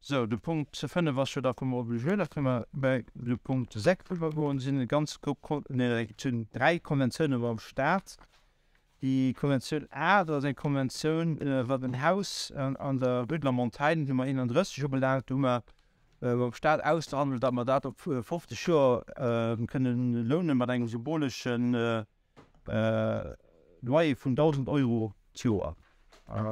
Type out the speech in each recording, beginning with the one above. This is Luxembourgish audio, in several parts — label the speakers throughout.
Speaker 1: Sou, de Punkt 5 ass jo da vum Obligé. Da kënne mer bei de Punkt 6 iwwergoen. Et sinn e ganz Grupp, nee, et sinn 3 Konventiounen mam Stat. Déi Konventioun A, dat ass eng Konventioun, wat en Haus an der Rue de la Montagne Nummer 31 ubelaangt. Do hu mer mam Stat ausgehandelt, datt mer dat op 50 Joer kënnen lounen mat engem symbolesche Loyer vun 1.000 Euro d'Joer.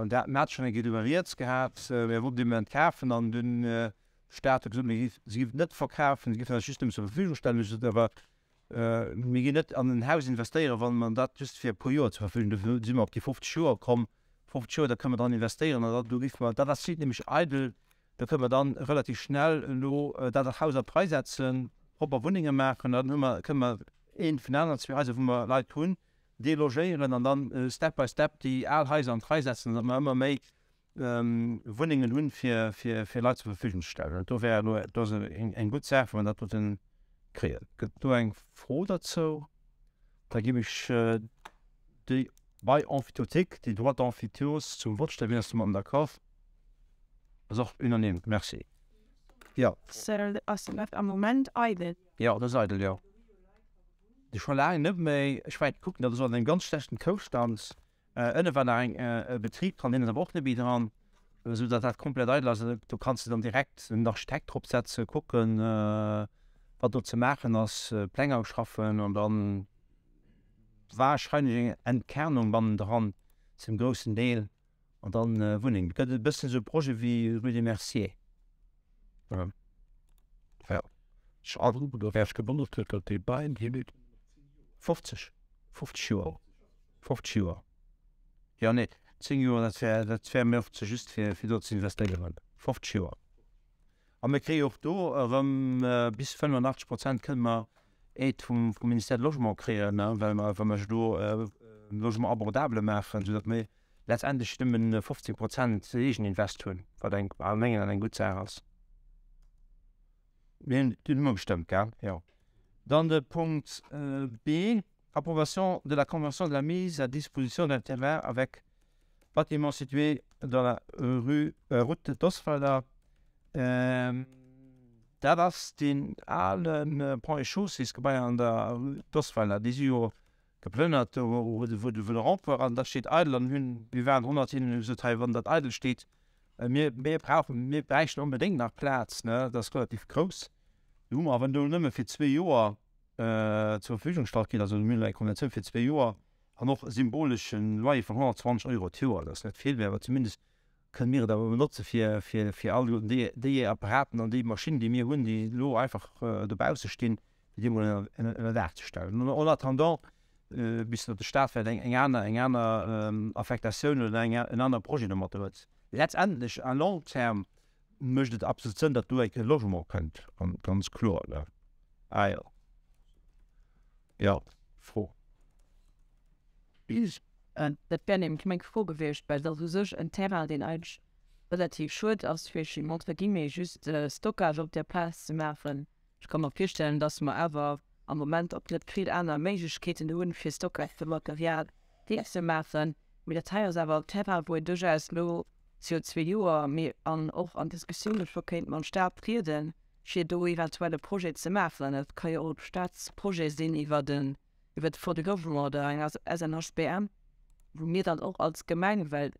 Speaker 1: Dat hat schonn eng Kéier driwwer rieds gehat, mir wollten dee Moment kafen an de Stat huet gesot, mir si géifen et net verkafen, si géifen eis just nëmmen zur Verfügung stellen. Mir hu gesot, awer mir ginn net an en Haus investéieren, wa mer dat just fir e puer Joer zur Verfügung hunn. Dofir si mer op déi 50 Joer komm. 50 Joer, da kënne mer dran investéieren an da do géife mer, dat ass steet nämlech eidel, da kënne mer dann relativ schnell elo dat Haus op d'Rei setzen, propper Wunnenge maachen, dann hu mer, kënne mer eent vun den aneren zwee Haiser, wou mer Leit hunn, delogéieren an dann step by step déi al Haiser an d'Rei setzen, datt mer ëmmer méi Wunnengen hunn, fir fir Leit zur Verfügung ze stellen. Do wär elo, do ass eng gutt Saach, wa mer dat doten kréien. Gëtt do eng Fro derzou? Da géif ech déi Bail emphytéotique, déi Droits d'emphytéose zum Vott stellen. Wien ass domatten d'accord? Ass och unanime. Merci. Jo.
Speaker 2: Ass dat am Moment eidel?
Speaker 1: Jo, dat ass eidel, jo. Scho laang net méi. Ech war kucken, dat ass an engem ganz schlechten Zoustand. Ënne war nach eng e Betrib dran, deen ass awer och net méi dran, esou datt dat komplett eidel ass. Do kanns de dann direkt en Architekt drop setzen, kucken, wat do ze maachen ass, Pläng ausschaffen an dann warscheinlech eng Entkernung bannendran zum groussen Deel an dann Wunneng. Et gëtt e bëssen esou e Projet wéi Rue des Merciers.
Speaker 3: Ja. Ech gewonnert huet, datt dee Bail hie
Speaker 1: 50, 50 Joer. 50 Joer, jo, nee, 10 Joer, dat wär, dat wär mir och ze just fir, fir do ze investéieren. 50 Joer. A mir kréie och do erëm bis 85 Prozent kënne mer Aide vum, vum Ministère du Logement kréien, ne, well mer, well mer do Logement abordable maachen, soudatt mir letztendlech nëmmen 15 Prozent Eegeninvest hunn, wat eng, a mengen Aen eng gutt Saach ass. Mir hunn, deen hu mer gestëmmt, gell? Jo. Dann de Punkt B. Approbation de la convention de la mise à disposition d'un terrain avec bâtiment situé dans la rue, route d'Osweiler. Dat ass deen ale Ponts et Chaussées-Gebai an der rue d'Osweiler. Déi si jo geplënnert, do wou de Rond-point war, an dat steet eidel. An hunn, mir waren honnert hinnen, hu gesot, hei wann dat eidel steet, mir, mir brauchen, mir bräichten onbedéngt nach Plaz, ne, dat ass relativ grouss. Do hu mer awer elo nëmme fir zwee Joer zur Verfügung gestallt ginn. Also mir hunn elo eng Konventioun fir zwee Joer an och e symbolesche Loyer vun 120 Euro d'Joer. Dat ass net vill, mä awer zumindest kënne mir et awer benotze fir, fir, fir all déi, déi Apparaten an déi Maschinen, déi mir hunn, déi elo einfach dobausse stinn, fir déi emol ënner, ënner Daach ze stellen. En attendant, bis datt de Stat vläicht eng, eng aner, eng aner Affektatioun oder eng, en anere Projet domatter huet. Letztendlech, à long terme, mécht et absolut Sënn, datt do eng Kéier Logement kënnt, ganz kloer, ne? Ah jo. Jo, Fro.
Speaker 2: Dat wär nämlech meng Fro gewiescht, well et ass u sech en Terrain, deen eigentlech relativ schued ass, fir entre guillemets just Stockage op där Plaz ze maachen. Ech ka mer virstellen, dass mer awer am Moment och net vill aner Méiglechkeeten hunn, fir Stockage vu Material ze maachen. Mee dat hei ass awer en Terrain, wou een duerchaus elo zwee Joer, mee an och an Diskussioune scho kéint mam Stat trieden, fir do eventuell e Projet ze maachen. Et ka jo och e Staatsprojet sinn iwwer den, iwwer de Fonds de Logement oder eng SNHBM, wou mir dann och als Gemeng, well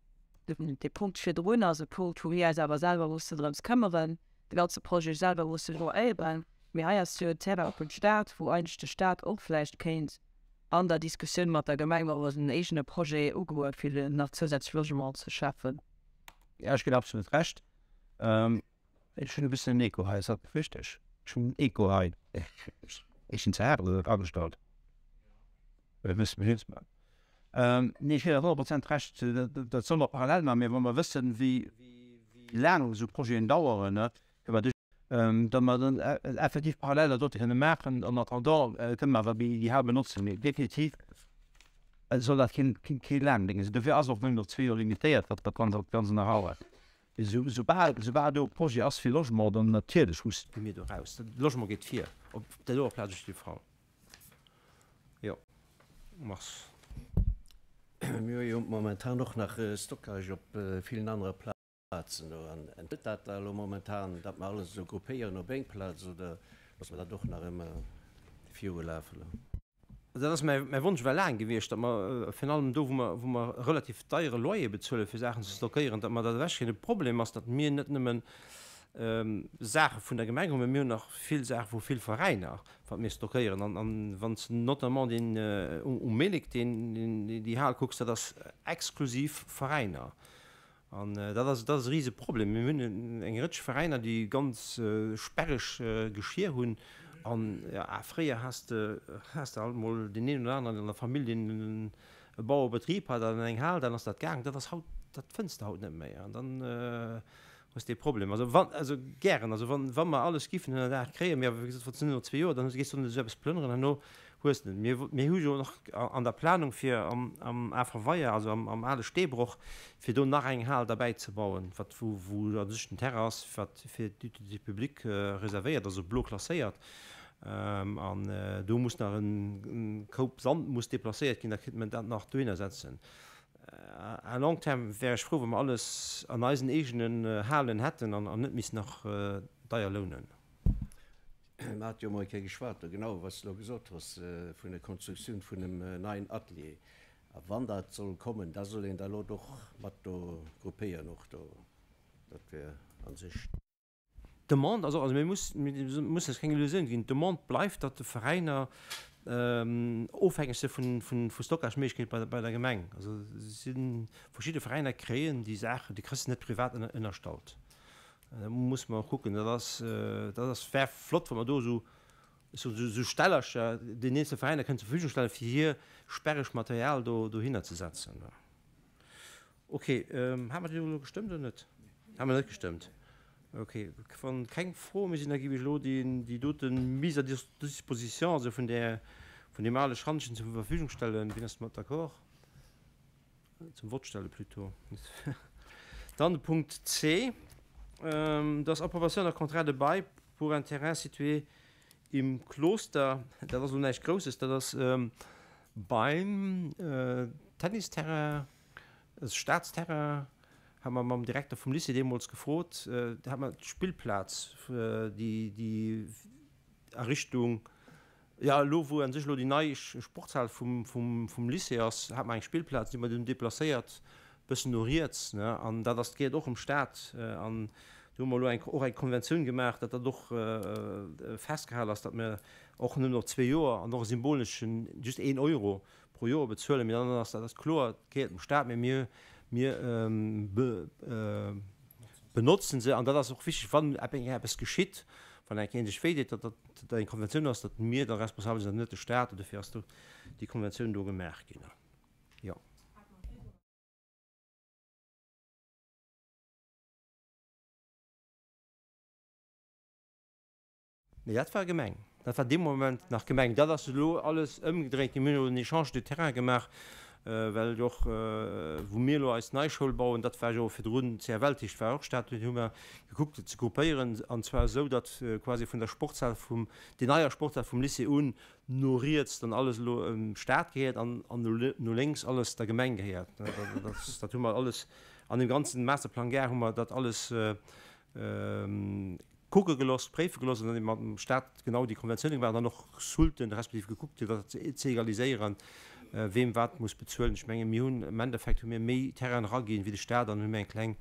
Speaker 2: dee Punkt virdrun ass e Punkt, wou mir eis awer selwer mussen drëms këmmeren, de ganze Projet selwer musse geréieren. Mee hei ass jo en Terrain vum Stat, wou eigentlech de Stat och vläicht kéint an der Diskussioun mat der Gemeng och en eegene Projet ugoen, fir nach zousätzlech Logement ze schafen.
Speaker 1: Jo, ech ginn absolut Recht. Ech hunn e bëssen en Echo hei, ass dat richteg? Ech hunn en Echo hei. Ech sinn ze haart oder dat agestallt? Oder wësst mir jetzt mal. Nee, ech ginn der 100 Prozent Recht, dat solle mer parallel maachen, mä wa mer wëssen, wéi laang esou Projeten daueren, ne, fir mer datt mer dann effektiv parallel dat dote kënne maachen. En attendant kënne mer awer déi Hal benotzen. Mee definitiv soll dat keen, kee laang Dénge sinn. Dofir ass och nëmmen op zwee Joer limitéiert, dat dat Ganze nach dauert. Soubal, soubal do e Projet ass fir Logement, dann natierlech muss mir do raus. De Logement geet vir op där doer Plaz op jidde Fall. Jo, mars.
Speaker 4: Mir hu jo momentan och nach Stockage op villen anere Plazen. Plazen do. An entfällt dat da elo momentan, datt mer alles esou gruppéieren op eng Plaz oder loosse mer dat och nach ëmmer virulafen?
Speaker 1: Dat ass mäi Wonsch war laang gewiescht, datt mer virun allem do, wou mer, wou mer relativ deiere Loyer bezuelen, fir Saachen ze stockéieren, datt mer dat ewechkréien. De Problem ass, datt mir net nëmmen Saache vun der Gemeng hunn, mä mir hunn nach vill Saache vu vill Veräiner, wat mir stockéieren. An, an wann s de notamment deen um Melick, deen, déi Hal kucks, dat ass exklusiv Veräiner. An dat ass, dat ass e rise Problem. Mir hunn eng Rëtsch Veräiner, déi ganz sperreg Geschir hunn. An jo, fréier has de, has de alt mol deen een oder aneren an der Famill, deen e Bauerebetrib hat an eng Hal, dann ass dat gaang. Dat ass haut, dat fënns de haut net méi. An dann hues de e Problem. Also wann, also gären, also wann, wa mer alles giffen ënnerdaach kréien, mee awer wéi gesot, wann s de nëmmen no zwee Joer, dann gees du net esou eppes plënneren herno. Hues net. Mir, mir hu jo nach an der Planung fir am, am Afer Weier, also am, am ale Steebroch, fir do nach eng Hal derbäi ze bauen, wat, wou, wou a sech den Terrain ass, wat fir d'Utilité publique reservéiert ass, also blo klasséiert. An do muss nach en Koup Sand muss deplacéiert ginn, da kéint men dat nach dohinner setzen. À long terme wär ech frou, wa mer alles an eisen eegenen Halen hätten an, an net missten nach deier lounen.
Speaker 4: Mer hate jo emol eng Kéier geschwat do, genau wat s de elo gesot hues, vun der Konstruktioun vun em neien Atelier. A wann dat soll kommen, da soll een dat elo och mat do gruppéieren och do. Dat wär a sech.
Speaker 1: D'Demande ass och, also mir mussen eis keng Illusioun ginn, d'Demande bleift, datt de Veräiner ofhängeg si vu Stockageméiglechkeete bei der Gemeng. Also si verschidde Veräiner kréien déi Saachen, déi kriss de net privat ënnerstallt. Da muss mer och kucken, dat ass, dat ass, wär flott, wa mer do esou, esou Stellercher den eenzelne Veräiner kënnen zur Verfügung stellen, fir hir sperreg Material do dohinner ze setzen. Ok, hate mer déi elo gestëmmt oder net? Hate mer net gestëmmt. Ok, wann keng Froe méi sinn, da géif ech elo déi, déi dote Mise à disposition, also vun där, vun deem ale Schantjen zur Verfügung stellen. Wien ass domat d'accord? Zum Vott stelle plutôt. Dann de Punkt C, dat ass Approbation d'un contrat de bail pour un terrain situé im Kloster. Dat ass elo näischt Grousses, dat ass beim Tennisterrain, e Staatsterrain, hat mer mam Direkter vum Lycée deemools gefrot, do hat mer d'Spillplaz, déi, déi a Richtung Jo, elo wou an sech elo déi nei Sportshal vum Lycée ass, hat mer eng Spillplaz, déi hu mer dunn deplacéiert bëssen no riets, ne, an dat ass, gehéiert och dem Staat. An do hu mer elo eng, och eng Konventioun gemaach, datt dat och festgehal ass, datt mer och nëmmen op zwee Joer an och e symboleschen, just een Euro pro Joer bezuelen. Mee dann ass dat ass kloer, et gehéiert dem Staat, mee mir, mir benotzen se. An dat ass och wichteg, wann eppes geschitt, wann eng Kéier een sech wéideet, datt dat eng Konventioun ass, datt mir da responsabel sinn an net de Staat. An dofir ass do déi Konventioun do gemaach ginn. Jo. Nee, dat war Gemeng. Dat war dee Moment nach Gemeng. Dat ass elo alles ëmgedréint ginn. Mir hunn elo en Échange de terrain gemaach, well jo och, wou mir elo eis nei Schoul bauen, dat war jo virdrun CFL, dat heescht war och Stad, dunn hu mer gekuckt, et ze gruppéieren, an zwar esou, datt quasi vun der Sportshal vum, déi neier Sportshal vum Lycée un no riets dann alles elo dem Staat gehéiert an no lénks alles der Gemeng gehéiert. Dat hu mer alles an deem ganzen Masterplan Gare hu mer dat alles kucke geloss, préife geloss an dann ebe mat dem Staat genau déi Konventioune gemaach an dann och Sulten respektiv gekuckt, fir dat ze egaliséieren, weem wat muss bezuelen. Ech menge mir hunn am Endeffekt hu mir méi Terrainen eraginn wéi de Staat an hunn mir eng kleng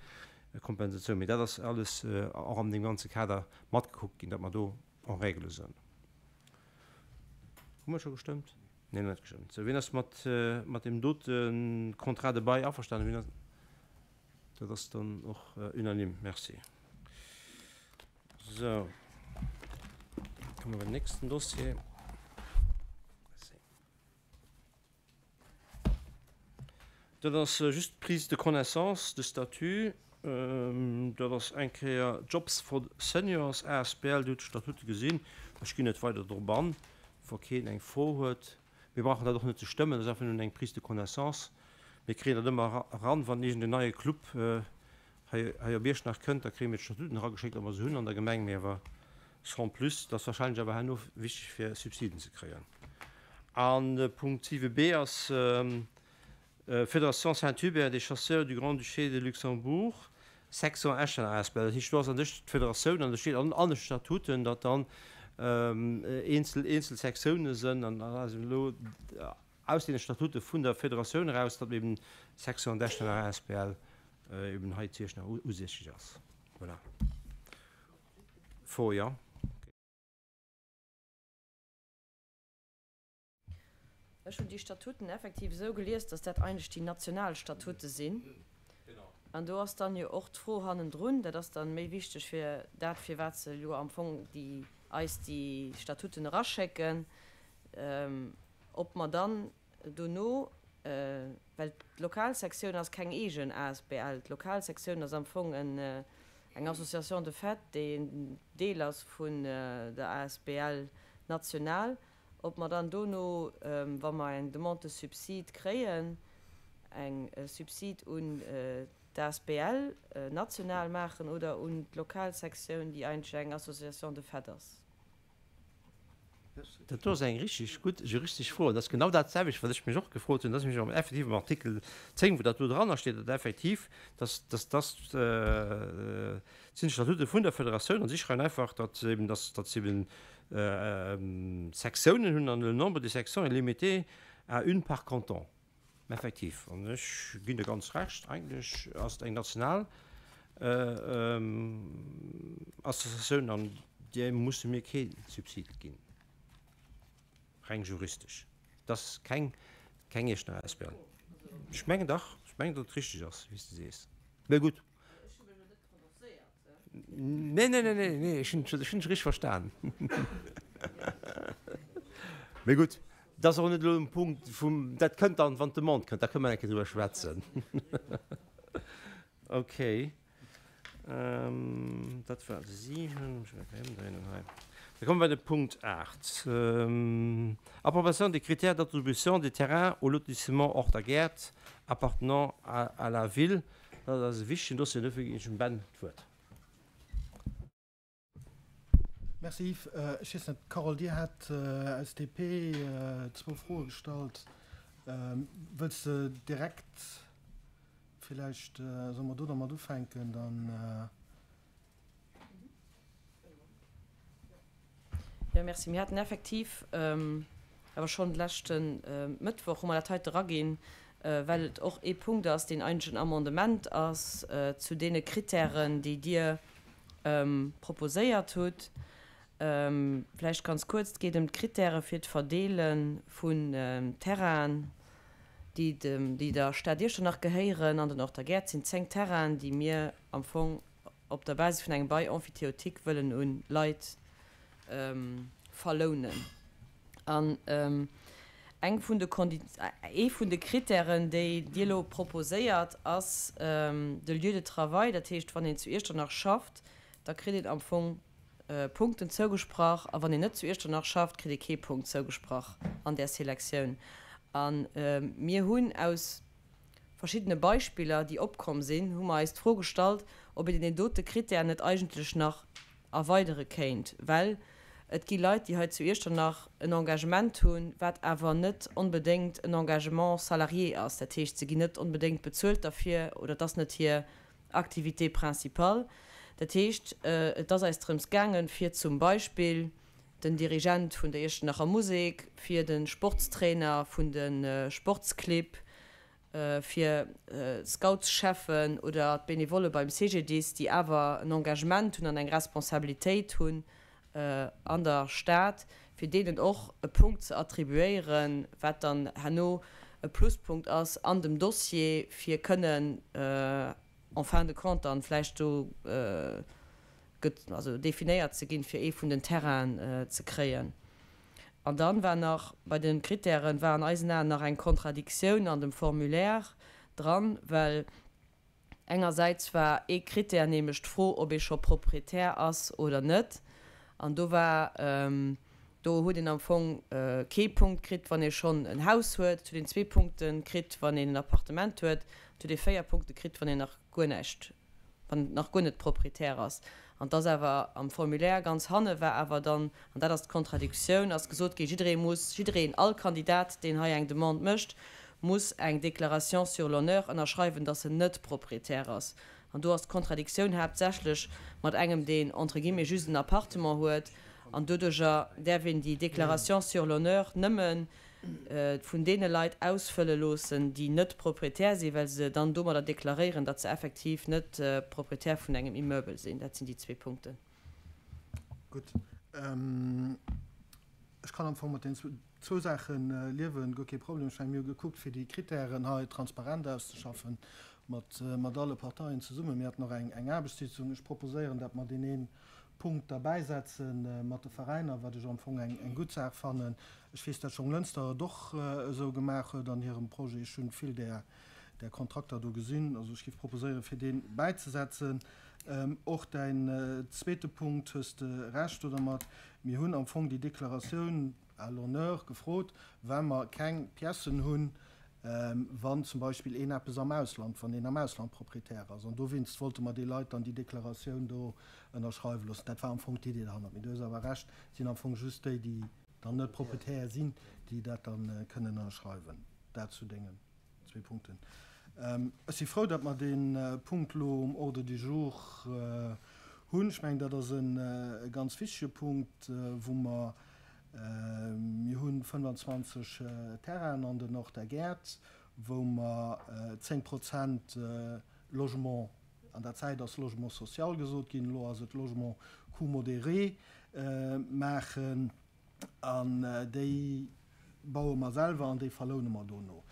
Speaker 1: Kompensatioun. Mee dat ass alles och an deem ganze Kader matgekuckt ginn, datt mer do en règle sinn. Hu mer scho gestëmmt? Nee, nach net gestëmmt. Sou, wien ass mat mat deem dote Contrat de bail averstanen? Wien ass. Dat ass dann och unanime. Merci. Sou, komme mer beim nächsten Dossier. Merci. Dat ass just d'Prise de connaissance de statut. Dat ass eng Kéier Jobs for Seniors asbl. Dir hutt d'Statute gesinn. Ech ginn net weider drop an, wa keen eng Fro huet. Mir brauchen dat och net ze stëmmen, dat ass einfach nëmmen eng Prise de connaissance. Mir kréien dat ëmmer eran, wann iergend en neie Club hei hei op Iechternach kënnt, da kréie mir d'Statuten erageschéckt, ob mer se hunn an der Gemeng, mee awer sans plus. Dat ass wahrscheinlech awer herno wichteg fir Subsiden ze kréien. An de Punkt 7 b ass Fédération Saint-Hubert des Chasseurs du Grand-Duché de Luxembourg. Section Echternach asbl. Dat heescht, do ass an sech d'Federatioun an do steet an an de Statuten, datt dann eenzel eenzel Sektiounen sënn an also elo aus deene Statute vun der Federatioun eraus, datt eben d'Section Echternach asbl eben hei zu Iechternach usässeg ass. Voilà. Faux, jo.
Speaker 2: Ech hunn déi Statuten effektiv esou gelies, dass dat eigentlech déi national Statute sinn. An do ass dann jo och d'Fro hannendrun, dat ass dann méi wichteg fir dat, firwat se elo am Fong déi, eis déi Statuten eraschécken, ob mer dann dono, well d'Lokalsektioun ass keng eegen asbl, d'Lokalsektioun ass am Fong eng Association de fait, déi en Deel ass vun der asbl national, Ob mer dann dono, wa mer eng Demande de subside kréien, eng Subsid un d'ASBL national maachen oder un d'Lokalsektioun, déi eigentlech eng Association de fait ass.
Speaker 1: Dat do ass eng richtig gutt juristesch Fro. Dat ass genau dat selwecht, wat ech mech och gefrot hunn. Dat ass nämlech am effektiv am Artikel 10, wou dat do dranner steet, datt effektiv, dass, dass, dass sinn d'Statute vun der Federatioun an si schreiwen einfach, datt eben, dass, dass eben Sektiounen hunn an le nombre de sections est limité à une par canton. Effektiv, an ech ginn der ganz Recht, eigentlech ass et eng national Associatioun an där musse mir kee Subsid ginn, reng juristesch. Et ass keng, keng Iechternacher asbl. Ech mengen dach, ech mengen, datt et richteg ass, wéi s de sees. Mä gutt. Nee, nee, nee, nee, nee, ech hunn ech hunn dech richteg verstan. Mee gutt, dat ass och net elo um Punkt vum, dat kënnt dann, wann d'Demande kënnt, da kënne mer eng Kéier driwwer schwätzen. Okay, dat war de 7, ech muss eng Kéier ëmdréinen hei. Da komme mer bei de Punkt 8, Approbation des critères d'attribution des terrains au lotissement Hors-der-Gäert appartenant à la ville. Dat ass e wichtegen Dossier, dofir ginn ech dem Ben d'Wuert.
Speaker 5: Merci Yves. Ech weess net, Carole, Dir hat aus DP zwou Froe gestallt. Wëlls de direkt villäicht, solle mer do dermat ufänken, dann.
Speaker 2: Jo, merci. Mir haten effektiv awer schonn de leschte Mëttwoch hu mer dat heite eraginn, well et och ee Punkt ass, deen eigentlech en Amendement ass zu deene Kritären, déi Dir proposéiert hutt. Vläicht ganz kuerz, Et geet ëm d'Kritäre fir d'Verdeele vun Terrainen, déi dem, déi der Stad Iechternach gehéieren. An den Horter Gäert sinn 10 Terrainen, déi mir am Fong op der Basis vun engem Bail emphytéotique wëllen un Leit verlounen. An eng vun de Kondi, ee vun de Kritären, déi Dir elo proposéiert, ass de Lieu de travail. Dat heescht, wann een zu Iechternach schafft, da kritt een am Fong Punkten zougesprach, a wann een net zu Iechternach schafft, kritt ee kee Punkt zougesprach an där Selektioun. A mir hunn aus verschiddene Beispiller, déi opkomm sinn, hu mer eis d'Fro gestallt, ob een deen dote Krittär net eigentlech nach erweidere kéint, well et gi Leit, déi hei zu Iechternach en Engagement hunn, wat awer net onbedéngt en Engagement salarié ass. Dat heescht, se ginn net onbedéngt bezuelt derfir oder et ass net hir Activité principale. Dat heescht, et ass eis drëms gaangen, fir zum Beispill den Dirigent vun der Iechternacher Musek, fir de Sportstrainer vun de Sportsclibb, fir d'Scoutscheffen oder d'Benevolle beim CGDIS, déi awer en Engagement hunn an eng Responsabilitéit hunn an der Stad, fir deenen och e Punkt ze attribuéieren, wat dann herno e Pluspunkt ass an dem Dossier, fir kënnen en fin de compte dann vläicht do gëtt, also definéiert ze ginn, fir ee vun den Terrainen ze kréien. An dann war nach bei de Kritären, war an eisen Aen nach eng Kontradiktioun an dem Formulaire dran, well engersäits war ee Kritär, nämlech d'Fro, ob ee scho Proprietär ass oder net. An do war, do huet een am Fong kee Punkt kritt, wann ee schonn en Haus huet, et huet een zwee Punkte kritt, wann een en Appartement huet, et huet ee véier Punkte kritt, wann een nach guer näischt wann et nach guer net Proprietär ass. An 't ass awer am Formulaire ganz hanne war awer dann, an dat ass d'Kontradiktioun, ass gesot ginn, jidderee muss, jiddereen, all Kandidat, deen hei eng Demande mécht, muss eng Déclaration sur l'honneur ënnerschreiwen, dass en net Proprietär ass. An do ass d'Kontradiktioun haaptsächlech mat engem, deen entre guillemets just en Appartement huet. An doduerjer däerf een déi Déclaration sur l'honneur nëmme vun deene Leit ausfëlle loossen, déi net Proprietär sinn, well se dann domadder deklaréieren, datt se effektiv net Proprietär vun engem Immeuble sinn. Dat sinn déi zwee Punkten.
Speaker 5: Gutt. Ech kann am Fong mat deenen zwou Saache liewen, guer kee Problem. Ech mengen, mir hu gekuckt, fir déi Kritären hei transparent auszeschaffen, mat, mat alle Parteien zesummen. Mir haten och eng, eng Aarbechtssitzung. Ech proposéieren, datt mer deen ee Punkt derbäisetze mat de Veräiner, wat ech am Fong eng, eng gutt Saach fannen. Ech weess, datt Jonglënster et och esou gemaach huet an hirem Projet. Ech hunn vill där, där Kontrakter do gesinn. Also ech géif proposéieren, fir deen bäizesetzen. Och däin zweete Punkt, hues de Recht do dermat. Mir hunn am Fong déi Deklaratioun à l'honneur gefrot, well mer keng Piècen hunn, wann zum Beispill een eppes am Ausland, wann een am Ausland Proprietär ass. An dowéinst wollte mer déi Leit dann déi Deklaratioun do ënnerschreiwe loossen. Dat war am Fong d'Idee derhannert. Mee du hues awer Recht, et sinn am Fong just déi, déi dann net Proprietär sinn, déi dat da kënnen ënnerschreiwen. Dat zu dengen. Zwee Punkten. Ech si frou, datt mer dee Punkt elo um Ordre du jour hunn. Ech mengen, dat ass e ganz wichtige Punkt, wou mer, mir hu 25 Terrainen an den Nord der Gäert, wou mer 10 Prozent Logement, an der Zäit ass Logement social gesot ginn, elo ass et Logement coût modéré, maachen. An déi baue mer selwer an déi verloune mer dono.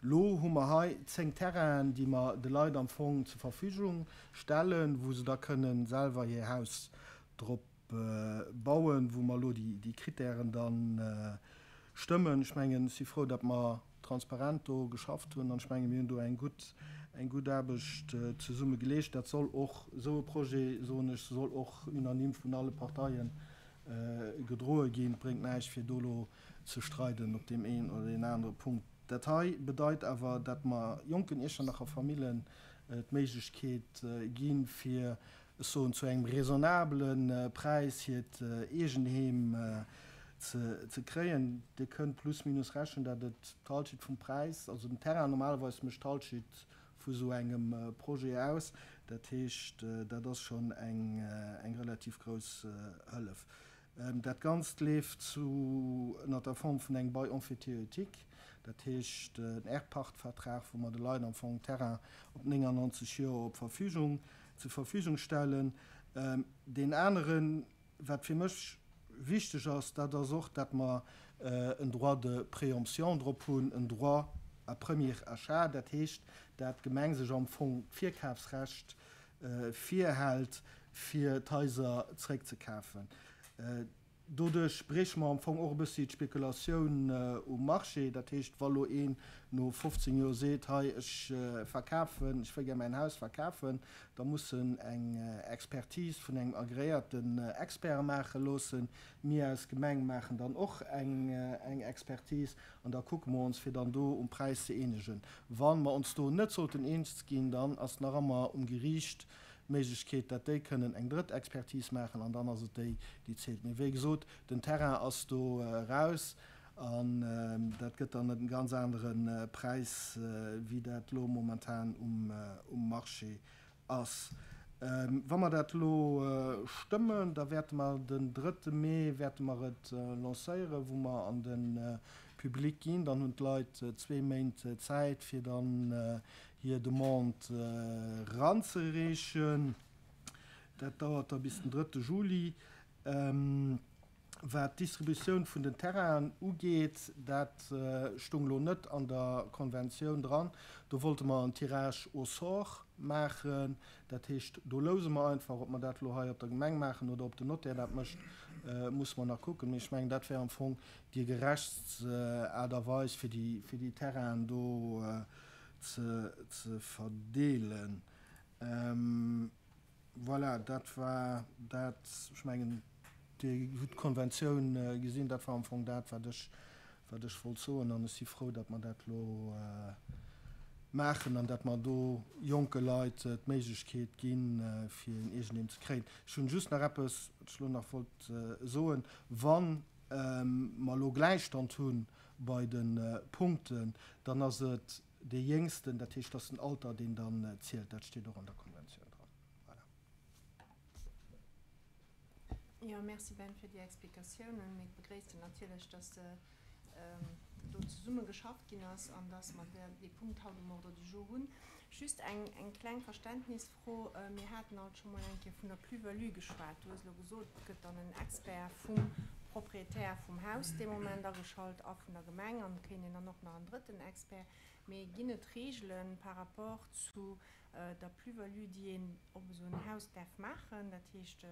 Speaker 5: Lo hu mer hei 10 Terrainen, déi mer de Leit am Fong zur Verfügung stellen, wou se da kënnen selwer hir Haus drop bauen, wou mer elo déi Kritären da stëmmen. Ech mengen, ech si frou, datt mer transparent do geschafft hunn an ech menge mir hunn do eng gutt, eng gutt Aarbecht zesumme geleescht. Dat soll och, esou e Projet, soen ech, soll och unanime vun alle Parteien gedroe ginn. Et bréngt näischt fir do elo ze streiden op deem een oder deen anere Punkt. Dat hei bedeit awer, dat mer jonken Iechternacher Famillen d'Méiglechkeet ginn, fir, ech soen, zu engem raisonnabele Präis hiert Eegenheem ze kréien. Dir kënnt plus minus rechnen, dat et d'Halschent vum Präis, also den Terrain normalerweis mécht d'Halschent vu sou engem Projet aus. Dat heescht, dat ass schonn eng relativ grouss Hëllef. Dat Ganzt leeft zu ënner der Form vun engem Bail emphytéotique, dat heescht en Erbpachtvertrag, wou mer de Leit am Fong Terrain op 99 Joer op Verfügung, zur Verfügung stellen. Deen aneren, wat fir mech wichteg ass, dat ass och, dat mer en Droit de préemption drop hunn, en Droit à premier achat, dat heescht, dat d'Gemeng sech am Fong d'Virkafsrecht virhält, fir d'Haiser zréckzekafen. Doduerch brieche mer am Fong och e bëssi d'Spekulatioun um Marché. Dat heescht, wa lo een no 15 Joer seet, hei ech verkafen, ech wëll gär mäin Haus verkafen, da muss en eng Expertise vun engem agreéierten Expert maache loossen. Mir als Gemeng maachen dann och eng Expertise an da kucke mer ons, fir dann do um Präis ze eenegen. Wa mer ons do net sollten eens ginn, dann ass nach ëmmer um Geriicht d'Méiglechkeet, dat déi kënnen eng drëtt Expertise maachen an dann ass et déi, déi zielt. Mee wéi gesot, den Terrain ass do raus an dat gëtt dann e ganz anere Präis, wéi dat elo momentan um Marché ass. Wa mer dat elo stëmmen, da wäerte mer den drëtte Mee wäerte mer et lancéieren, wou mer an de Public ginn. Dann hunn d'Leit zwee Méint Zäit, fir dann hir Demande eranzereechen. Dat dauert da bis den drëtte Juli. Wat d'Distributioun vun den Terrainen ugeet, dat stoung elo net an der Konventioun dran. Do wollte mer en Tirage au sort maachen. Dat heescht, do louse mer einfach. Ob mer dat elo hei op der Gemeng maachen oder ob den Notaire dat mécht, musse mer nach kucken. Mee ech mengen, dat wär am Fong déi gerechtst Aart a Weis, fir déi Terrainen do ze verdeelen. Voilà, dat war dat. Ech mengen, Dir hutt d'Konventioun gesinn. Dat war am Fong dat, wat ech, wat ech wollt soen. An ech si frou, datt mer dat elo maachen an datt mer do jonke Leit d'Méiglechkeet ginn, fir en Eegenheem ze kréien. Ech hunn just nach eppes, wat ech elo nach wollt soen. Wa mer elo Gläichstand hu bei de Punkten, dann ass et. dee Jéngsten, dat heescht, et ass den Alter, deen dann zielt. Dat steet och an der Konventioun dran. Voilà.
Speaker 6: Jo, merci Ben fir déi Explikatiounen. Mir begréissen natierlech, dass do zesumme geschafft ginn ass an dass mer dee Punkt haut um Ordre du jour hunn. Just eng, eng kleng Verständnisfro. Mir haten alt scho mol eng Kéier vun der Plus-value geschwat. Du hues elo gesot, et gëtt dann en Expert vum Proprietär vum Haus dee Moment ageschalt a vun der Gemeng an et kéint een dann och nach en drëtten Expert. Mee ginn et Reegele par rapport zu der Plus-value, déi een op esou en Haus däerf maachen? Dat heescht,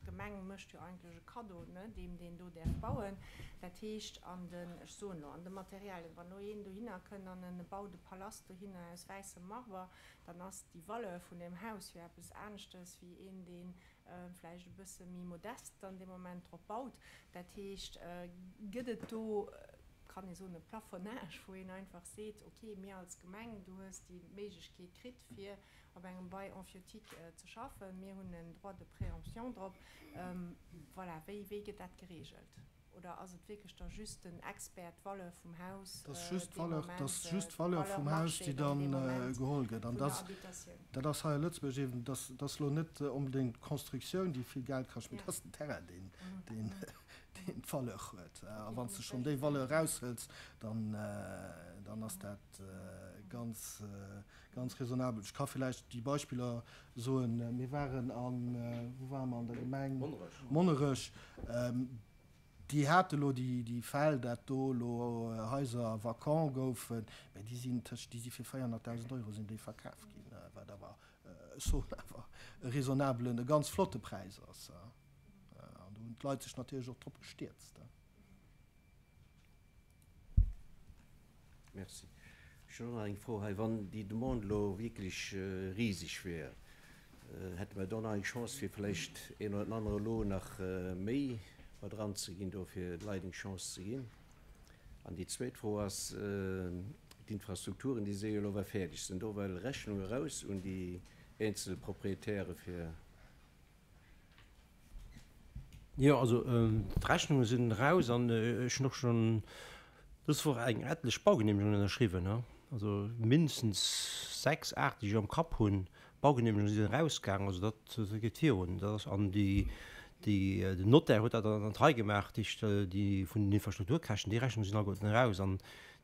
Speaker 6: d'Gemeng mécht jo eigentlech e Kaddo, ne, deem, deen do däerf bauen. Dat heescht, an den, ech soen elo, an de Materialien, wann elo een dohinner kënnt an e baut e Palast dohinner aus wäissem Marber, dann ass déi Valeur vun deem Haus jo eppes aneschtes wéi een, dee vläicht e bësse méi modest dann dee Moment drop baut. Dat heescht, gëtt et do, kann ee soen, e Plafonnage, wou een einfach seet, okay, mir als Gemeng, du hues déi Méiglechkeet kritt, fir op engem Bail emphytique ze schaffen, mir hunn en Droit de préemption drop. Voilà, wéi, wéi gëtt dat geregelt? Oder ass et wierklech da just den Expert, d'Valeur vum Haus
Speaker 5: Dat ass just d'Valeur, dat ass just d'Valeur vum Haus, déi da geholl gëtt. An dat, dat ass hei a Lëtzebuerg eben, dat, dat ass elo net onbedéngt d'Constructioun, déi vill Geld kascht, mee dat ass den Terrain, deen, deen, deen d'Valeur huet. A wann s de schonn déi Valeur eraushëls, dann, dann ass dat ganz, ganz raisonnabel. Ech ka villäicht déi Beispiller soen, Mir waren an, wou ware mer, an der Gemeng Monnerech. Déi hate elo déi Fäll, dat do elo Haiser vacant goufen, mä déi sinn tëscht, déi si fir 400.000 Euro sinn déi verkaf ginn, wat awer, ech soen awer, e raisonnabelen, e ganz flotte Präis ass. An do hunn d'Leit sech natierlech och drop gestierzt.
Speaker 4: Merci. Ech hunn och nach eng Fro hei. Wann déi Demande elo wierklech riseg wär, hätte mer do nach eng Chance, fir vläicht een oder den anere elo nach méi mat eranzeginn do, fir de Leit eng Chance ze ginn? An déi zweet Fro ass, d'Infrastrukturen, déi si jo elo ewell fäerdeg. Sinn do ewell Rechnunge raus un déi eenzel Proprietäre fir?
Speaker 1: Jo, also d'Rechnunge sinn eraus an ech hunn och schonn dës Woch eng etlech Baugenehmegungen ënnerschriwwen. Also mindestens 6, 8, déi ech am Kapp hunn, Baugenehmegungen sinn erausgaangen. Also dat geet virun. Dat ass, an déi, déi, den Notaire huet dat an d'Rei gemaach, déi, déi vun den Infrastrukturkäschten, déi Rechnunge sinn alleguerten eraus an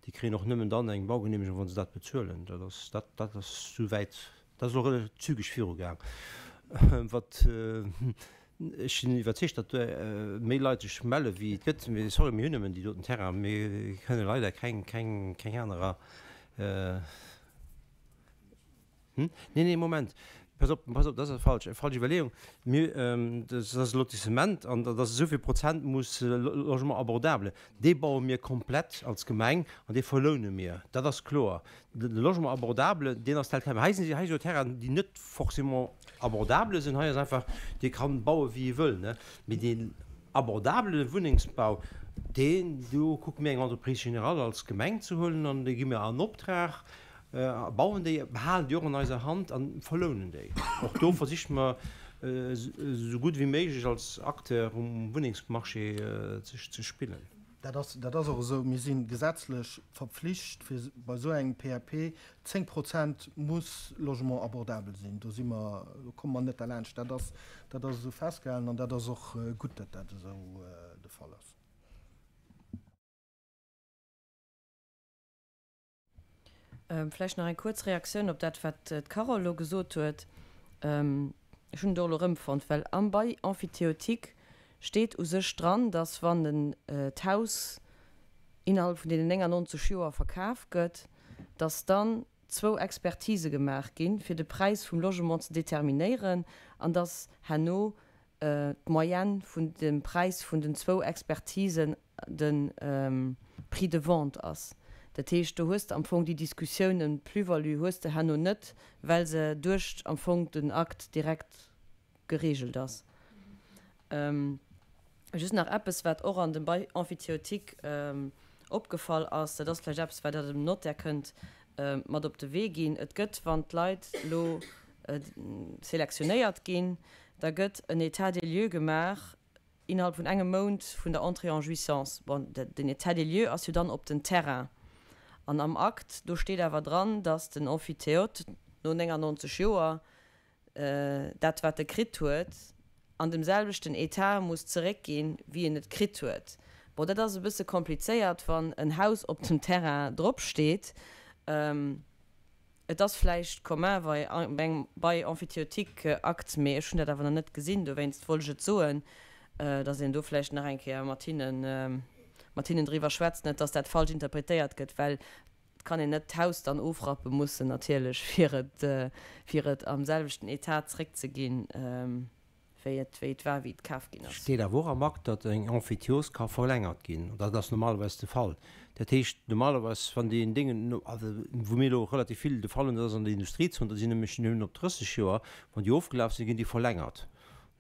Speaker 1: déi kréien och nëmmen dann eng Baugenehmegung, wa se dat bezuelen. Dat ass, dat, dat ass souwäit Dat ass elo relativ zügeg virugaang. Wat, ech sinn iwwerzeegt, datt méi Leit sech melle wéi et gëtt. Mee sorry, mir hunn nëmmen déi doten Terrainen. Mir kënne leider keng, keng, keng anerer. Hm? Nee, nee, Moment. Pass op, pass op, dat ass falsch, falsch Iwwerleeung. Mir, dat ass e Lotissement an dat ass esou vill Prozent muss Logement abordable. Dee baue mir komplett als Gemeng an dee verloune mir. Dat ass kloer. De Logement abordable, deen ass tel quel. Hei sinn hei jo Terrainen, déi net forcément abordable sinn. Hei ass einfach, dee kann baue wéi e wëll, ne. Mee deen abordabele Wunnengsbau, deen, do kucke mir eng Entreprise générale als Gemeng ze huelen an déi gi mir an Optrag, bauen déi, behalen déi och an eiser Hand a verlounen déi. Och do versiche mer esou gutt wéi méiglech als Acteur um Wunnengsmarché ze spillen.
Speaker 5: Dat ass, dat ass och esou. Mir si gesetzlech verpflicht, fir bei esou engem PAP, 10 Prozent muss Logement abordable sinn. Do si mer, do komme mer net derlaanscht. Dat ass, dat ass esou festgehalen an dat ass och gutt, datt dat esou de Fall ass.
Speaker 2: Vläicht nach eng kuerz Reaktioun op dat, wat d'Carole elo gesot huet. Ech hunn et och elo erëmfonnt, well am Bail emphytéotique steet u sech dran, dass wann den d'Haus innerhalb vun deenen 99 Joer verkaf gëtt, dass dann zwou Expertise gemaach ginn, fir de Präis vum Logement ze determinéieren an dass herno d'Moyenne vun dem Präis vun den zwou Expertisen de Prix de vente ass. Dat heescht, do hues de am Fong déi Diskussioun ëm d'Plus-value hues de herno net, well se duerch am Fong den Akt direkt geregelt ass. Just nach eppes, wat och an dem Bail emphytéotique opgefall ass, dat ass vläicht eppes, wat Der dem Notaire kënnt mat op de Wee ginn, Et gëtt, wann d'Leit elo selektionéiert ginn, da gëtt en État des lieux gemaach innerhalb vun engem Mount vun der Entrée en jouissance. Bon, den État des lieux ass jo dann op den Terrain. An am Akt, do steet awer dran, datt den Emphytéote no 99 Joer dat wat e kritt huet, an dem selwechten Etat muss zeréckginn, wéi en et kritt huet. Bon, dat ass e bësse komplizéiert, wann en Haus op dem Terrain drop steet. Et ass vläicht commun bei engem Bail emphytéotique Akt, mee ech hunn dat awer nach net gesinn, dowéinst wollt ech et soen, datt een do vläicht nach eng Kéier mat hinnen, mat hinnen driwwer schwätzt, net datt dat falsch interpretéiert gëtt, well et kann een net d'Haus dann ofrappe mussen natierlech, fir et, fir et am selwechten Etat zréckzeginn. Wéi et, wéi et war, wéi et kaf ginn ass.
Speaker 1: Steet awer och am Akt, datt eng Emphytiose ka verlängert ginn. An dat ass normalerweis de Fall. Dat heescht, normalerweis, wann déi Déngen, also wou mir elo relativ vill de Fall hunn, dat ass an der Industriezon, do sinn nämlech nëmmen op 30 Joer, wann déi ofgelaf sinn, ginn déi verlängert.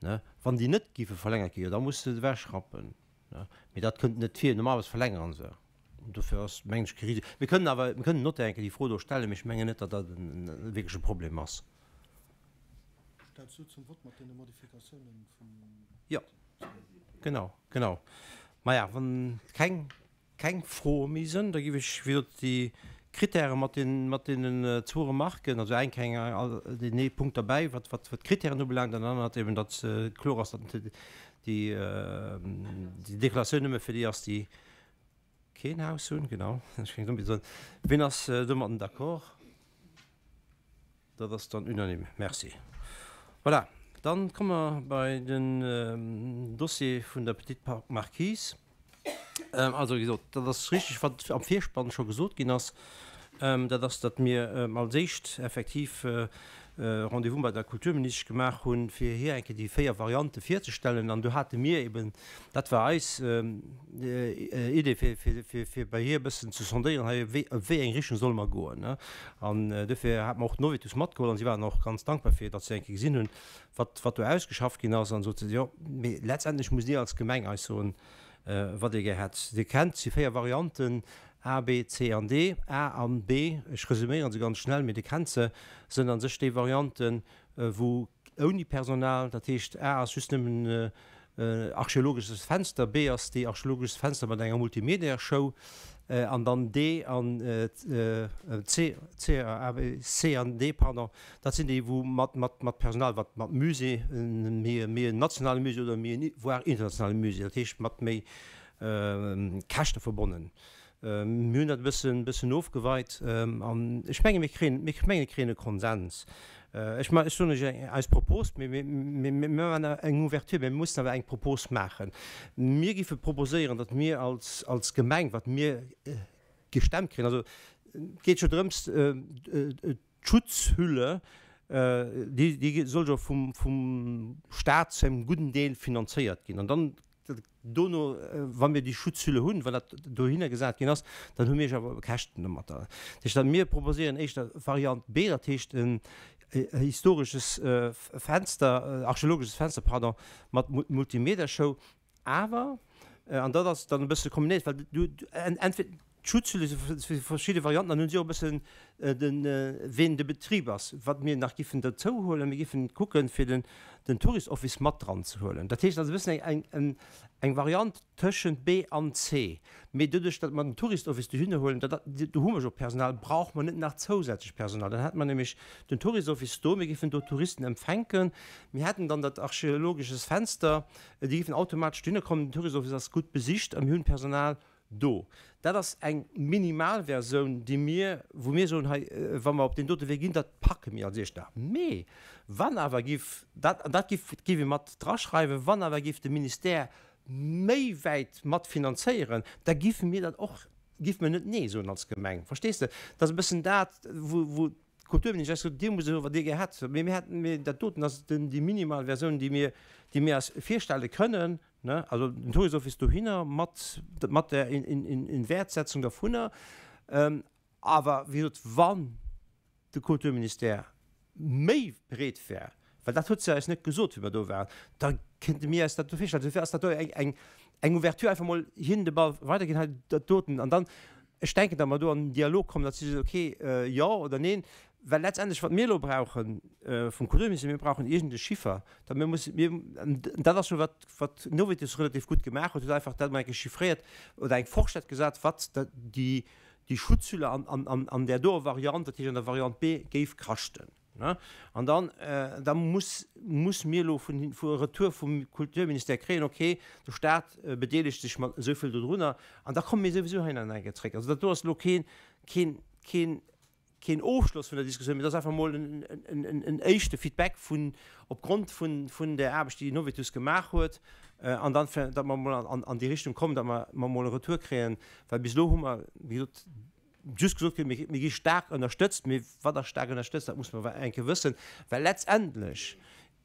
Speaker 1: Ne? Wann déi net géife verlängert ginn, jo da muss de se ewechrappen. Ne? Mee dat kënnt net vir. Normalerweis verlängere se. An dofir ass, mengen ech, kee Risiko. Mir kënnen awer, mir kënnen den Notaire eng Kéier déi Fro do stellen, mee ech mengen net, datt dat e wierkleche Problem ass.
Speaker 5: Stells du zum Vott mat deene Modifikatiounen vum.
Speaker 1: Jo, genau, genau. Maja, wann keng, keng Froe méi sënn, da géif ech, wéi gesot, déi Krittäre mat den, mat deenen zwou Remarken, also eng keng, deen ee Punkt derbäi, wat, wat, wat d'Krittären ubelaangt, an anert eben, datt kloer ass, datt déi, déi Deklaratioun nëmme fir déi ass, déi keen Haus hunn, genau, ech géing soen. Wien ass domatten d'accord? Dat ass dann unanime. Merci. Voilà, dann komme mer bei den Dossier vun der Petite Marquise. Also, wéi gesot, dat ass richtig, wat am Virspann scho gesot ginn ass. Dat ass, datt mir als éischt effektiv Rendez-vous bei der Kulturministesch gemaach hunn, fir hir eng Kéier déi 4 Variante virzestellen. An do hate mir eben, dat war eis Idee, fir bei hir e bëssen ze sondéieren, hei, a wéi eng Richtung solle mer goen. An dofir hate mer och d'Novitus matgeholl an si waren och ganz dankbar fir, datt se eng Kéier gesinn hunn, wat do ausgeschafft ginn ass. An sot se, jo, mee letztendlech musst Dir als Gemeng eis soen, wat Dir gär hätt. Dir kennt déi 4 Varianten, A, B, C an D. A an B, ech resuméiere se ganz schnell, mee Dir kennt se, sënn a sech déi Varianten, wou ouni Personal, dat heescht A ass just nëmmen archeologesches Fenster, B ass déi archeologesches Fenster mat enger Multimediashow an dann D an C, C, A, B, C an D, pardon, dat sinn déi wou mat, mat, mat Personal, wat mat Musée, méi, méi en nationale Musée oder méi en voire internationale Musée, dat heescht mat méi Käschte verbonnen. Mir hunn dat e bëssen, bëssen ofgeweit an ech menge mir kréien, mir menge kréien e Konsens. Ech ma, ech soen lech eng, eis Propos, mee mir, mir, mir maachen awer eng Ouverture, mee mir mussen awer eng Propos maachen. Mir géife proposéieren, datt mir als, als Gemeng, wat mir gestemmt kréien, also et geet jo drëms, D'Schutzhülle, déi, déi soll jo vum, vum Staat zu engem gudden Deel finanzéiert ginn. An dann dono, wa mir déi Schutzhülle hunn, wann dat dohinner gesat ginn ass, dann hu mir jo awer Käschten domatter. Dat heescht, mir proposéieren éischter Variant B, dat heescht en historesches Fenster, archeologesches Fenster, pardon, mat Multimediashow, Awer, an dat ass dann e bësse kombinéiert, well du entweder d'Schutzhülle si verschidde Varianten, dann hu si och e bëssen den, ween de Betrib ass. Wat mir nach giffen dozou huelen, mir giffen kucken, fir den den Tourist Office mat dran ze huelen. Dat heescht also e bëssen eng eng eng Variant tëschent B an C. Mee doduerch, datt mer den Tourist Office dohinner huelen, dat do hu mer jo Personal, brauche mer net nach zousätzlech Personal. Dann hätte mer nämlech den Tourist Office do, mir giffen do Touristen empfänken, mir hätten dann dat archeologisches Fenster, Déi géifen automatesch dohinner kommen. Den Tourisoffice ass gutt besicht a mir hunn Personal do. Dat ass eng Minimalversioun, déi mir, wou mir soen, hei, wa mer op deen dote Wee ginn, dat packe mir als Iechternach. Mee wann awer giff dat, an dat giff, géif ee mat draschreiwen, wann awer giff de Ministère méi wäit mat finanzéieren, da giffe mir dat och, giffe mir net Nee soen als Gemeng. Verstees de? Dat ass e bëssen dat, wou, wou D'Kulturministesch huet gesot, Dir musst soen, wat Dir gär hätt. Mee mir hätten, mee dat doten ass den, déi minimal Versioun, déi mir, déi mir eis virstelle kënnen, ne, also den Tourisoffice dohinner mat, mat der Inwertsetzung dervunner. Awer, wéi gesot, wann de Kulturministère méi bereet wär, well dat huet se eis net gesot, wéi mer do waren, da kéinte mir eis dat do virstellen. Dofir ass dat do eng, eng, eng Ouverture, einfach emol hinnen de Ball weiderginn, hei dat doten. An dann, ech denken, datt mer do an den Dialog kommen, datt si soen, okay, jo oder neen. Well letztendlech, wat mir elo brauche vum Kulturministère, mir brauchen iergend e Chiffer, datt mir mussen, mir, an dat ass jo wat, wat Novitus relativ gutt gemaach huet, huet einfach dat emol eng Kéier chiffréiert oder eng Forschett gesat, wat déi. déi Schutzhülle an, an, an, an där doer Variant, dat heescht an der Variant B, géif kaschten. An dann, da muss, muss mir elo vun, vu e Retour vum Kulturministère kréien, okay, de Stat bedeelegt sech mat esou vill dodrunner, an da komme mir souwisou hei nach eng Kéier zréck. Also dat do ass elo keen, keen, keen, keen Ofschloss vun der Diskussioun, mee dat ass einfach emol en, en, en, en éischte Feedback vun, opgrond vun, vun där Aarbecht, déi Novetus gemaach huet, an dann, fir datt mer emol an, an déi Richtung kommen, datt mer, mer emol e Retour kréien, well bis elo hu mer, wéi gesot, just gesot kritt, mir gi staark ënnerstëtzt, mee wat ass staark ënnerstëtzt, dat muss mer awer eng Kéier wëssen, well letztendlech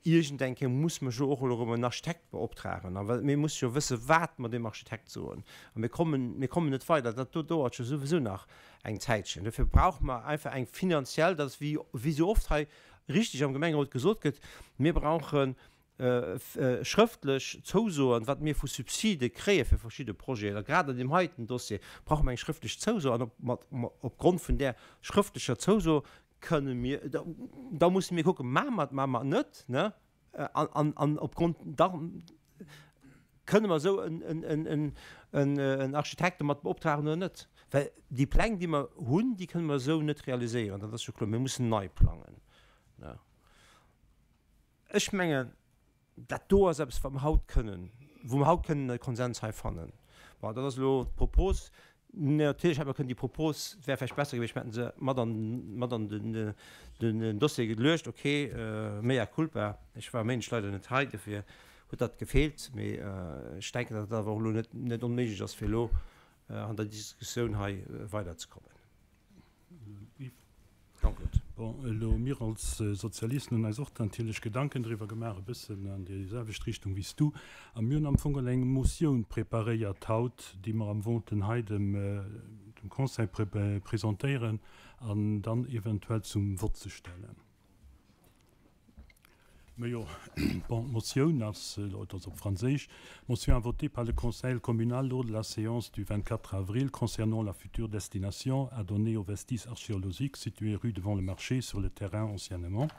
Speaker 1: iergend eng Kéier muss mer jo och elo erëm en Architekt beoptragen a well mir musse jo wësse wat mer deem Architekt soen a mir kommen, mir kommen net weider, dat do dauert jo souwisou nach eng Zäitchen. Dofir brauche mer einfach eng finanziell, dat ass wéi wéi esou oft hei richtig am Gemengerot gesot gëtt, mir brauchen schrëftlech Zousoen, wat mir vu Subside kréie fir verschidde Projeten, a grad an deem heiten Dossier brauche mer eng schrëftlech Zouso, an opgrond vun där schrëftlecher Zouso kënne mir, da musse mir kucken, maache mer et, maache mer et net, ne, an, an opgrond, da kënne mer esou en Architekt domat beoptragen oder net. Well déi Pläng, déi mer hunn, déi kënne mer esou net realiséieren, dat ass jo kloer, mir mussen nei plangen, ne. Ech mengen, dat do ass eppes, wat mer haut kënnen, wou mer haut kënnen e Konsens hei fannen. Bon, dat ass elo d'Propos. Natierlech hätt mer kënnen déi Propos, et wär vläicht besser gewiescht, mer hätten se mat an, mat an den, den Dossier geluecht. Okay, mea culpa, ech war e Méindeg leider net hei, dofir huet dat gefeelt. Mee ech denken, datt et awer och elo net, net onméiglech ass, fir elo an der Diskussioun hei weiderzekommen.
Speaker 7: Jean-Claude. Bon, elo mir als Sozialisten hunn eis och natierlech Gedanken driwwer gemaach, e bëssen an déi selwecht Richtung wéi s du. A mir hunn am Fong eng Motioun preparéiert haut, déi mer am Vote hei dem Conseil presentéieren an dann eventuell zum Vott ze stellen. Mais jo, bon, d'Motioun ass, et ass op Franséisch, Motion votée par le Conseil communal lors de la séance du 24 avril concernant la future destination à donner aux vestiges archéologiques situés rue devant le marché sur le terrain anciennement.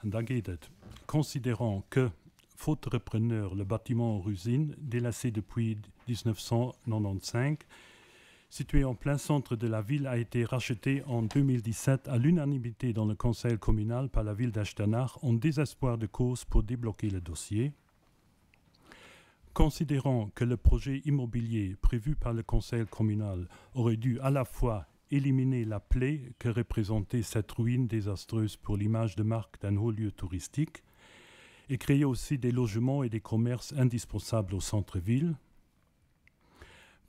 Speaker 7: An da geet et, Considérant que, faute de repreneur, le bâtiment en rusine, délaissé depuis 1995, situé en plein centre de la ville, a été racheté en 2017 à l'unanimité dans le conseil communal par la ville d'Echternach en désespoir de cause pour débloquer le dossier. Considérant que le projet immobilier prévu par le conseil communal aurait dû à la fois éliminer la plaie que représentait cette ruine désastreuse pour l'image de marque d'un haut lieu touristique et créer aussi des logements et des commerces indispensables au centre-ville,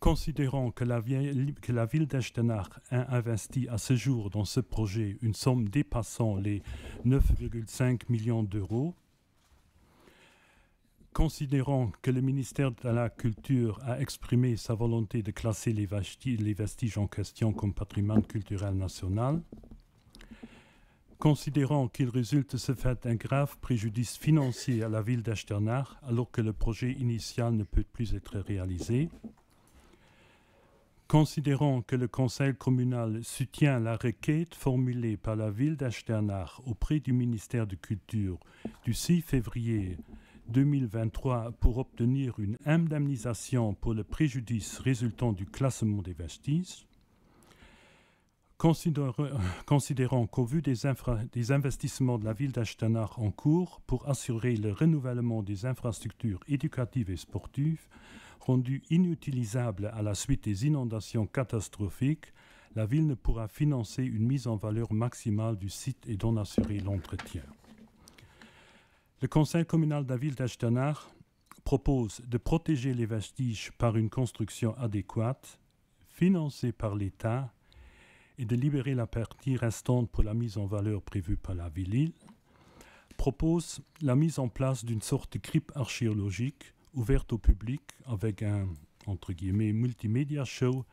Speaker 7: Considérant que la, que la ville d'Echtenach a investi à ce jour dans ce projet une somme dépassant les 9,5 millions d'euros, considérant que le ministère de la Culture a exprimé sa volonté de classer les vestiges, les vestiges en question comme patrimoine culturel national, considérant qu'il résulte de ce fait un grave préjudice financier à la ville d'Echternach alors que le projet initial ne peut plus être réalisé, considérant que le conseil communal soutient la requête formulée par la ville d'Echternach auprès du ministère de Culture du 6 février 2023 pour obtenir une indemnisation pour le préjudice résultant du classement des vestiges, Considérant qu'au vu des, des investissements de la ville d'Achtenach en cours pour assurer le renouvellement des infrastructures éducatives et sportives, rendues inutilisables à la suite des inondations catastrophiques, la ville ne pourra financer une mise en valeur maximale du site et d'en assurer l'entretien. Le conseil communal de la ville d'Achtenach propose de protéger les vestiges par une construction adéquate, financée par l'État et de libérer la partie restante pour la mise en valeur prévue par la ville propose la mise en place d'une sorte de crypte archéologique ouverte au public avec un entre guillemets multimédia show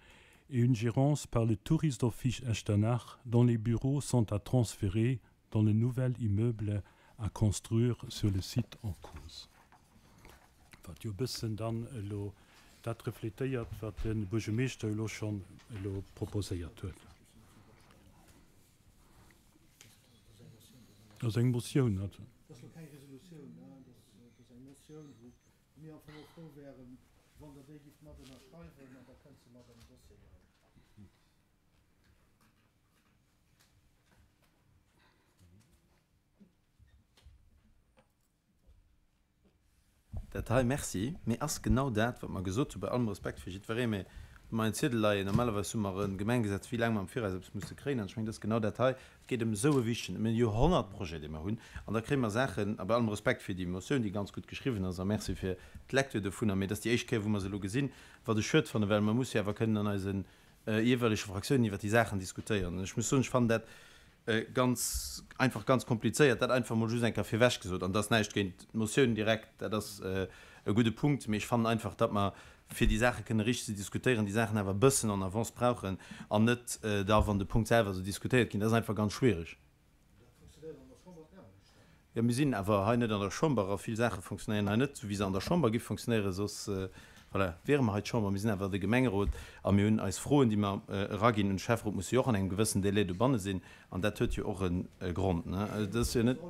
Speaker 7: et une gérance par le touriste d'office Echternach dont les bureaux sont à transférer dans le nouvel immeuble à construire sur le site en cause. Wat jo e bëssen dann elo dat refletéiert, wat de Buergermeeschter elo schonn elo proposéiert huet. Dat ass eng Motioun.
Speaker 5: Dat ass elo keng Resolutioun, dat ass eng Motioun, wou mir am Fong och frou wäeren, wann Der déi gift mat ënnerschreiwen, an da kënnt se mat an den Dossier eran.
Speaker 8: Dat hei, merci, mee ass genau dat, wat mer gesot hunn, bei allem Respekt fir jiddweree, mee hu mer en Ziedel leien, normalerweis hu mer e Gemengegesetz, wéi laang mer am Viraus eppes musse kréien, an ech mengen, dat ass genau dat hei. Et geet ëm esou e wichtegen, ëm e Joerhonnertprojet, dee mer hunn, an da kréie mer Saachen, a bei allem Respekt fir déi Motioun, déi ganz gutt geschriwwen ass, a merci fir d'Lecture dovunner, mee et ass déi éischt Kéier, wou mer se elo gesinn, wat ech schued fannen, well mer musse jo awer kënnen an eise jeeweilege Fraktiounen iwwert déi Saachen diskutéieren. An ech muss soen, ech fannen dat ganz einfach ganz komplizéiert, dat einfach emol just eng Kéier virwech gesot. An dat ass näischt géint d'Motioun direkt, dat ass e gudde Punkt, mee ech fannen einfach, datt mer, fir déi Saache kënne richteg ze diskutéieren, déi Saachen awer e bëssen en avance brauchen an net da, wann de Punkt selwer esou diskutéiert ginn. Dat ass einfach ganz schwierig. Jo, mir sinn awer hei net an der Chamber a vill Saache fonctionnéieren hei net esou, wéi se an der Chamber gi fonctionnéieren, soss, voilà, wiere mer hei d'Chamber. Mir sinn awer de Gemengerot a mir hunn eis Froen, déi mer eraginn un de Schäfferot, musse jo och an engem gewëssen Délai dobanne sinn an dat huet jo och e Grond, ne? Dat ass jo net.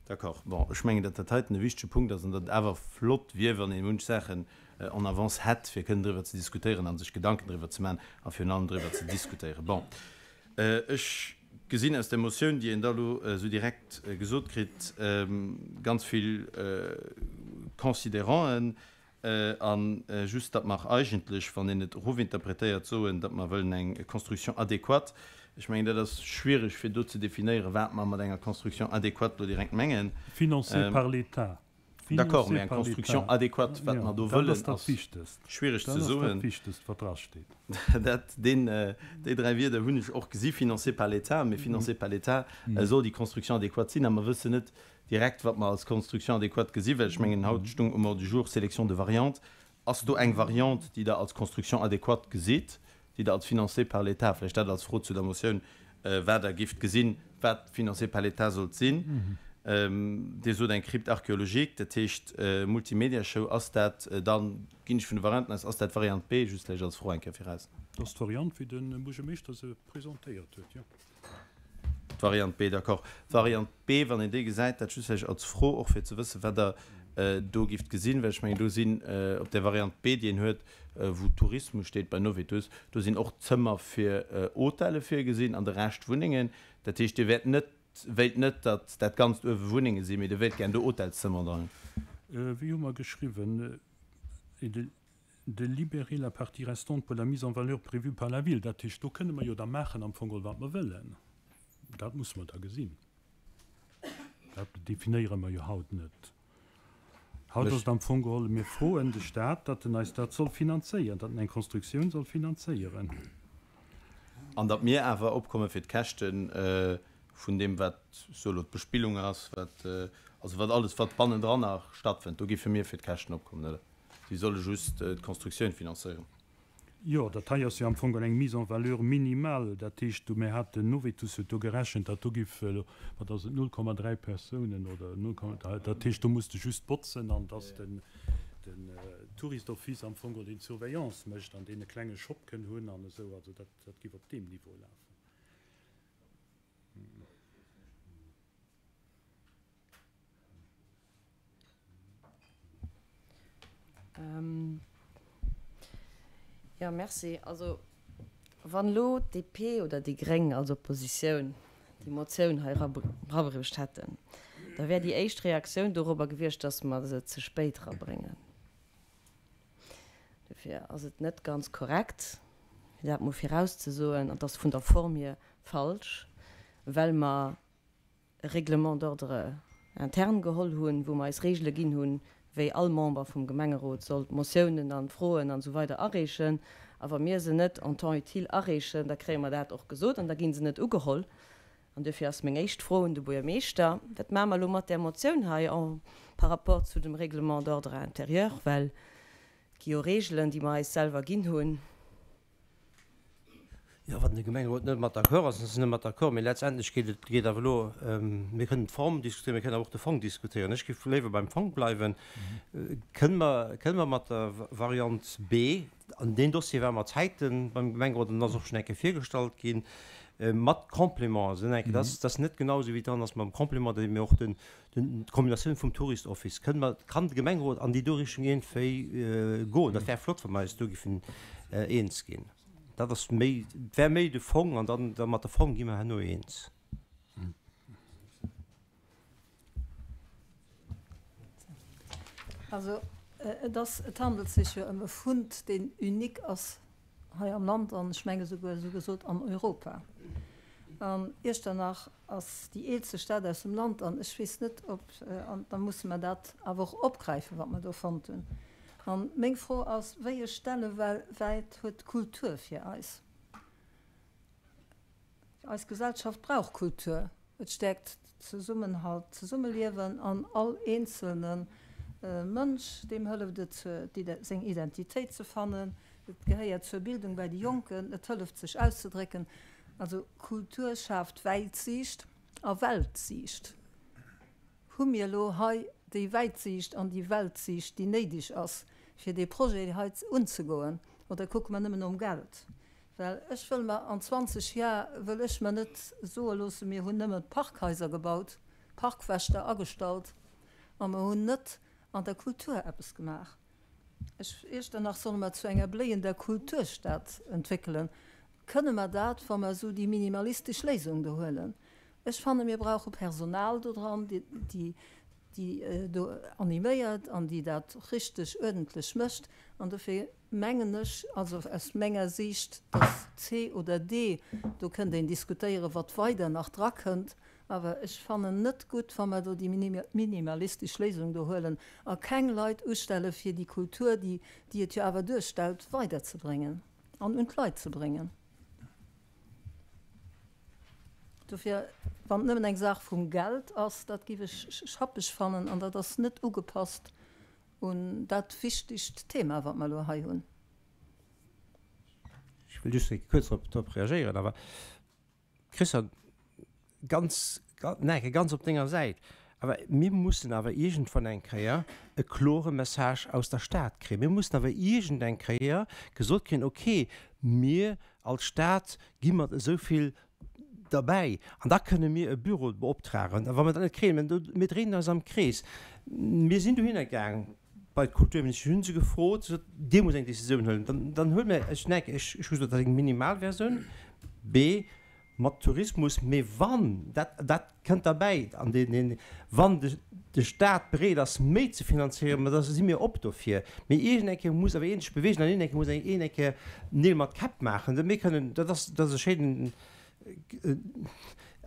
Speaker 8: D'accord. Bon, ech mengen, datt dat heiten e wichtege Punkt ass an datt et awer flott wier, wann ee munch Saachen en avance hätt, fir kënnen driwwer ze diskutéieren a sech Gedanken driwwer ze maachen a virun allem driwwer ze diskutéieren. Bon, ech gesinn aus der Motioun, déi een da elo esou direkt gesot kritt, ganz vill Considéranten. A just, datt mer eigentlech, wann een et erofinterpretéiert, soen, datt mer wëllen eng Construction adéquate. Ech mengen, dat ass schwierig, fir do ze definéieren, wat mer mat enger Construction adéquate elo direkt mengen.
Speaker 7: Financée par l'État.
Speaker 8: D'accord, mä eng Construction adéquate, wat mer do wëllen, ass schwierig ze soen.
Speaker 7: Dat ass dat Wichtegst, wat drasteet.
Speaker 8: Dat, deen, déi dräi Wierder hunn ech och gesi, financée par l'État. Mee financée par l'État soll déi Construction adéquate sinn. A mer wëssen net, Direkt, wat mer als Construction adéquate gesi well ech mengen, haut stung um Ordre du jour Sélection de variantes. Ass do eng Variante, déi Der als Construction adéquate gesitt, déi Der als financée par l'État, vläicht dat als Fro zu der Motioun, wat Der gifft gesinn, wat financé par l'État sollt sinn? Dir sot eng Crypte archéologique, dat heescht Multimediashow. Ass dat dann, ginn ech vun de Varianten aus, ass dat d'Variant B? Just vläicht als Fro eng Kéier viraus.
Speaker 7: Dat ass d'Variant, wéi de Buergermeeschter se presentéiert huet, jo.
Speaker 8: D'Variant B, d'accord. D'Variant B, wann een déi gesäit, dat just vläicht als Fro och, fir ze wëssen, wat Der do gifft gesinn, well ech mengen, do sinn op där Variant B, déi een huet, wou Tourismus steet bei Novetus, do sinn och Zëmmer fir Hotelle virgesinn an de Rescht Wunnengen. Dat heescht, Dir wäert net, wéilt net, datt dat Ganzt uewe Wunnenge sinn, mee Dir wéilt gär do Hotelszëmmer dran hunn.
Speaker 7: Wéi hu mer geschriwwen? De libérer la partie restante pour la mise en valeur prévue par la ville. Dat heescht, do kënne mer jo da maachen am Fong geholl wat mer wëllen. Dat musse mer da gesinn. Dat definéiere mer jo haut net. Haut ass et am Fong geholl, mir froen de Stat, datt en eis dat soll finanzéieren, datt en eng Constructioun soll finanzéieren.
Speaker 8: An datt mir awer opkomme fir d'Käschte vun deem, wat sou elo d'Bespillung ass, wat, also wat alles, wat bannendran nach stattfënnt, do géife mir fir d'Käschten opkommen, oder? Si solle just d'Constructioun finanzéieren.
Speaker 7: Jo, dat hei ass jo am Fong eng Mise en valeur minimale. Dat heescht, do, mir haten, Novetus huet do gerechent, datt do giff, wat ass et, 0,3 Persounen oder 0, dat heescht, do muss de just botzen an datt den, den Touristoffice am Fong deen d'Surveillance mécht an deen e klenge Shop kënn hunn an esou. Also dat, dat giff op deem Niveau lafen.
Speaker 2: Jo, merci. Also, wann elo d'DP oder déi Gréng als Oppositioun déi Motioun hei erabruecht hätten, da wär déi éischt Reaktioun dorobber gewiescht, dass mer se ze spéit erabréngen. Dofir ass et net ganz korrekt, fir dat mol virauszesoen. An et ass vun der Form hier falsch, well mer e Règlement d'ordre interne geholl hunn, wou mer eis Regele ginn hunn, wéi all Member vum Gemengerot soll d'Motiounen an d'Froen an esou weider areechen. A wa mir se net en temps utile areechen, da kréie mer dat och gesot an da gi se net ugeholl. An duerfir ass meng éischt Fro un de Buergermeeschter, Wat maache mer elo mat där Motioun hei en par rapport zu dem Règlement d'ordre intérieur? Well et gi jo Regelen, déi mer eis selwer ginn hunn.
Speaker 4: Jo, wann de Gemengerot net mat d'accord ass, dann ass en net mat d'accord. Mee letztendlech geet et, geet awer elo, mir kënnen d'Form diskutéieren, mir kënnen awer och de Fong diskutéieren. Ech géif léiwer beim Fong bleiwen. Kënnen mer, kënnen mer mat der Variant B, an deen Dossier war mat Zäite beim Gemengerot an ass och schonn eng Kéier virgestallt ginn, mat Complément, also eng Kéier, dat ass net genau esou wéi dran ass, mam Complément, datt mir och den, D'Kombinatioun vum Tourist Office, kënne mer, kann de Gemengerot an déi do Richtung iergendwéi goen? Dat wär flott, wa mer eis do giffen eens ginn. Dat ass méi, wär méi de Fong an dann da mat der Form gi mer herno eens.
Speaker 9: Also et ass, et handelt sech jo ëm e Fund, deen unique ass hei am Land an ech menge souguer, esou gesot, an Europa. An Iechternach ass déi eelste Stad aus dem Land an ech weess net, ob, an da musse mer dat awer och opgräifen, wat mer do fonnt hunn. An meng Fro ass, Wéi e Stellewäert huet d'Kultur fir eis? Eis Gesellschaft brauch Kultur. Et stäerkt Zesummenhalt, d'Zesummeliewen an all eenzelne Mënsch, deem hëlleft et, seng Identitéit ze fannen. Et gehéiert zur Bildung bei de Jonken, et hëlleft sech auszedrécken. Also Kultur schaaft Wäitsiicht a Weltsiicht. Hu mir elo hei déi Wäitsiicht an déi Weltsiicht, déi néideg ass, fir dee Projet hei unzegoen, oder kucke mer nëmmen nom Geld? Well ech wëll mer an 20 Jar wëll ech mer net soe loosse, mir hunn nëmme Parkhaiser gebaut, Parkwächter agestallt a mer hunn net an der Kultur eppes gemaach. Ech, Iechternach solle mer zu enger bléiender Kulturstad entwéckelen. Kënne mer dat, wa mer esou déi minimalistesch Léisung do huelen? Ech fanne mir brauche Personal do dran, déi déi do animéiert an déi dat richteg uerdentlech mécht. An dofir mengen ech, also aus menger Siicht, dass C oder D, do kënnt een diskutéieren, wat weider nach drakënnt, awer ech fannen net gutt, wa mer do déi minimalistesch Léisung do huelen a keng Leit ustelle fir déi Kultur, déi et jo awer duerstellt, weiderzebréngen an un d'Leit ze bréngen. Dofir, wann et nëmmen eng Saach vum Geld ass, dat géif ech schappeg fannen an dat ass net ugepasst un dat wichtegt Thema, wat mer elo hei hunn.
Speaker 1: Ech wëll just kuerz drop reagéieren, awer Christian, ganz, nee, ganz op denger Säit, awer mir mussen awer iergendwann eng Kéier e klore Message aus der Stad kréien. Mir mussen awer iergendeng Kéier gesot kréien, okay, mir als Stad gi mat esou vill derbäi an da kënne mir e Büro beoptragen. A wa mer dat net kréien, mir dréinen eis am Krees. Mir sinn dohinner gaang bei d'Kulturministesch, hunn se gefrot, se sot, Dir musst eng Decisioun huelen. Dann, dann huele mir, ech, nee, ech, ech hu gesot, dat ass eng Minimalversioun, B, mat Tourismus, mee wann, dat, dat kënnt derbäi, an deen, deen, wann de, de Staat bereet ass méi ze finanzéieren, ma da si mir op dofir. Mee iergend eng Kéier muss awer een sech beweegen an iergend eng Kéier muss een eng Kéier Neel mat Käpp maachen. Mir kënnen, dat ass, dat ass e schéinen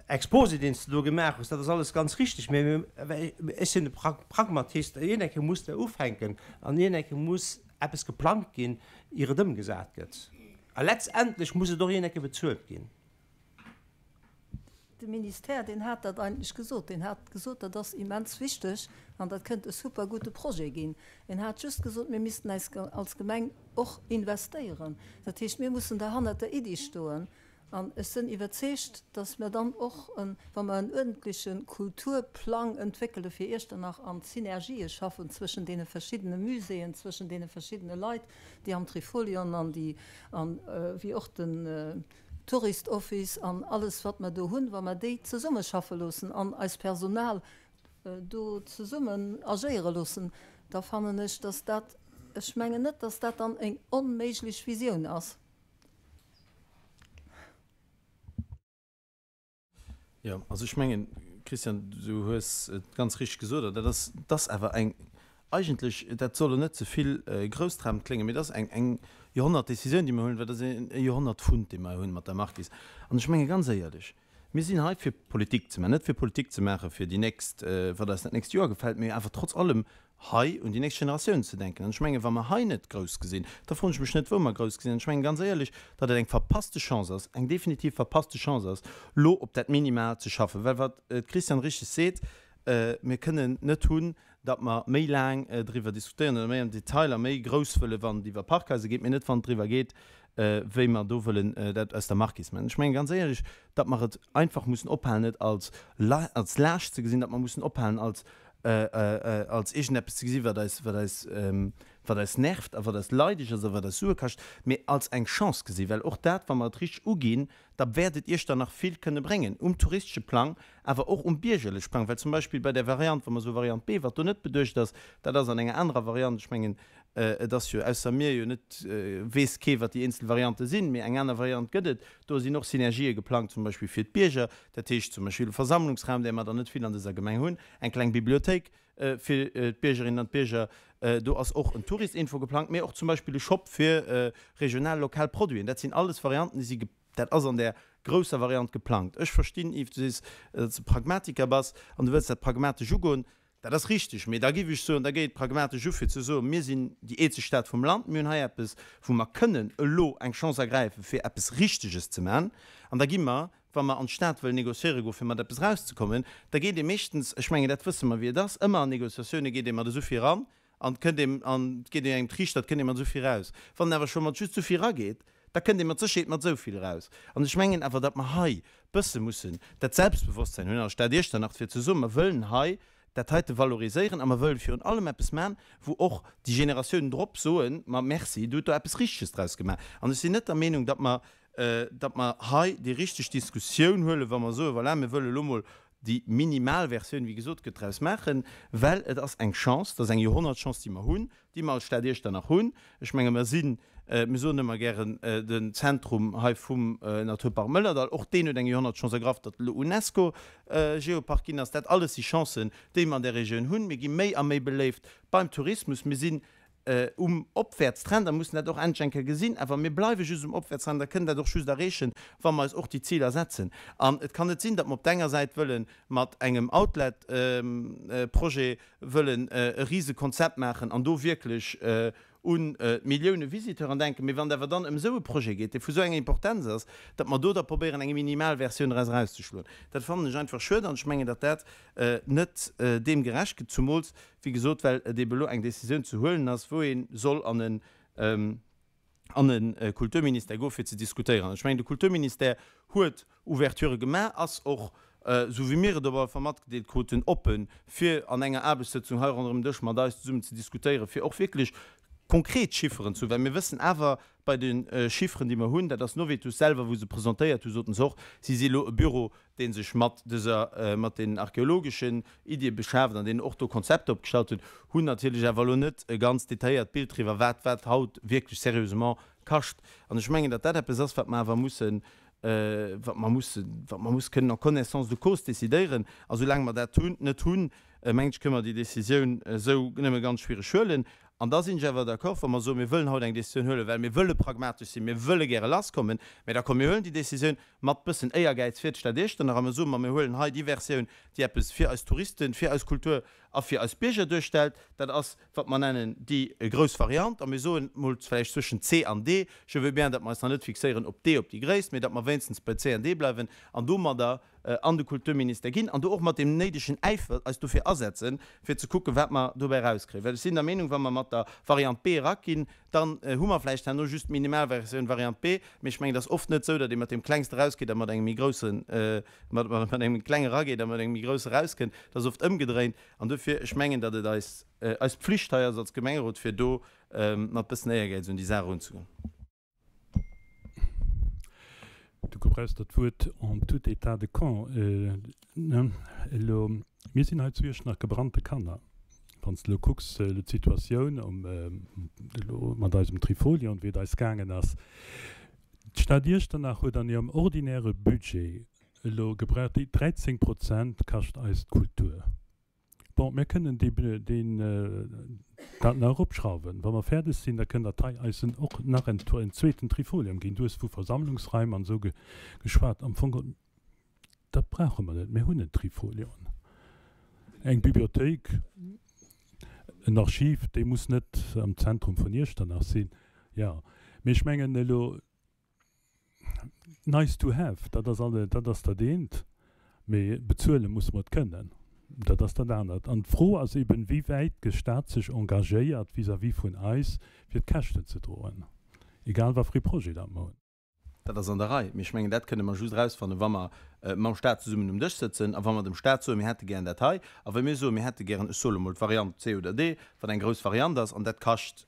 Speaker 1: Exposé, deen s de do gemaach hues, dat ass alles ganz richtig, mee ech sinn e Pragmatist, iergend eng Kéier muss de ufänken an iergend eng Kéier muss eppes geplangt ginn, ier et ëmgesat gëtt. A letztendlech muss et och iergend eng Kéier bezuelt ginn.
Speaker 9: De Ministère, deen hat dat eigentlech gesot. Deen hat gesot, dat ass immens wichteg an dat kënnt e super gudde Projet ginn. En hat just gesot, mir missten äis als Gemeng och investéieren. Dat heescht, mir mussen da hannert der Iddi stoen. An ech sënn iwwerzeegt, dass mir dann och, wa mer en uerdentleche Kulturplang entwéckele fir Iechternach an Synergië schaffen zwëschen deene verschiddene Muséeën, zwëschen deene verschiddene Leit, déi am Trifolion an déi, an wéi och den Tourist Office an alles wat mer do hunn, wa mer déi zesummeschaffe loossen an eist Personal do zesummen agéiere loossen, da fannen ech, dass dat, ech mengen net, dass dat dann eng onméiglech Visioun ass.
Speaker 8: Jo, also ech mengen, Christian, du hues et ganz richteg gesot, an dat ass, et ass awer eng, eigentlech, dat soll elo net ze vill groussdramend kléngen, mee et ass eng, eng Joerhonnert-Décisioun, déi mir huelen, well et ass e Joerhonnert-Fund, dee mer hunn mat der Marquise. An ech menge ganz éierlech, mir sinn hei fir Politik ze maachen, net fir Politik ze maache fir déi nächst, wat eis dat nächst Joer gefält, mee awer trotz allem hei un déi nächst Generatiounen ze denken. An ech mengen, wa mer hei net grouss gesinn, da froen ech mech net, wou mer grouss gesinn. An ech mengen ganz éierlech, datt et eng verpasste Chance ass, eng definitiv verpasste Chance ass, elo op dat Minimal ze schaffen. Well wat d'Christiane richteg seet, Mir kënnen net hunn, datt mer méi laang driwwer diskutéieren oder méi am Detail a méi grouss wëlle wann et iwwer Parkhaiser geet, mee net wann et driwwer geet, wéi mer do wëllen dat aus der Marquise maachen. Ech mengen ganz éierlech, datt mer et einfach mussen ophalen, et als als Laascht ze gesinn, datt mer mussen ophalen, als als iergendeppes ze gesinn, wat eis, wat eis, wat eis nervt a wat eis leideg ass a wat eis Sue kascht, mee als eng Chance gesinn. Well och dat, wa mer et richteg uginn, da wäert et Iechternach vill kënne bréngen, um touristesche Plang, awer och um biergerleche Plang. Well zum Beispill bei där Variant, wa mer soe Variant B, wat do net beduecht ass, dat ass an enger anerer Variant, ech mengen. Et ass jo ausser mir jo net, weess kee wat déi eenzel Variante sinn, mee eng aner Variant gëtt et. Do sinn och Synergië geplangt, zum Beispill fir d'Bierger, dat heescht zum Beispill e Versammlungsraum, däer mer der net vill an dëser Gemeng hunn, eng kleng Bibliothéik fir d'Biergerinnen an d'Bierger. Do ass och en Touristinfo geplangt, mee och zum Beispill e Shop fir regional, lokal Produiten. Dat sinn alles Varianten, déi si Dat ass an där grousser Variant geplangt. Ech verstinn, Yves, du sees, datt s de Pragmatiker bass an du wëlls dat pragmatesch ugoen. Dat ass richteg, mee da géif ech soen, da géi et pragmatesch u fir ze soen, mir sinn déi eenzeg Stad vum Land, mir hunn hei eppes, wou mer kënnen elo eng Chance ergräifen, fir eppes Richteges ze man. An da gi mer, wa mer an d'Stad wëllen négociéiere goen, fir mat eppes erauszekommen, da geet ee meeschtens, ech mengen, dat wësse mer, wéi et ass, ëmmer an Négociatioune geet ee mat esou vill eran, An et kënnt een, an et geet een engem Triichter, et kënnt ee mat esou vill raus. Wann een awer scho mat just esou vill erageet, da kënnt ee mat Sécherheet mat esou vill eraus. An ech mengen awer, datt mer hei bësse mussen dat Selbstbewosstsein hunn an der Stad Iechternach, fir ze soen, mer wëllen hei dat heite valoriséieren a mer wëllen virun allem eppes maachen, wou och déi Generatiounen drop soen, ma merci, du hutt do eppes Richteges draus gemaach. An ech sinn net der Meenung, datt mer, datt mer hei déi richteg Diskussioun huelen, wa mer soen, voilà, mir wëlle elo mol déi minimal Versioun, wéi gesot gëtt, draus maachen, well et ass eng Chance, dat ass eng Joerhonnertchance, déi mer hunn, déi mer als Stad Iechternach hunn. Ech menge mer sinn, mir soen ëmmer gären, den Zentrum hei vum Naturpark Mëllerdall, och deen huet eng Joerhonnertchance ergraff, datt elo Unesco-Geopark ginn ass. Dat alles si Chancen, déi mer an där Regioun hunn. Mir gi méi a méi beléift beim Tourismus. Mir sinn um Opwäertstrend a mussen dat och endlech eng Kéier gesinn. Awer mir bleiwe just um Opwäertstrend a kënnen dat och just erreechen, wa mer eis och déi Ziler setzen. An et kann net sinn, datt mer op der enger Säit wëlle mat engem Outlet-Projet wëllen e Risekonzept maachen an do wierklech un d'Millioune Visiteuren denken, mee wann et awer dann ëm esou e Projet geet, dee vu esou enger Importenz ass, datt mer do da probéieren eng minimal Versioun draus erauszeschloen. Dat fannen ech einfach schued an ech mengen, datt dat net deem gerecht gëtt, zumools wéi gesot, well et ebe elo eng Décisioun ze huelen ass, wou ee soll an en an e Kulturministère goe fir ze diskutéieren. Ech mengen, de Kulturministère huet Ouverturë gemaach, ass och, esou wéi mir et op alle Fall matgedeelt kruten, oppen, fir an enger Aarbechtssëtzung hei ronderëm den Dësch mat eis zesummen ze diskutéieren, fir och wierklech konkret Chifferen ze hunn, well mir wëssen awer bei de Chifferen, déi mer hunn, dat ass Novetus selwer, wou se presentéiert hu, soten se och, si si elo e Büro, dee sech mat dëser, mat den archeologeschen Iddie beschaaft an deen och do Konzepter opgestallt huet, hunn natierlech awer elo net e ganz detailléiert Bild driwwer, wat wat haut wierklech sérieusement kascht. An ech mengen, datt dat eppes ass, wat mer awer mussen, wat mer mussen, wat mer musse kënnen en connaissance de cause décidéieren. A soulaang mer dat hunn, net hunn, mengen ech, kënnen mer déi Décisioun esou nëmme ganz schwiereg huelen. An da sinn ech awer d'accord, wa mer soen, mir wëllen haut eng Décisioun huelen, well mir wëlle pragmatesch sinn, mir wëlle gäre lasskommen, mä da komm, mir huelen déi Décisioun mat bëssen Éiergäiz fir d'Stad Iechternach a mir soen, ma mir huelen hei déi Versioun, déi eppes fir eis Touristen, fir eis Kultur a fir eis Bierger duerstellt. Dat ass, wat mer nennen déi grouss Variant. A mir soen mol vläicht zwëschen C an D, je veux bien, datt mer eis nach net fixéieren op D, op déi gréisst, mä datt mer wéinstens bei C an D bleiwen an domadder an de Kulturministère ginn an do och mat deem néidegen Äifer eis dofir asetzen, fir ze kucken, wat mer dobäi erauskréien. Well ech sinn der Meenung, wa mer mat der Variant B eraginn, dann hu mer vläicht herno just d'Minimalversioun Variant B, mee ech mengen, et ass oft net esou, datt ee mat deem Klengste erausgeet a mat engem méi groussen, mat engem klenge erageet a mat engem méi grousse erauskënnt. Et ass oft ëmgedréint. An dofir, ech mengen, datt et eis, eis Pflicht hei ass als Gemengerot, fir do mat bëssen Éiergäiz un déi Saach erunzegoen.
Speaker 7: Du gebrauchs dat Wuert en tout état de cause. Elo, mir sinn hei zu Iechternach gebrannte Kanner. Wann s de elo kucks, elo d'Situatioun elo mat eisem Trifolion, wéi et eis gaangen ass. D'Stad Iechternach huet an hirem ordinäre Budget elo gebraucht, déi 13 Prozent kascht eis d'Kultur. Bon, mir kënnen dee, deen, dat nach eropschrauwen. Wa mer fäerdeg sinn, da kënnt Der hei eis en och nach en, en zweeten Trifolium ginn. Du hues vu Versammlungsraim an esou geschwat. Am Fong, dat brauche mer net. Mir hunn en Trifolion, eng Bibliothéik, en Archiv, dee muss net am Zentrum vun Iechternach sinn. Jo, mee ech mengen elo, Nice to have, dat ass alle, dat ass dat eent, mee bezuele musse mer et kënnen, dat ass dat anert. An d'Fro ass eben, wéi wäit de Stat sech engagéiert vis-à-vis vun eis, fir d'Käschten ze droen, egal wat fir ee Projet dat mer hunn.
Speaker 8: Dat ass an der Rei, mee ech mengen, dat kënne mer just erausfannen, wa mer mam Stat zesummen um Dësch sëtzen a wa mer dem Stat soen, mir hätte gären dat hei, a wa mir soen, mir hätte gären, ech soe mol d'Variant C oder D, wat eng grouss Variant ass, an dat kascht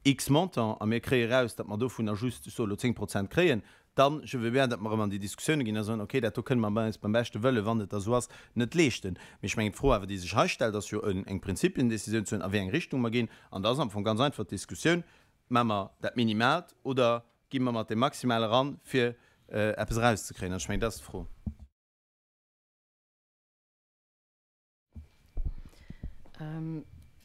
Speaker 8: X Montant a mir kréie raus, datt mer dovunner just, ech soe lo 10 Prozent kréien. Dann, je veux bien, datt mer erëm an déi Diskussioune ginn a soen, okay, dat do kënne mer eis beim beschte Wëllen, wann et da esou ass, net leeschten. Mee ech mengen, d'Fro awer, déi sech hei stellt, ass jo eng Prinzipiendecisioun ze huelen, a wéi eng Richtung mer ginn. An da ass am Fong ganz einfach d'Diskussioun, Maache mer dat Minimaalt oder gi mer mat deem Maximale eran, fir eppes erauszekréien? An ech mengen, dat ass d'Fro.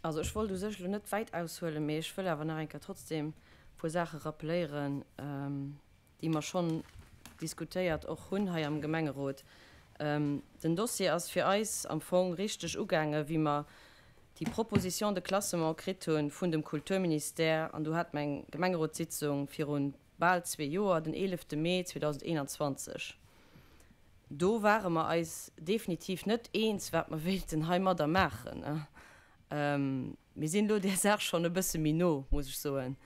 Speaker 2: Also ech wollt u sech elo net wäit aushuelen, mee ech wëll awer nach eng Kéier trotzdem e puer Saache rappeléieren, déi mer schonn diskutéiert och hunn hei am Gemengerot. Den Dossier ass fir eis am Fong richteg ugaangen, wéi mer déi Proposition de classement kritt hu vun dem Kulturministère, an do hate mer eng Gemengerotssitzung viru bal zwee Joer, den 11 Mee 2021. Do ware mer eis definitiv net eens, wat mer wéilten heimadder maachen. Mir sinn elo där Saach schonn e bësse méi no, muss ech soen.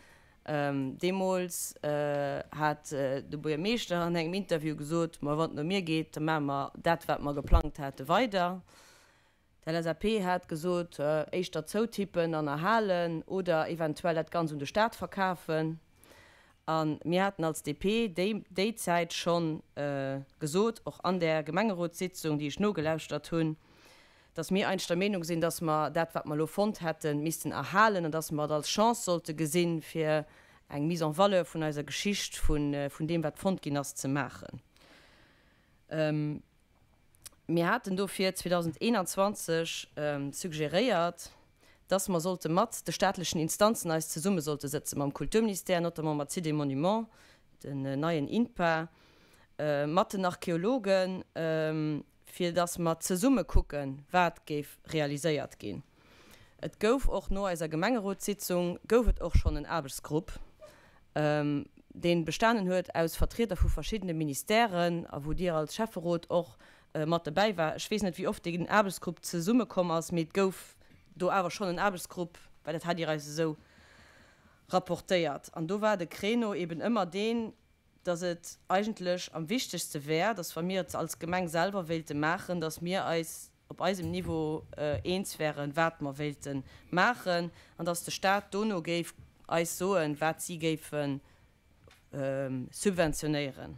Speaker 2: Deemools hat de Buergermeeschter an engem Interview gesot, Ma wann et no mir geet, da maache mer dat, wat mer geplangt hate, weider. D'LSAP hat gesot, éischter zoutippen an erhalen oder eventuell dat Ganz un de Staat verkafen. A mir haten als DP déi déi Zäit scho gesot, och an där Gemengerotssitzung, déi ech nogelauschtert hunn, datt mir eigentlech der Meenung sinn, datt mer dat, wat mer elo fonnt hätten, missten erhalen an datt mer et als Chance sollte gesinn, fir eng Mise en valeur vun eiser Geschicht, vun deem, wat fonnt ginn ass, ze maachen. Mir haten dofir 2021 suggeréiert, dass mer sollte mat de staatlechen Instanzen eis zesumme sollte sëtzen, mam Kulturministère, notamment mat Sites et Monuments, den neien INPA, mat den Archeologen, fir dass mer zesumme kucken, wat géif realiséiert ginn. Et gouf och no eiser Gemengerotssitzung gouf et och schonn en Aarbechtsgrupp, dee bestanen huet aus Vertrieder vu verschiddene Ministèren a wou Dir als Schäfferot och mat dobäi war. Ech weess net, wéi oft deen Aarbechtsgrupp zesummekomm ass, mee et gouf do awer schonn en Aarbechtsgrupp, well dat hat Dir eis esou rapportéiert. An do war de Créneau eben ëmmer deen, dass et eigentlech am wichtegste wär, dass wa mir et als Gemeng selwer wéilte maachen, dass mir eis op eisem Niveau eens wären, wat mer wéilte maachen, an dass de Stat dono géif eis soen, wat si géife subventionéieren.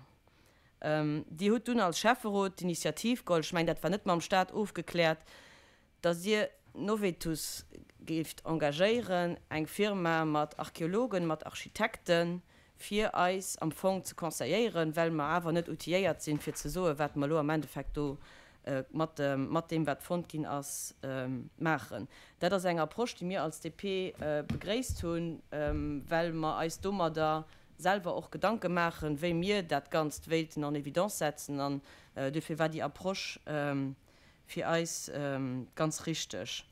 Speaker 2: Dir hutt dunn als Schäfferot d'Initiativ geholl, ech mengen, dat war net mam Stat ofgekläert, dass Dir Novetus géift engagéieren, eng Firma mat Archeologen, mat Architekten, fir eis am Fong ze conseilléieren, well mer awer net outilléiert sinn, fir ze soen, wat mer elo am Endeffekt do mat deem, wat fonnt ginn ass, maachen. Dat ass eng Approche, déi mir als DP begréisst hunn, well mer eis domadder selwer och Gedanke maachen, wéi mir dat Ganzt wéilten en évidence setzen. An duerfir war déi Approche fir eis ganz richteg.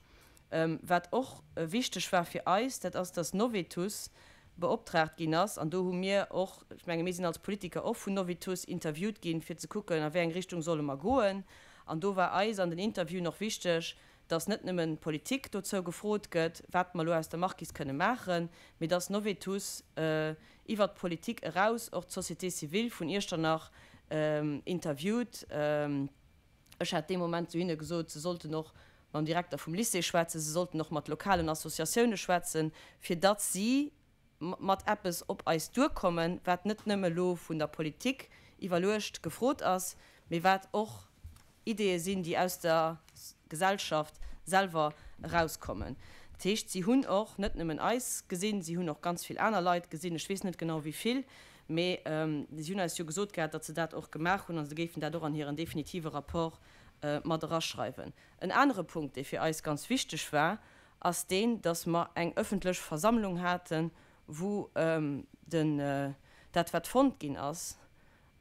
Speaker 2: Wat och wichteg war fir eis, dat ass, dass Novetus beoptraagt ginn ass, an do hu mir och, ech menge mir sinn als Politiker och vun Novetus interviewt ginn, fir ze kucken, a wéi eng Richtung solle mer goen. An do war eis an den Interviewen och wichteg, dass net nëmmen d'Politik dozou gefrot gëtt, wat mer elo aus der Markis kënne maachen, mee dass Novetus iwwert d'Politik eraus och d'Société civile vun Iechternach interviewt. Ech hat dee Moment zu hinne gesot, se sollten och mam Direkter vum Lycée schwätzen, se sollten och mat lokalen Associatioune schwätzen, fir datt si mat eppes op eis duerkommen, wat net nëmme elo vun der Politik iwwerluecht gefrot ass, mee wat och Ideeë sinn, déi aus der Gesellschaft selwer erauskommen. Dat heescht, si hunn och net nëmmen eis gesinn, si hunn och ganz vill aner Leit gesinn, ech weess net genau wéi vill, Mee si hunn eis jo gesot gehat, datt se dat och gemaach hunn a se géifen dat och an hiren definitive Rapport mat eraschreiwen. En anere Punkt, dee fir eis ganz wichteg war, ass deen, datt mer eng öffentlech Versammlung haten, wou den, dat wat fonnt ginn ass,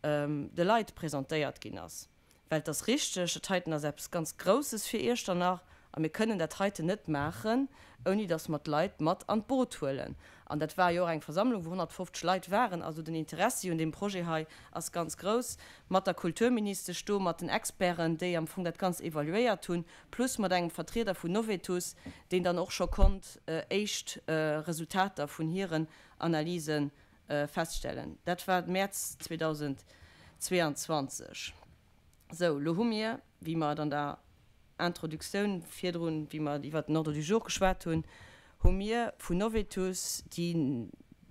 Speaker 2: de Leit presentéiert ginn ass. Well et ass richteg, dat heiten ass eppes ganz Grousses fir Iechternach a mir kënnen dat heiten net maachen, ouni datt mer d'Leit mat an d'Boot huelen. An dat war jo och eng Versammlung, wou 150 Leit waren. Also den Interessi un deem Projet hei ass ganz grouss. Mat der Kulturministesch do, mat den Experten, déi am Fong dat Ganzt evaluéiert hunn, plus mat engem Vertrieder vun Novetus, deen dann och scho konnt éischt Resultater vun hiren Analyse feststellen. Dat war Mäerz 2022. Sou, elo hu mir, wéi mer et an der Introduktioun virdrun, wéi mer iwwert den Ordre du jour geschwat hunn, hu mir vun Novetus déi,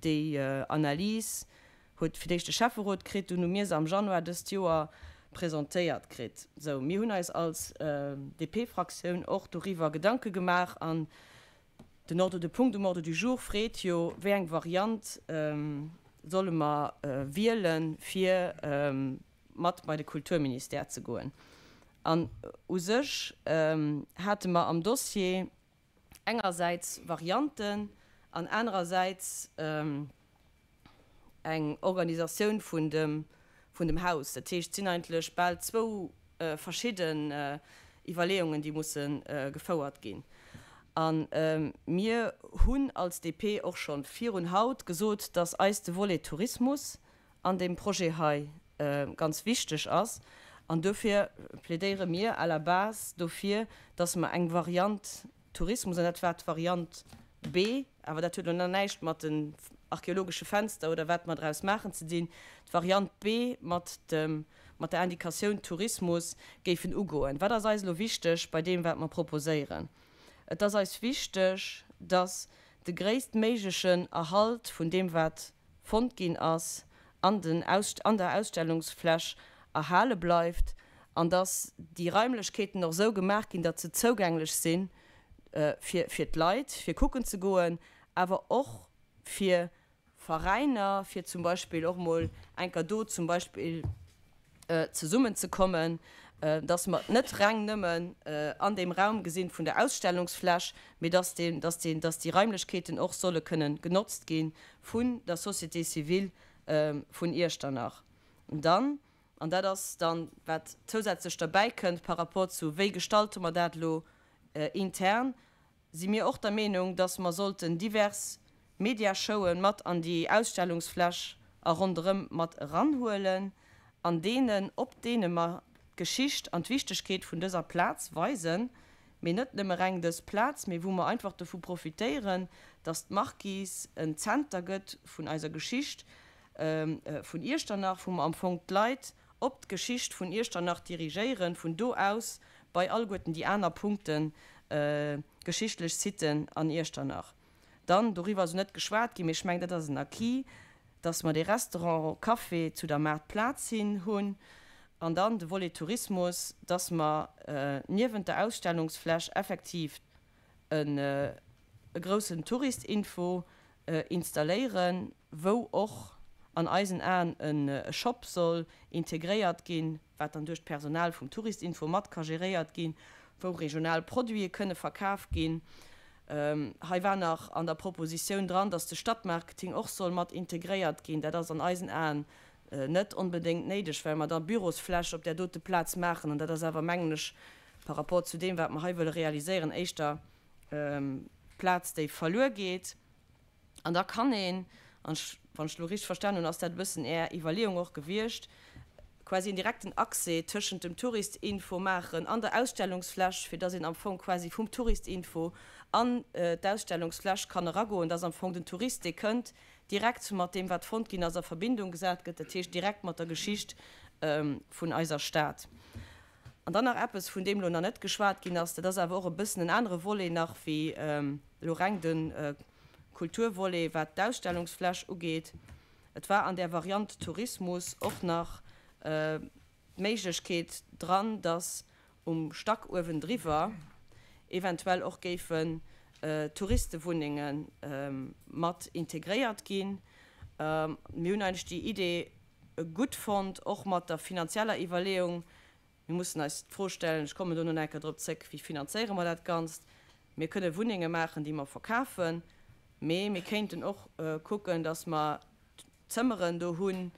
Speaker 2: déi Analys. Huet fir d'éischt de Schäfferot kritt, dunn hu mir se am Januar dëst Joer presentéiert kritt. Sou, mir hunn eis als DP-Fraktioun och doriwwer Gedanke gemaach an den Ordre, de Punkt um Ordre du jour freet jo, wéi eng Variant solle mer wielen, fir mat bei de Kulturministère ze goen. An u sech hate mer am Dossier engersäits Varianten an anerersäits eng Organisatioun vun dem, vun dem Haus. Dat heescht, et sinn eigentlech bal zwou verschidden Iwwerleeungen, déi musse gefouert ginn. A mir hunn als DP och scho virun haut gesot, dass eis de Volet Tourismus an deem Projet hei ganz wichteg ass. An dofir plädéiere mir à la base dofir, dass mer eng Variant Tourismus, an dat war d'Variant B, awer dat huet elo nach näischt mat den archeologesche Fenster oder wat mer draus maachen ze dinn, d'Variant B mat dem, mat der Indikatioun Tourismus géifen ugoen. Wat ass eis elo wichteg bei deem, wat mer proposéieren? Et ass eis wichteg, dass de gréisstméiglechen Erhalt vun deem, wat fonnt ginn ass, an den an der Ausstellungsfläch erhale bleift an dass déi Raimlechkeeten och esou gemaach ginn, datt se zougänglech si fir fir d'Leit, fir kucken ze goen, awer och fir Veräiner, fir zum Beispill och mol enker do zum Beispill zesummen ze kommen, dass mer et net reng nëmmen an deem Raum gesinn vun der Ausstellungsfläch, mee dass deen, dass deen, dass déi Raimlechkeeten och solle kënnen genotzt gi vun der Société civile vun Iechternach. Dann, an dat ass dann, wat zousätzlech derbäi kënnt par rapport zu wéi gestalte mer dat elo intern, si mir och der Meenung, dass mer sollten divers Mediashowen mat an déi Ausstellungsfläch a ronderëm mat eranhuelen, an deenen, op deene mer d'Geschicht an d'Wichtegkeet vun dëser Plaz weisen, mee net nëmme reng dës Plaz, mee wou mer einfach dovu profitéieren, dass d'Marquise en Zenter gëtt vun eiser Geschicht vun Iechternach, wou mer am Fong d'Leit op d'Geschicht vun Iechternach dirigéieren, vun do aus bei alleguerten déi aner Punkten, geschichtlech Siten an Iechternach. Dann, doriwwer ass elo net geschwat ginn, mee ech mengen, dat ass en Acquis, dass mer dee Restaurant Café zu der Maartplaz hin hunn. An dann de Volet Tourismus, dass mer niewent der Ausstellungsfläch effektiv e groussen Touristinfo installéieren, wou och an eisen Aen e Shop soll integréiert ginn, wat dann duerch d'Personal vum Touristinfo mat ka geréiert ginn, wou regional Produite kënne verkaf ginn. Hei war nach an der Propositioun dran, dass de Stadtmarketing och soll mat integréiert ginn. Dat ass an eisen Aen net onbedéngt néideg, well mer da Bürosfläch op där dote Plaz maachen an dat ass awer, mengen ech, par rapport zu deem, wat mer hei wëlle realiséieren, éischter Plaz, déi verluer geet. An da kann een, an ech, wann ech elo richteg verstanen hunn, ass dat e bëssen Är Iwwerleeung och gewiescht, quasi en direkten Accès tëschent dem Touristinfo maachen an der Ausstellungsfläch, fir dass een am Fong quasi vum Touristinfo an d'Ausstellungsfläch kann eragoen, dass am Fong den Tourist, dee kënnt, direkt mat deem, wat fonnt ginn ass, a Verbindung gesat gëtt, dat heescht direkt mat der Geschicht vun eiser Stad. An dann nach eppes, vun deem elo nach net geschwat ginn ass, dat ass awer och e bëssen en anere Volet nach wéi elo reng de Kulturvolet, wat d'Ausstellungsfläch ugeet. Et war an där Variant Tourismus och nach d'Méiglechkeet dran, dass um Stack uewendriwwer eventuell och géifen Touristewunnenge mat integréiert ginn. Mir hunn eigentlech déi Idee gutt fonnt, och mat der finanzieller Iwwerleeung. Mir mussen eis d'Fro stellen, ech kommen dono nach eng Kéier drop zréck, wéi finanzéiere mer dat Ganzt? Mir kënne Wunnenge maachen, déi mer verkafen, mee mir kéinten och kucken, datt mer Zëmmeren do hunn.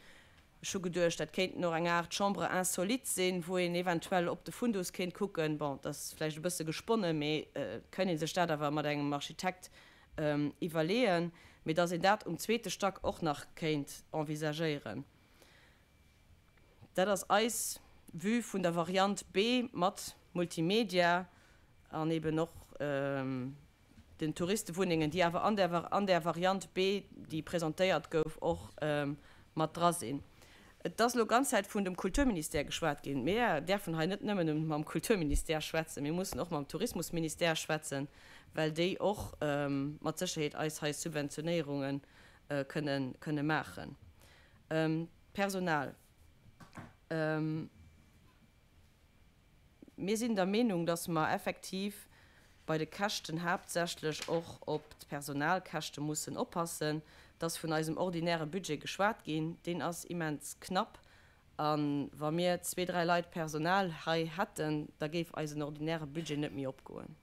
Speaker 2: Ech hu geduecht, dat kéinten och eng Aart Chambres insolites sinn, wou een eventuell op de Fundus kéint kucken. Bon, dat ass vläicht e bësse gesponnen, mee et kënn ee sech dat awer mat engem Architekt iwwerleeën, mee datt een dat um zweete Stack och nach kéint envisagéieren. Dat ass eis Vue vun der Variant B mat Multimedia an eben och den Touristewunnengen, déi awer an där an där Variant B, déi presentéiert gouf, och mat dra sinn. Et ass elo ganz Zäit vun dem Kulturministère geschwat ginn. Mir däerfen hei net nëmmen mam Kulturministère schwätzen, mir mussen och mam Tourismusministère schwätzen, well déi och mat Sécherheet eis hei Subventionéierunge kënne maachen. D'Personal. Mir sinn der Meenung, dass mer effektiv bei de Käschten haaptsächlech och op d'Personalkäschte mussen oppassen. Et ass vun eisem ordinäre Budget geschwat ginn, deen ass immens knapp. A wa mir zwee, dräi Leit Personal hei hätten, da géif eisen ordinäre Budget net méi opgoen.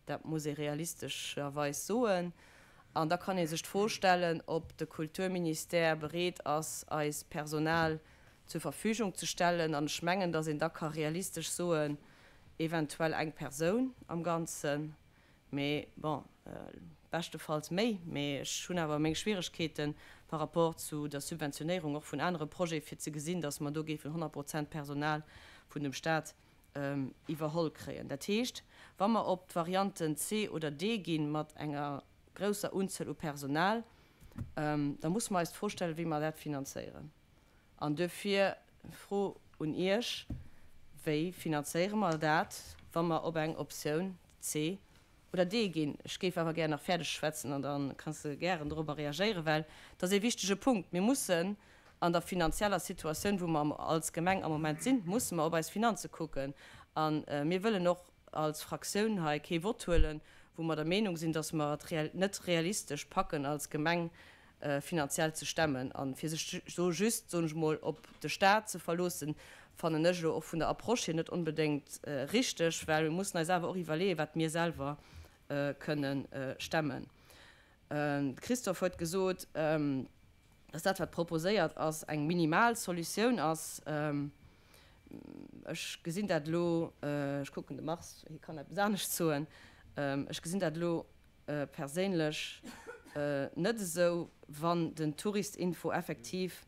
Speaker 2: Dat muss ee realistescherweis soen. An da kann ee sech d'Fro stellen, ob de Kulturministère bereet ass, eis Personal zur Verfügung ze stellen. An ech mengen, datt een da ka realistesch soen, eventuell eng Persoun am Ganzen, mee bon, beschtefalls méi. Mee ech hunn awer meng Schwieregkeete par rapport zu der Subventionéierung och vun anere Projete fir ze gesinn, datt mer do géifen 100 Prozent Personal vun dem Stat iwwerholl kréien. Dat heescht, wa mer op d'Varianten C oder D gi mat enger grousser Unzuel u Personal, da musse mer eis d'Fro stellen, wéi mer dat finanzéieren. An duerfir d'Fro un Iech, Wéi finanzéiere mer dat, wa mer op eng Optioun C oder D ginn? Ech géif awer gär nach fäerdeg schwätzen an da kanns de gären dorobber reagéieren, well et ass ee wichtege Punkt. Mir mussen an der finanzieller Situatioun, wou mer als Gemeng am Moment sinn, musse mer op eis Finanze kucken. A mir wëllen och als Fraktioun hei kee Vott huelen, wou mer der Meenung sinn, dass mer et net realistesch packen als Gemeng finanziell ze stemmen. A fir sech do just, soen ech emol, op de Stat ze verloossen, fannen ech elo och vun der Approche hier net onbedéngt richteg, well mir mussen eis awer och iwwerleeën, wat mir selwer kënnen stemmen. De Christophe huet gesot, dass dat, wat proposéiert ass, eng minimal Solutioun ass. Ech gesinn dat elo, ech kucken de Mars, hie kann eppes anescht soen, ech gesinn dat elo perséinlech net esou, wann den Touristinfo effektiv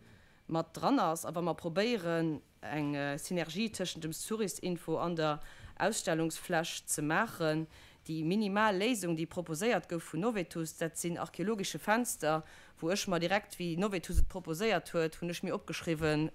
Speaker 2: mat dran ass a wa mer probéieren, eng Synergie tëschent dem Touristinfo an der Ausstellungsfläch ze maachen. Déi minimal Léisung, déi proposéiert gouf vun Novetus, dat sinn archeologische Fenster, wou ech mer direkt, wéi Novetus et proposéiert huet, hunn ech mir opgeschriwwen,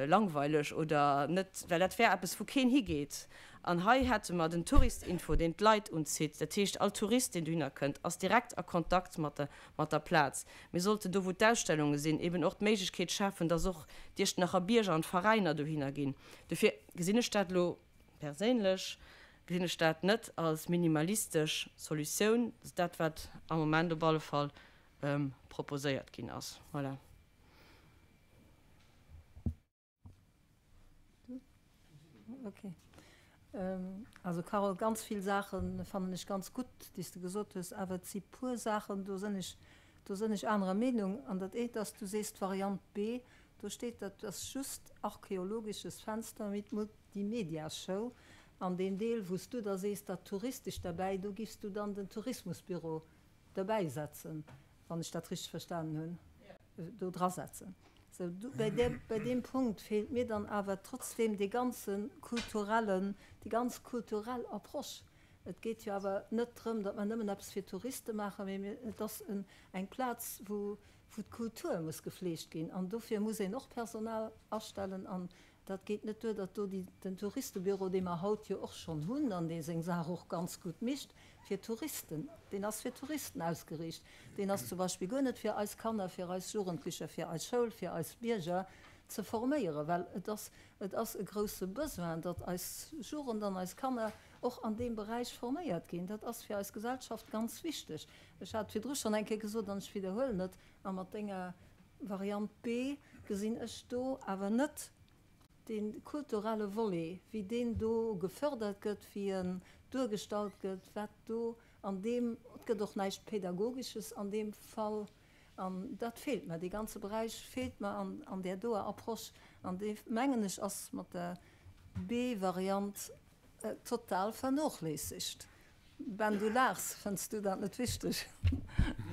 Speaker 2: langweileg oder net, well dat wär eppes, wou keen higeet. An hei hätte mer den Touristinfo, deen d'Leit unzitt. Dat heescht, all Tourist, deen dohinner kënnt, ass direkt a Kontakt mat der, mat der Plaz. Mir sollten do, wou d'Ausstellunge sinn, eben och d'Méiglechkeet schafen, dass och d'Iechternacher Bierger an d'Veräiner dohinner ginn. Dofir gesinn ech dat elo perséinlech, gesinn ech dat net als minimalistesch Solutioun, dat wat am Moment op alle Fall proposéiert ginn ass. Voilà.
Speaker 9: Okay. Also Carole, ganz vill Saache fannen ech ganz gutt, déi s de gesot hues, awer et si puer Saachen, do sënn ech, do sënn ech anerer Meenung. An dat eent ass, du sees d'Variant B, do steet, dat ass just archäologisches Fenster mit Multimediashow. An deen Deel, wou s du da sees, dat touristesch derbäi, do giffs du dann den Tourismusbüro derbäisetzen, wann ech dat richteg verstanen hunn. Do drasetzen. Sou, do, bei där, bei deem Punkt feelt mir dann awer trotzdem dee ganze kulturellen, déi ganz kulturell Approche. Et geet jo awer net drëm, datt mer nëmmen eppes fir Touriste maachen, mee mir, et ass en, eng Plaz, wou, wou d'Kultur muss gefleegt ginn. An dofir muss een och Personal astellen. An Dat geet net duer, datt do déi, den Touristebüro, dee mer haut jo och schonn hunn an dee seng Saach och ganz gutt mécht, fir Touristen, deen ass fir Touristen ausgeriicht, deen ass zum Beispill guer net fir eis Kanner, fir eis Jugendlecher, fir eis Schoul, fir eis Bierger ze forméieren, well et ass, et ass e grouse Besoin, datt eis Jugend an eis Kanner och an deem Beräich forméiert ginn. Dat ass fir eis Gesellschaft ganz wichteg. Ech hat virdru schonn eng Kéier gesot an ech widderhuelen et, a mat denger Variant B gesinn ech do awer net dee kulturelle Volet, wéi deen do gefördert gëtt, wéi en duergestallt gëtt, wat do an deem, et gëtt och näischt Pädagogisches an deem Fall, an dat feelt mer, dee ganze Beräich feelt mer an an där doer Approche, an dee mengen ech ass mat der B-Variant total vernoochléissegt. Ben, du laachs. Fënns du dat net wichteg?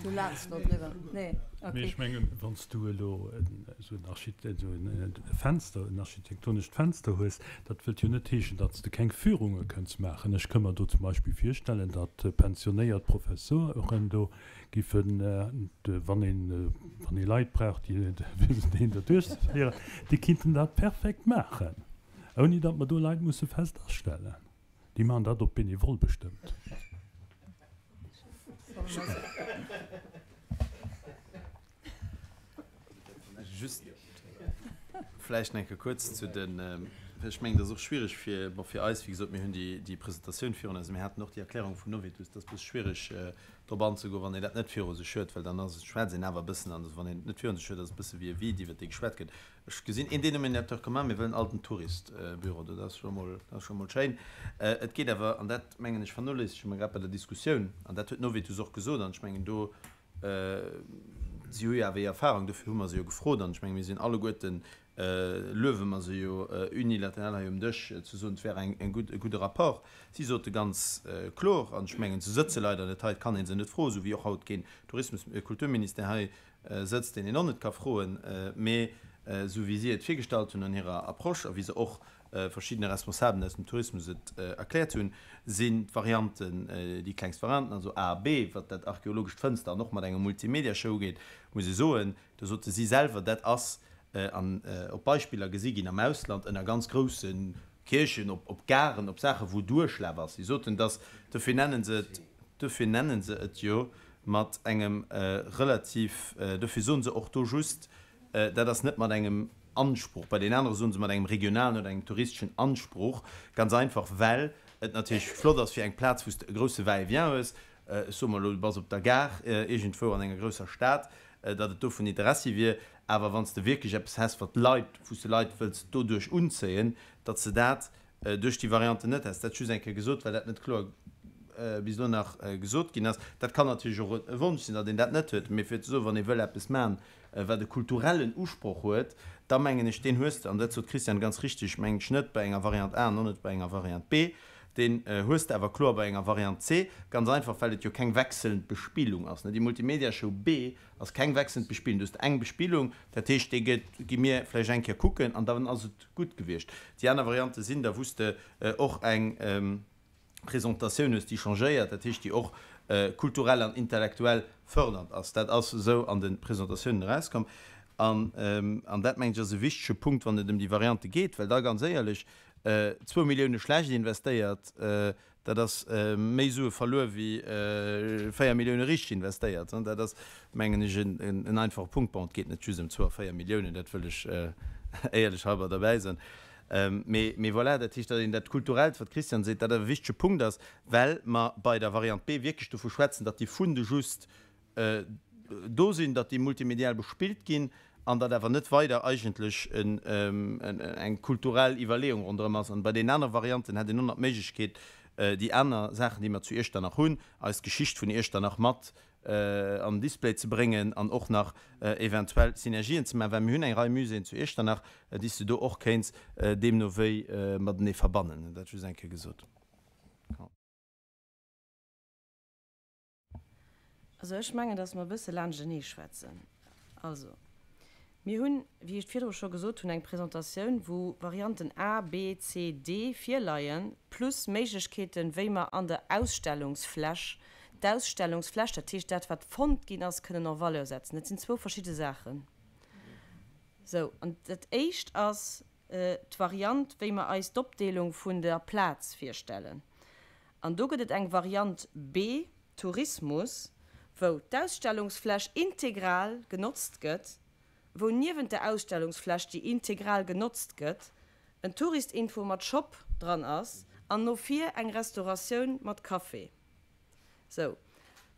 Speaker 9: Du laachs elo driwwer. Nee,
Speaker 7: ok. Mee ech mengen, wann s du elo esou en esou en Fenster, en architektonescht Fenster hues, dat wëllt jo net heeschen, datt s de keng Führunge kënns maachen. Ech ka mer do zum Beispill virstellen, datt pensionéiert Professoren do giffen, wann een, wann ee Leit brauch, déi fir se deen do duerchzeféieren, déi kinnten dat perfekt maachen, ouni datt mer do Leit musse fest astellen. Déi maachen dat op bénévol bestëmmt.
Speaker 8: Just vläicht nach eng Kéier kuerz zu den, ech mengen, dat ass och schwierig fir, bon, fir eis, wéi gesot, mir hunn déi, déi Presentatioun virun eis, mir haten och déi Erklärung vun Novitus, dat ass e bësse schwierig drop anzegoen, wann een dat net viru sech huet, well dann ass et, schwätzt een awer e bëssen an, wann een et net virun sech huet, ass et e bësse wéi e Vide, iwwert dee geschwat gëtt. Ech gesinn een Dénominateur commun, mir wëllen all den Touristebüro, dat ass scho mol, dat ass scho mol schéin. Et geet awer, an dat mengen ech vernoléissege mer grad bei der Diskussioun, an dat huet Novitus och gesot, an ech mengen do, Si hu jo awer hir Erfahrung, dofir hu mer se jo gefrot. An ech menge mir sinn alleguerten, luewe mer se jo unilateral hei um Dësch, ze soen, et wär eng gutt, e gudde Rapport. Si sote ganz kloer, an ech mengen, se sëtze leider net hei, et kann ee se net froen, esou wéi och haut keen Tourismus-, Kulturministère hei sëtzt, deen een och net ka froen, mee esou wéi si et virgestallt hunn an hirer Approche a wéi se och verschiddene Responsabelen aus dem Tourismus et erkläert hunn, sinn d'Varianten, déi klengst Varianten, also A a B, wat dat archeologescht Fënster an och mat enger Multimedia-Show ugeet, muss ee soen, do sote si selwer, dat ass an op Beispiller gesi ginn am Ausland ënner ganz grousse Kierchen, op op Garen, op Saache wou Duerchlaf ass. Si soten, dass, dofir nennen se et, dofir nennen se et jo mat engem relativ, dofir soen se och do just, Dat ass net mat engem Anspruch, bei deenen anere soen se mat engem regionalen oder engem touristeschen Anspruch, ganz einfach well et natierlech flott ass fir eng Plaz wou s de e grousse Va-et-vient hues, ech soe mol elo du bass op der Gare iergendwou an enger grousser Stad, datt et do vun Interessi wier. Awer wann s de wierklech eppes häss wat d'Leit, wou s de Leit wëlls doduerch unzéien, datt s de dat duerch déi Variante net häss. Dat just eng Kéier gesot, well dat net kloer bis elo nach gesot ginn ass. Dat kann natierlech och e Wonsch sinn, datt een dat net huet, mee fir ze soen, wann ee wëll eppes maachen, wat e kulturellen Usproch huet, da mengen ech, deen hues de, an dat sot d'Christiane ganz richtig, mengen ech, net bei enger Variant A an och net bei enger Variant B, deen hues de awer kloer bei enger Variant C, ganz einfach, well et jo keng wechselnd Bespillung ass. Déi Multimediashow B ass keng wechselnd Bespillung. Du hues eng Bespillung, dat heescht, déi gëtt, gi mir vläicht eng Kéier kucken an dann ass et gutt gewiescht. Déi aner Variante sinn da, wou s de och eng Presentatioun hues, déi changéiert, dat heescht, déi och kulturell an intellektuell fördernd ass. Dat ass esou an de Presentatiounen erauskomm. An, an dat, mengen ech, ass e wichtege Punkt, wann et ëm déi Variante geet, well da ganz éierlech, zwou Millioune schlecht investéiert, Dat ass méi Sue verluer wéi 4 Millioune richteg investéiert. Dat ass, mengen ech, en einfache Punkt. Bon, et geet net just ëm zwou a 4 Milliounen, dat wëll ech éierlech halber derbäi soen. Mee voilà, dat heescht, datt een dat Kulturellt, wat d'Christiane seet, dat e wichtege Punkt ass, well mer bei der Variant B wierklech dovu schwätzen, datt déi Funde just do sinn, datt déi multimedial bespillt ginn an datt awer net weider eigentlech eng kulturell Iwwerleeung ronderëm ass. An bei deenen anere Varianten hätt een och nach d'Méiglechkeet, déi aner Saachen, déi mer zu Iechternach hunn, eis Geschicht vun Iechternach mat an den Display ze bréngen an och nach eventuell Synergien ze maachen, well mir hunn eng Rei Muséeën zu Iechternach, déi s de do och kéints deemno wéi matenee verbannen. Dat just eng Kéier gesot.
Speaker 2: Also ech mengen, dass mer e bësse laanschtenee schwätzen. Also, mir hunn, wéi ech virdru scho gesot hunn, eng Presentatioun, wou Varianten A, B, C, D virleien, plus Méiglechkeeten, wéi mer an der Ausstellungsfläch, d'Ausstellungsfläch, dat heescht dat, wat fonnt ginn ass, kënnen en valeur setzen. Dat sinn zwou verschidde Saachen. Sou, an dat Éischt ass d'Variant, wéi mer eis d'Opdeelung vun der Plaz virstellen. An do gëtt et eng Variant B, Tourismus, wou d'Ausstellungsfläch integral genotzt gëtt, wou niewent der Ausstellungsfläch, déi integral genotzt gëtt, en Touristinfo mat Shop dran ass an no vir eng Restauratioun mat Café. Sou,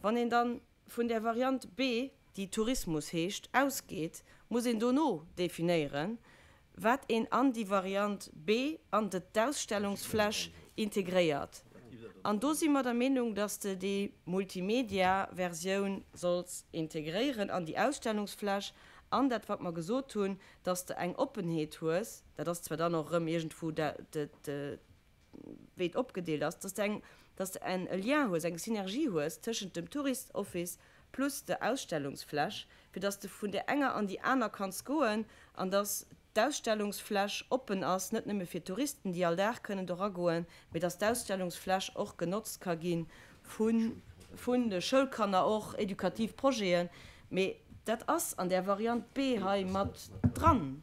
Speaker 2: wann een dann vun där Variant B, déi Tourismus heescht, ausgeet, muss een dono definéieren, wat een an déi Variant B an de d'Ausstellungsfläch integréiert. An do si mer der Meenung, dass de déi Multimedia-Versioun solls integréieren an déi Ausstellungsfläch an dat, wat mer gesot hunn, dass de eng Oppenheet hues, dat ass zwar dann och erëm iergendwou de, wéi et opgedeelt ass, dass de eng, dass de en e Lien hues, eng Synergie hues tëschent dem Tourist Office plus der Ausstellungsfläch, fir dass de vun där enger an déi aner kanns goen an dass d'Ausstellungsfläch oppen ass, net nëmme fir Touristen, déi all Dag kënnen do ragoen, mee dass d'Ausstellungsfläch och genotzt ka gi vu vun de Schoulkanner, och edukativ Projeten. Mee dat ass an där Variant B hei mat dran.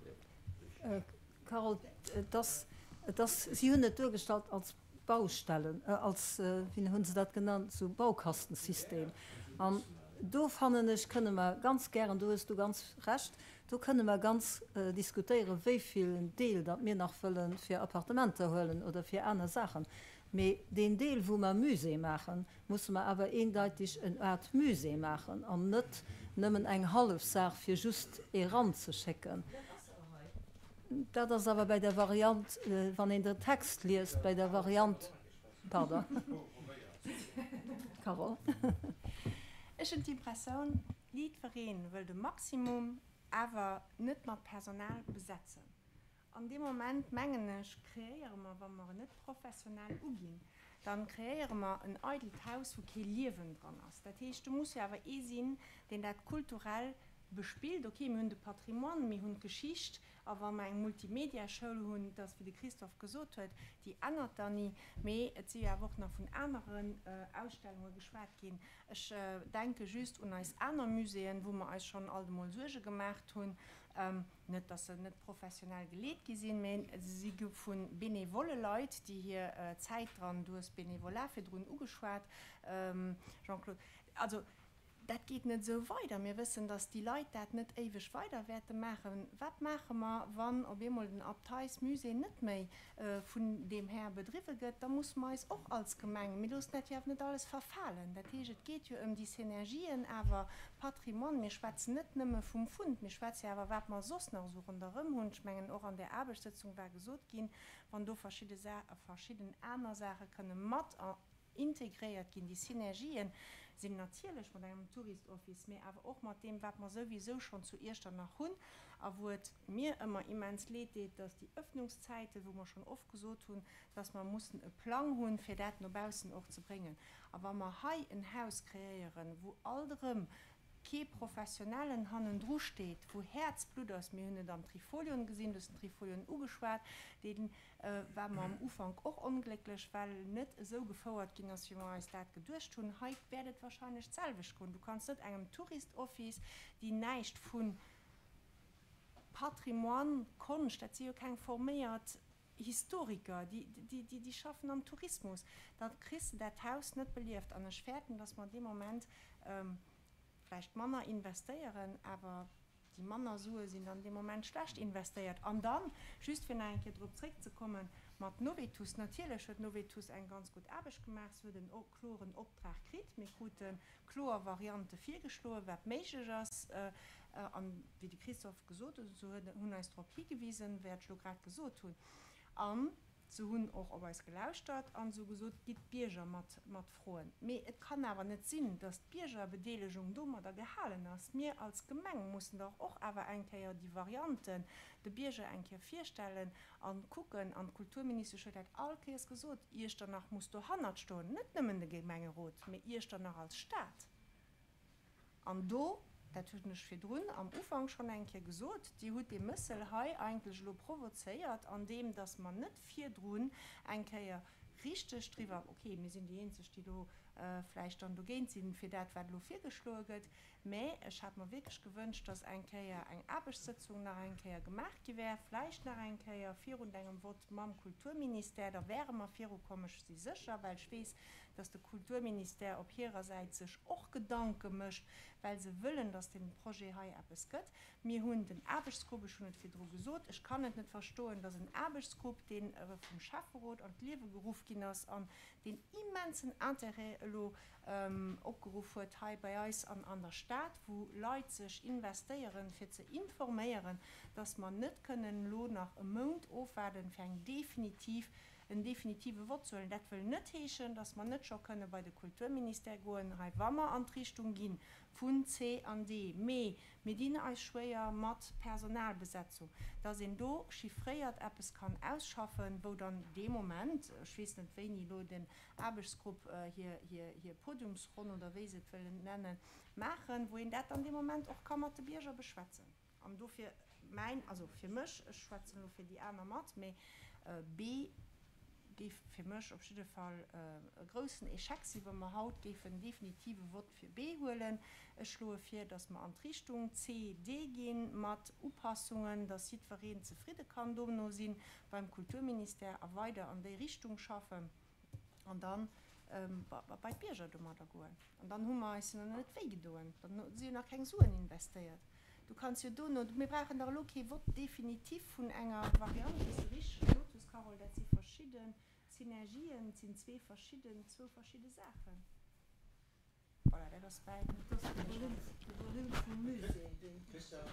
Speaker 9: Carole, et ass, et ass, si hunn et duergestallt als Baustellen, als, wéi hunn se dat genannt, esou Baukastensystem. An. Do fannen ech, kënne mer ganz gären, do hues du ganz Recht, do kënne mer ganz diskutéieren, wéi vill Deel datt mir nach wëlle fir Appartementer huelen oder fir aner Saachen. Mee deen Deel, wou mer Musée maachen, musse mer awer eendeitig en Art Musée maachen an net nëmmen eng hallef Saach, fir just eranzeschécken. Dat ass awer bäi der Variant, wann een den Text liest, bäi der Variant, pardon, Carole.
Speaker 6: Ech hunn d'Impressioun, jiddweree wëll de Maximum, awer net mat Personal besetzen. An dee Moment, mengen ech, kreéiere mer, wa mer en net professionell uginn, da kreéiere mer en eidelt Haus, wou kee Liewen dran ass. Dat heescht, do muss jo awer ee sinn, deen dat kulturell bespillt. Okay, mir hunn de Patrimoine, mir hunn d'Geschicht, a wa mer eng Multimediaschoul hunn, dass, wéi de Christophe gesot huet, déi ännert dann ni. Mee et si jo awer och nach vun aneren Ausstellunge geschwat ginn. Ech denke just un eis aner Muséeën, wou mer eis schonn alt emol Suerge gemaacht hunn, Net, dass se net professionell geleet gi sinn, mä se si gi vu benevole Leit, déi hir Zäit dran, du hues Bénévolat virdrun ugeschwat, Jean-Claude, also dat geet net esou weider. Mir wëssen, dass déi Leit dat net éiweg weider wäerte maachen. Wat maache mer, wann op eemol den Abteismusée net méi vun deem Här bedriwwe gëtt? Da musse mer eis och als Gemeng, mir loossen dat jo awer net alles verfalen, dat heescht, et geet jo ëm déi Synergien awer, Patrimoine, mir schwätzen net nëmme vum Fund, mir schwätze jo awer wat mer soss nach esou ronderëm hunn. Ech mengen, och an där Aarbechtssëtzung war gesot ginn, wann do verschidde Sa verschidden aner Saache kënne mat integréiert ginn, déi Synergien sinn natierlech mat engem Tourist-Office, mä awer och mat deem, wat mer souwisou schonn zu Iechternach hunn a wou et mir ëmmer immens leed deet, dass déi Öffnungszäiten, wou mer schonn oft gesot hunn, dass mer mussen e Plang hunn, fir dat no baussen och ze bréngen. A wa mer hei en Haus kreéieren, wou alt erëm kee Professionellen hannendru steet, wou Häerzblutt ass, mir hunn et am Trifolion gesinn, du hues den Trifolion ugeschwat, dee war mer am Ufank och onglécklech, well net esou gefouert ginn ass, wéi mer eis dat geduecht hunn. Hei wäert et wahrscheinlech d'selwecht goen. Du kanns net engem Tourist-Office, déi näischt vu Patrimoine, Konscht, dat si jo keng forméiert Historiker, déi schaffen am Tourismus, da kriss de dat Haus net belieft. An ech fäerten, datt mer dee Moment vläicht manner investéieren, awer déi manner Sue sinn dann dee Moment schlecht investéiert. An dann, just fir nach eng Kéier drop zréckzekommen, mat Novetus, natierlech huet Novetus eng ganz gutt Aarbecht gemaach, se huet en kloren Optrag kritt, mir krute kloer Variante virgeschloen, wat méiglech ass. An, wéi de Christophe gesot huet, se hunn eis drop higewisen, wat ech elo grad gesot hunn. A se hunn och op eis gelauschtert a se hu gesot, Gitt d'Bierger mat mat froen. Mee et kann awer net sinn, datt d'Biergerbedeelegung domadder gehalen ass. Mir als Gemeng mussen dach och awer eng Kéier déi Varianten de Bierger eng Kéier virstellen a kucken. An d'Kulturministesch huet dat all Kéiers gesot, Iechternach muss dohannert stoen, net nëmmen de Gemengerot, mee Iechternach als Stad. An do, dat hunn ech virdrun am Ufank schonn eng Kéier gesot, Dir hutt dee Mëssel hei eigentlech elo provozéiert, andeem datt mer net virdrun eng Kéier richteg driwwer, okay, mir sinn déi eenzeg, déi elo vläicht dann dogéint sinn, fir dat, wat elo virgeschloe gëtt, mä ech hat mer wierklech gewënscht, datt eng Kéier eng Aarbechtssëtzung nach eng Kéier gemaach gi wär, vläicht nach eng Kéier virun engem Vott mam Kulturministère, da wäre mer virukomm, ech si sécher, well ech weess, dass de Kulturministère op hirer Säit sech och Gedanke mécht, well se wëllen, dass dee Projet hei eppes gëtt. Mir hunn den Aarbechtsgrupp, ech hunn et virdru gesot, ech kann et net verstoen, dass en Aarbechtsgrupp, dee vum Schäfferot an d'Liewe geruff ginn ass an deen immensen Intérêt elo opgeruff huet hei bei eis an an der Stad, wou Leit sech investéieren, fir ze informéieren, dass mer net kënnen elo nach e Mount ofwaarden, fir eng definitiv en definitive Vott ze huelen. Dat wëll net heeschen, dass mer net scho kënne bei de Kulturministère goen, hei wa mer an d'Richtung gi vun C an D, mee mir dinn eis schwéier mat Personalbesetzung, dass een do chiffréiert eppes kann ausschaffen, wou dann dee Moment, ech weess net wéini elo den Aarbechtsgrupp hir, hir, hir Podiumsronn oder wéi se et wëllen nennen, maachen, wou een dat dann dee Moment och ka mat de Bierger beschwätzen. An dofir mäin, also fir mech, ech schwätzen elo fir déi aner mat, mee B géif fir mech op jidde Fall e groussen Échec sinn, wa mer haut géifen en definitive Vott fir B huelen. Ech schloe vir, datt mer an d'Richtung C, D ginn, mat Upassungen, datt jiddwereen zefridde kann dono sinn beim Kulturministère a weider an déi Richtung schaffen. An dann. bei d'Bierger domadder goen. An dann hu mer eis jo nach net wéi gedoen, dann si jo nach keng Suen investéiert. Du kanns jo dono, mir brauchen dach elo kee Vote définitif vun enger Variant, wéi s de richteg gesot hues, Carole, dat si verschidde Synergien, et sinn zwee verschidden, zwou verschidde Saachen. Voilà, dat ass mäin.
Speaker 9: Et ass de Volume, de Volume vum Musée, deen.
Speaker 1: Christian,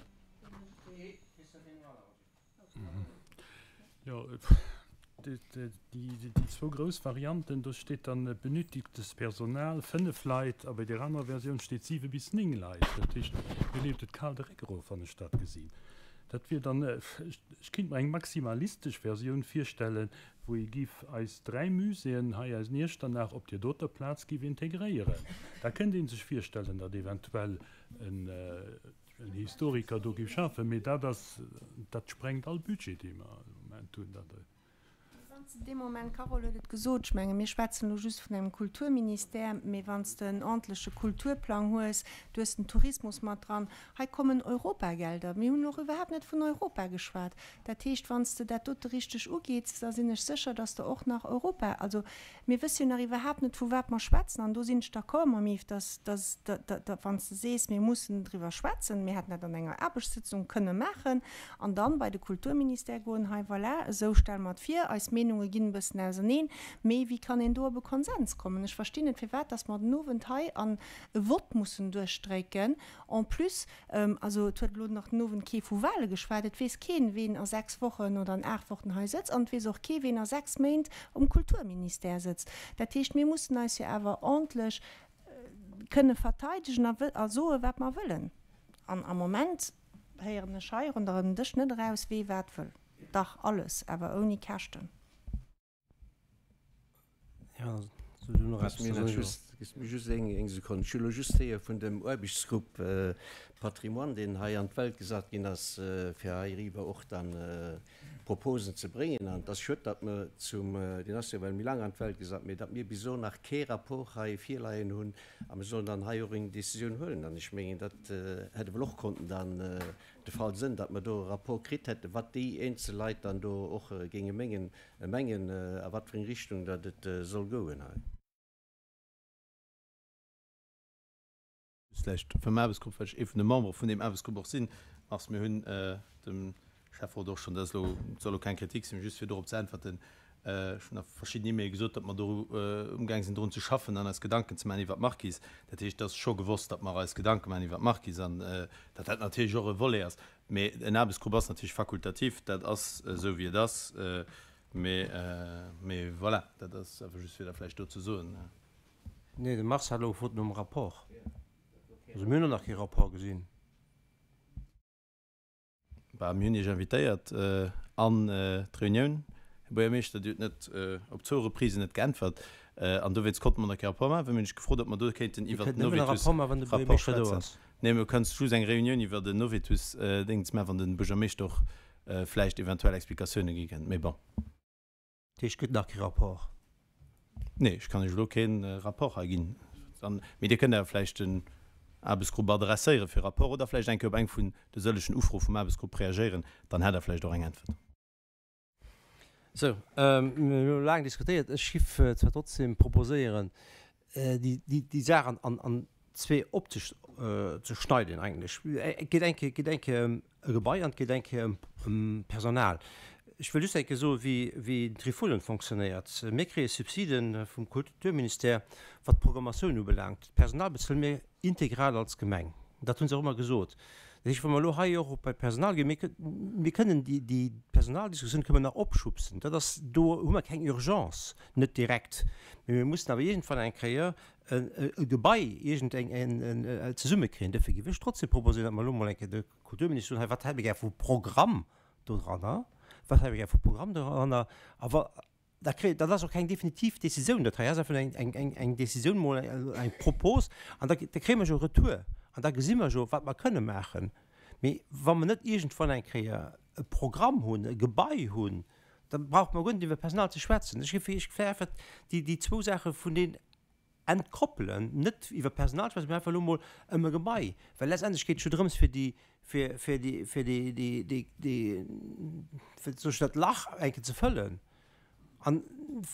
Speaker 1: Christian,
Speaker 7: Jo, déi zwou grouss Varianten, do steet dann benötigtes Personal 5 Leit a bei där anerer Versioun steet 7 bis 9 Leit. Dat heescht, mir leeft et kal de Réck erof, wann ech dat gesinn. Dat wier dann, ech kéint mer eng maximalistesch Versioun virstellen, wou ee giff eis 3 Muséeën hei aus Iechternach op deer doter Plaz giff integréieren. Da kënnt ee sech virstellen, datt eventuell en, en Historiker do géif schaffen, mee dat ass, dat sprengt all Budget, dee mer de Moment hunn. Dat.
Speaker 6: Mee wann s de dee Moment, d'Carole huet et gesot, ech menge mir schwätzen elo just vun engem Kulturministère, mee wann s de en ordentleche Kulturplang hues, du hues den Tourismus mat dran, hei kommen Europagelder, mir hunn och iwwerhaapt net vun Europa geschwat, dat heescht, wann s de dat dote richteg ugeets, da sinn ech sécher, datt s de och nach Europa, also Mir wësse jo nach iwwerhaapt net, vu wat mer schwätzen. An do sinn ech d'accord mam Yves, dass, dass, wann s de sees, mir mussen driwwer schwätzen, mir hätten dat an enger Aarbechtssëtzung kënne maachen an dann bei de Kulturministère goen, hei, voilà, esou stelle mer et vir, eis Meenunge ginn e bëssen auserneen, mee wéi kann een do op e Konsens kommen? Ech verstinn net, firwat dass mer den Owend hei an e Vott mussen duerchdrécken. En plus, Also et huet elo nach den Owend kee vu Wahle geschwat. Et weess keen, ween a 6 Wochen oder an 8 Wochen hei sëtzt. An et weess och kee, ween a 6 Méint um Kulturministère sëtzt. Dat heescht, mir mussen eis jo awer ordentlech kënne verteidegen a soen, wat mer wëllen. An am Moment héieren ech hei ronderëm den Dësch net eraus, wee wat wëll. Dach, alles, awer ouni Käschten.
Speaker 4: Just eng Sekonn. Ech hu elo just héiere vun dem Aarbechtsgrupp Patrimoine, deen hei an d'Welt gesat ginn ass, fir heiriwwer och dann Proposen ze bréngen. An et ass schued, datt mer zum, deen ass jo well méi laang an d'Welt gesat, mee datt mir bis elo nach kee Rapport hei virleien hunn a mir sollen dann hei och eng Décisioun huelen. An ech mengen, dat hätt ewell och konnten dann de Fall sënn, datt mer do e Rapport kritt hätten, wat déi eenzel Leit dann do och géinge mengen, mengen, a wat fir eng Richtung datt et soll goen hei.
Speaker 8: Just vläicht vum Aarbechtsgrupp, well ech ee vun de Membere vun deem Aarbechtsgrupp och sinn, Mars, mir hunn dem Schäfferot och schonn, dat ass elo, soll elo keng Kritik sinn, mee just fir dorop ze äntwerten, Ech hunn a verschidden E-Maile gesot, datt mer do umgaang sinn drun ze schaffen an eis Gedanken ze maachen iwwert d'Marquise. Dat heescht, et ass scho gewosst, datt mer eis Gedanke maachen iwwert d'Marquise an datt dat natierlech och e Volet ass. Mee en Aarbechtsgrupp ass natierlech fakultativ, dat ass esou wéi et ass. Mee, mee voilà, dat ass einfach just fir dat vläicht do ze soen.
Speaker 1: Nee, de Marcel elo frot nom Rapport. Also mir hunn och nach kee Rapport gesinn.
Speaker 8: Bah, mir hunn Iech invitéiert an d'Reunioun, Här Buergermeeschter. Dir hutt net op zwou Reprisen net geäntwert an dowéinst konnte mer nach kee Rapport maachen. Well mir hunn Iech gefrot, ob mer do kéinten
Speaker 1: Dir
Speaker 8: iwwert
Speaker 1: kënnt
Speaker 8: den
Speaker 1: nëmmen e Rapport maachen, wann de
Speaker 8: Novitus-Rapport
Speaker 1: Buergermeeschter do
Speaker 8: schwätzen.
Speaker 1: ass.
Speaker 8: Nee, mir kënnst just eng Reunioun iwwer den Novitus-Déngens maachen, wann de Buergermeeschter och vläicht eventuell Explikatioune gi kënnt. Mee bon.
Speaker 1: Dat heescht, et gëtt nach kee Rapport?
Speaker 8: Nee, ech kann Iech elo kee Rapport hei ginn. Mee Dir kënnt awer vläicht den Aarbechtsgrupp adresséiere fir e Rapport oder vläicht eng Kéier op eng vun de sëllegen Ufroe vum Aarbechtsgrupp reagéieren. Dann hätt Der vläicht och eng Äntwert.
Speaker 1: Sou, mir hunn elo laang diskutéiert. Ech giff zwar trotzdem proposéieren, déi Saach an zwee opzeschneiden eigentlech. Et geet eng Kéier, geet eng Kéier ëm e Gebai an et geet eng Kéier ëm Personal. Ech wëll just eng Kéier soen, wéi, wéi den Trifolion fonctionnéiert. Mir kréie Subside vum Kulturministère, wat d'Programmatioun ubelaangt. D'Personal bezuele mir integral als Gemeng. Dat hu se och ëmmer gesot. Dat heescht, wa mer elo hei och bei d'Personal ginn, mir, mir kënnen déi, déi Personaldiskussioun kënnen mer nach opschubsen. Dat ass, do hu mer keng Urgence, net direkt. Mee mir mussen awer iergendwann eng Kéier e Gebai iergend eng zesummekréien. Dofir géif ech trotzdem proposéieren, datt mer elo emol eng Kéier de Kulturminister soen, hei, wat hätt mir gär vu Programm dodranner, wat hätt mir gär vu Programm doranner. A wa, da kréie, dat ass och keng definitiv Décisioun, dat hei ass einfach eng, eng, eng, eng Décisioun emol, eng Propos, an da, da kréie mer jo e Retour an da gesi mer jo, wat mer kënne maachen. Mee wa mer net iergendwann eng Kéier e Programm hunn, e Gebai hunn, da brauche mer guer net iwwer Personal ze schwätzen. Ech géif, ech géif einfach déi, déi zwou Saache vuneen entkoppelen, net iwwer Personal schwätzen, mä einfach elo emol ëm e Gebai, well letztendlech geet et jo drëms fir déi, fir, fir déi, fir déi, déi, déi, déi, fir sech dat Lach eng Kéier ze fëllen. An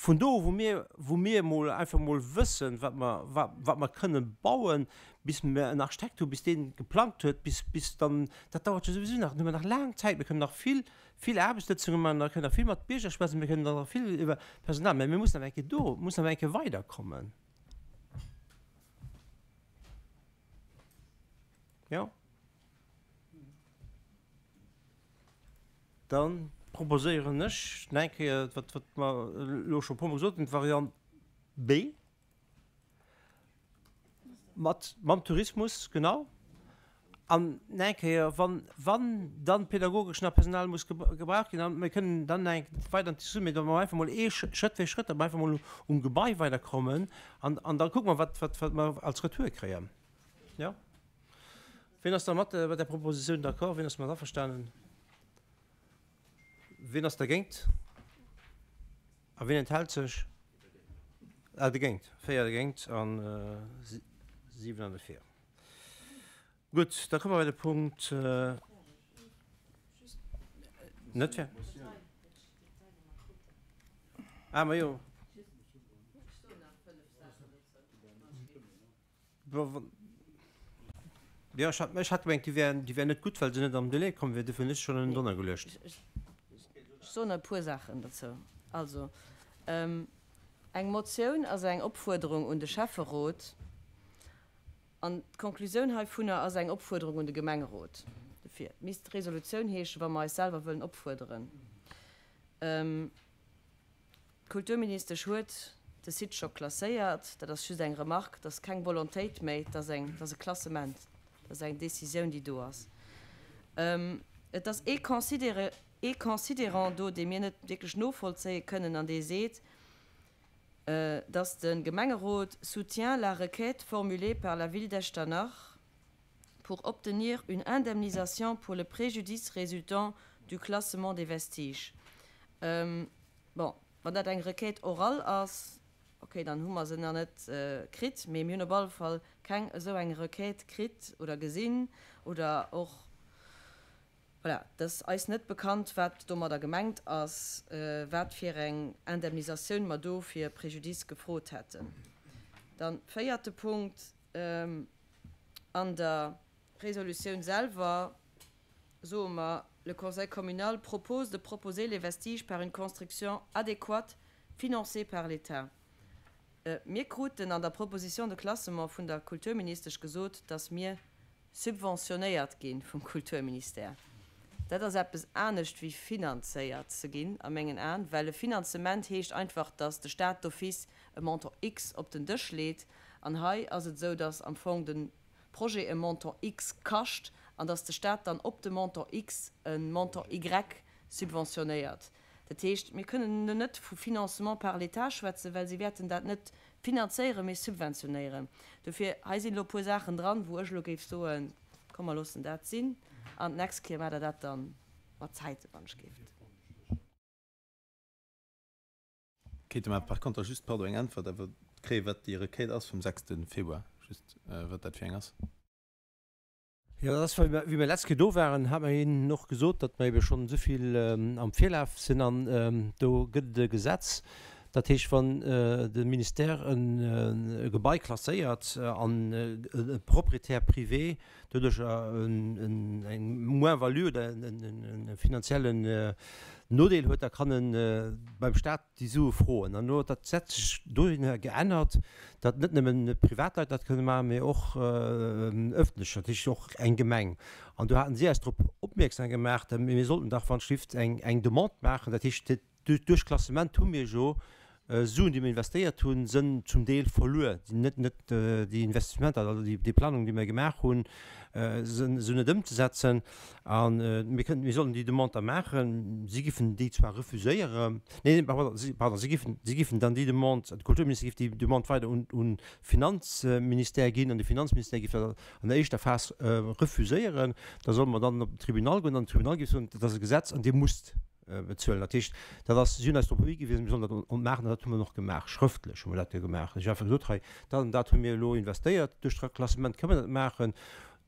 Speaker 1: vun do, wou mir, wou mir emol einfach emol wëssen, wat mer, wat, wat mer kënnen bauen, bis mer en Architekt hunn, bis deen geplangt huet, bis, bis dann, dat dauert jo souwisou nach, do hu mer nach laang Zäit, mir kënnen nach vill, vill Aarbechtssëtzunge maachen, mir kënnen nach vill mat Bierger schwätzen, mir kënnen nach vill iwwer Personal, mä mir mussen awer eng Kéier do, mussen awer eng Kéier weiderkommen. Jo. Da proposéieren ech nach eng Kéier, wat wat mer elo scho e puermol gesot hunn, d'Variant B mat mam Tourismus, genau. An nach eng Kéier, wann wann dann pädagogesch nach Personal muss gebraucht ginn, an mir kënnen dann nach eng weider an d'Diskussioun, mee datt mer einfach mol ee Schrëtt fir Schrëtt, datt mer einfach mol um Gebai weiderkommen an an da kucke mer, wat wat wat mer als Retour kréien. Jo? Wien ass da mat der Propositioun d'accord? Wien ass mat averstanen? Wien ass dergéint? A wien enthält sech? Ah, dergéint. 4 dergéint a 7 an derfir. Gutt, da komme mer bei de Punkt net fir. Ah, majo. Jo, ech hat, ech hat gemengt, déi wär, déi wär net gutt, well se net am Delai komm wier. Dofir hunn ech schonn ënnendrënner geluecht.
Speaker 2: Ech soen e puer Saachen dozou. Also, eng Motioun ass eng Opfuerderung un de Schäfferot an d'Konklusioun heivunner ass eng Opfuerderung un de Gemengerot. Dofir misst d'Resolutioun heeschen, wa mer eis selwer wëllen opfuerderen. D'Kulturministesch huet de Site scho klasséiert. Dat ass just eng Remarque. Dat ass keng Volontéit méi, dat ass eng, dat ass e Klassement, dat ass eng Décisioun, déi do ass. Et ass ee Considéré, ee Considérant do, dee mir net wierklech novollzéie kënnen an dee seet, dass de Gemengerot soutient la requête formulée par la Ville d'Echternach pour obtenir une indemnisation pour le préjudice résultant du classement des vestiges. Bon, wann dat eng Requête orale ass, okay, dann hu mer se nach net kritt, mee mir hunn op alle Fall keng esou eng Requête kritt oder gesinn oder och, voilà, et ass eis net bekannt, wat domadder gemengt ass, wat fir eng Indemnisatioun mer do fir Préjudice gefrot hätten. Dann, véierte Punkt, An der Resolutioun selwer soe mer, Le Conseil communal propose de proposer les vestiges par une construction adéquate financée par l'État. Mir kruten an der Proposition de classement vun der Kulturministesch gesot, dass mir subventionéiert gi vum Kulturministère. Dat ass eppes anescht wéi finanzéiert ze ginn a mengen Aen, well e Finanzement heescht einfach, dass de Stat d'office e Montant X op den Dësch leet. An hei ass et esou, dass am Fong de Projet e Montant X kascht an dass de Stat dann op de Montant X e Montant Y subventionéiert. Dat heescht, mir kënnen elo net vu Financement par l'État schwätzen, well si wäerten dat net finanzéieren, mee subventionéieren. Dofir, hei sinn elo e puer Saachen dran, wou ech elo géif soen, komm mer loossen dat sinn an d'nächst Kéier maacht Der dat da mat Zäiten, wann ech géif.
Speaker 8: Kéinte mer par conter just, pardon, eng Äntwert awer kréien, wat déi Requête ass vum 6. Februar, just wat dat fir eng ass?
Speaker 1: Jo, dat ass, well mer, wéi mer letzt Kéier do waren, hat mer hinnen och gesot, datt mer ebe schonn esou vill am Virlaf sinn an do gëtt et e Gesetz, dat heescht, wann de Ministère e Gebai klasséiert an e Propriétaire privé doduerch eng Moins-value oder e finanziellen Nodeel huet, da kann e beim Stat déi Sue froen. An elo huet dat Gesetz sech dohinner geännert, datt net nëmmen Privatleit dat kënne maachen, mee och ëffentlech, dat heescht och eng Gemeng. An do haten si eis drop opmierksam gemaach, mir sollten dach wann d'Schlift eng eng Demande maachen. Dat heescht, duerch Klassement hu mir jo Suen, déi mir investéiert hunn, sënn zum Deel verluer, sinn net net déi Investissementer, also déi Planung, déi mir gemaach hunn, sënn net ëmzesetzen. A mir kënnten, mir sollten déi Demande da maachen. Si giffen déi zwar refuséieren, nee, pardon, si, pardon, si giffen, si giffen dann déi Demande, de Kulturminister giff déi Demande weider un, un Finanzministère ginn an de Finanzministère giff dat an der éischter Phas refuséieren. Da solle mer dann op den Tribunal goen an den Tribunal giff soen, dat ass e Gesetz an Dir musst bezuelen. Dat heescht, dat ass, si hunn eis drop higewisen, mir sollen dat maachen an dat hu mer och gemaach, schrëftlech hu mer dat jo gemaach. Ech hu einfach gesot, hei, dat an dat hu mir elo investéiert, duerch d'Reklassement kënne mer dat maachen.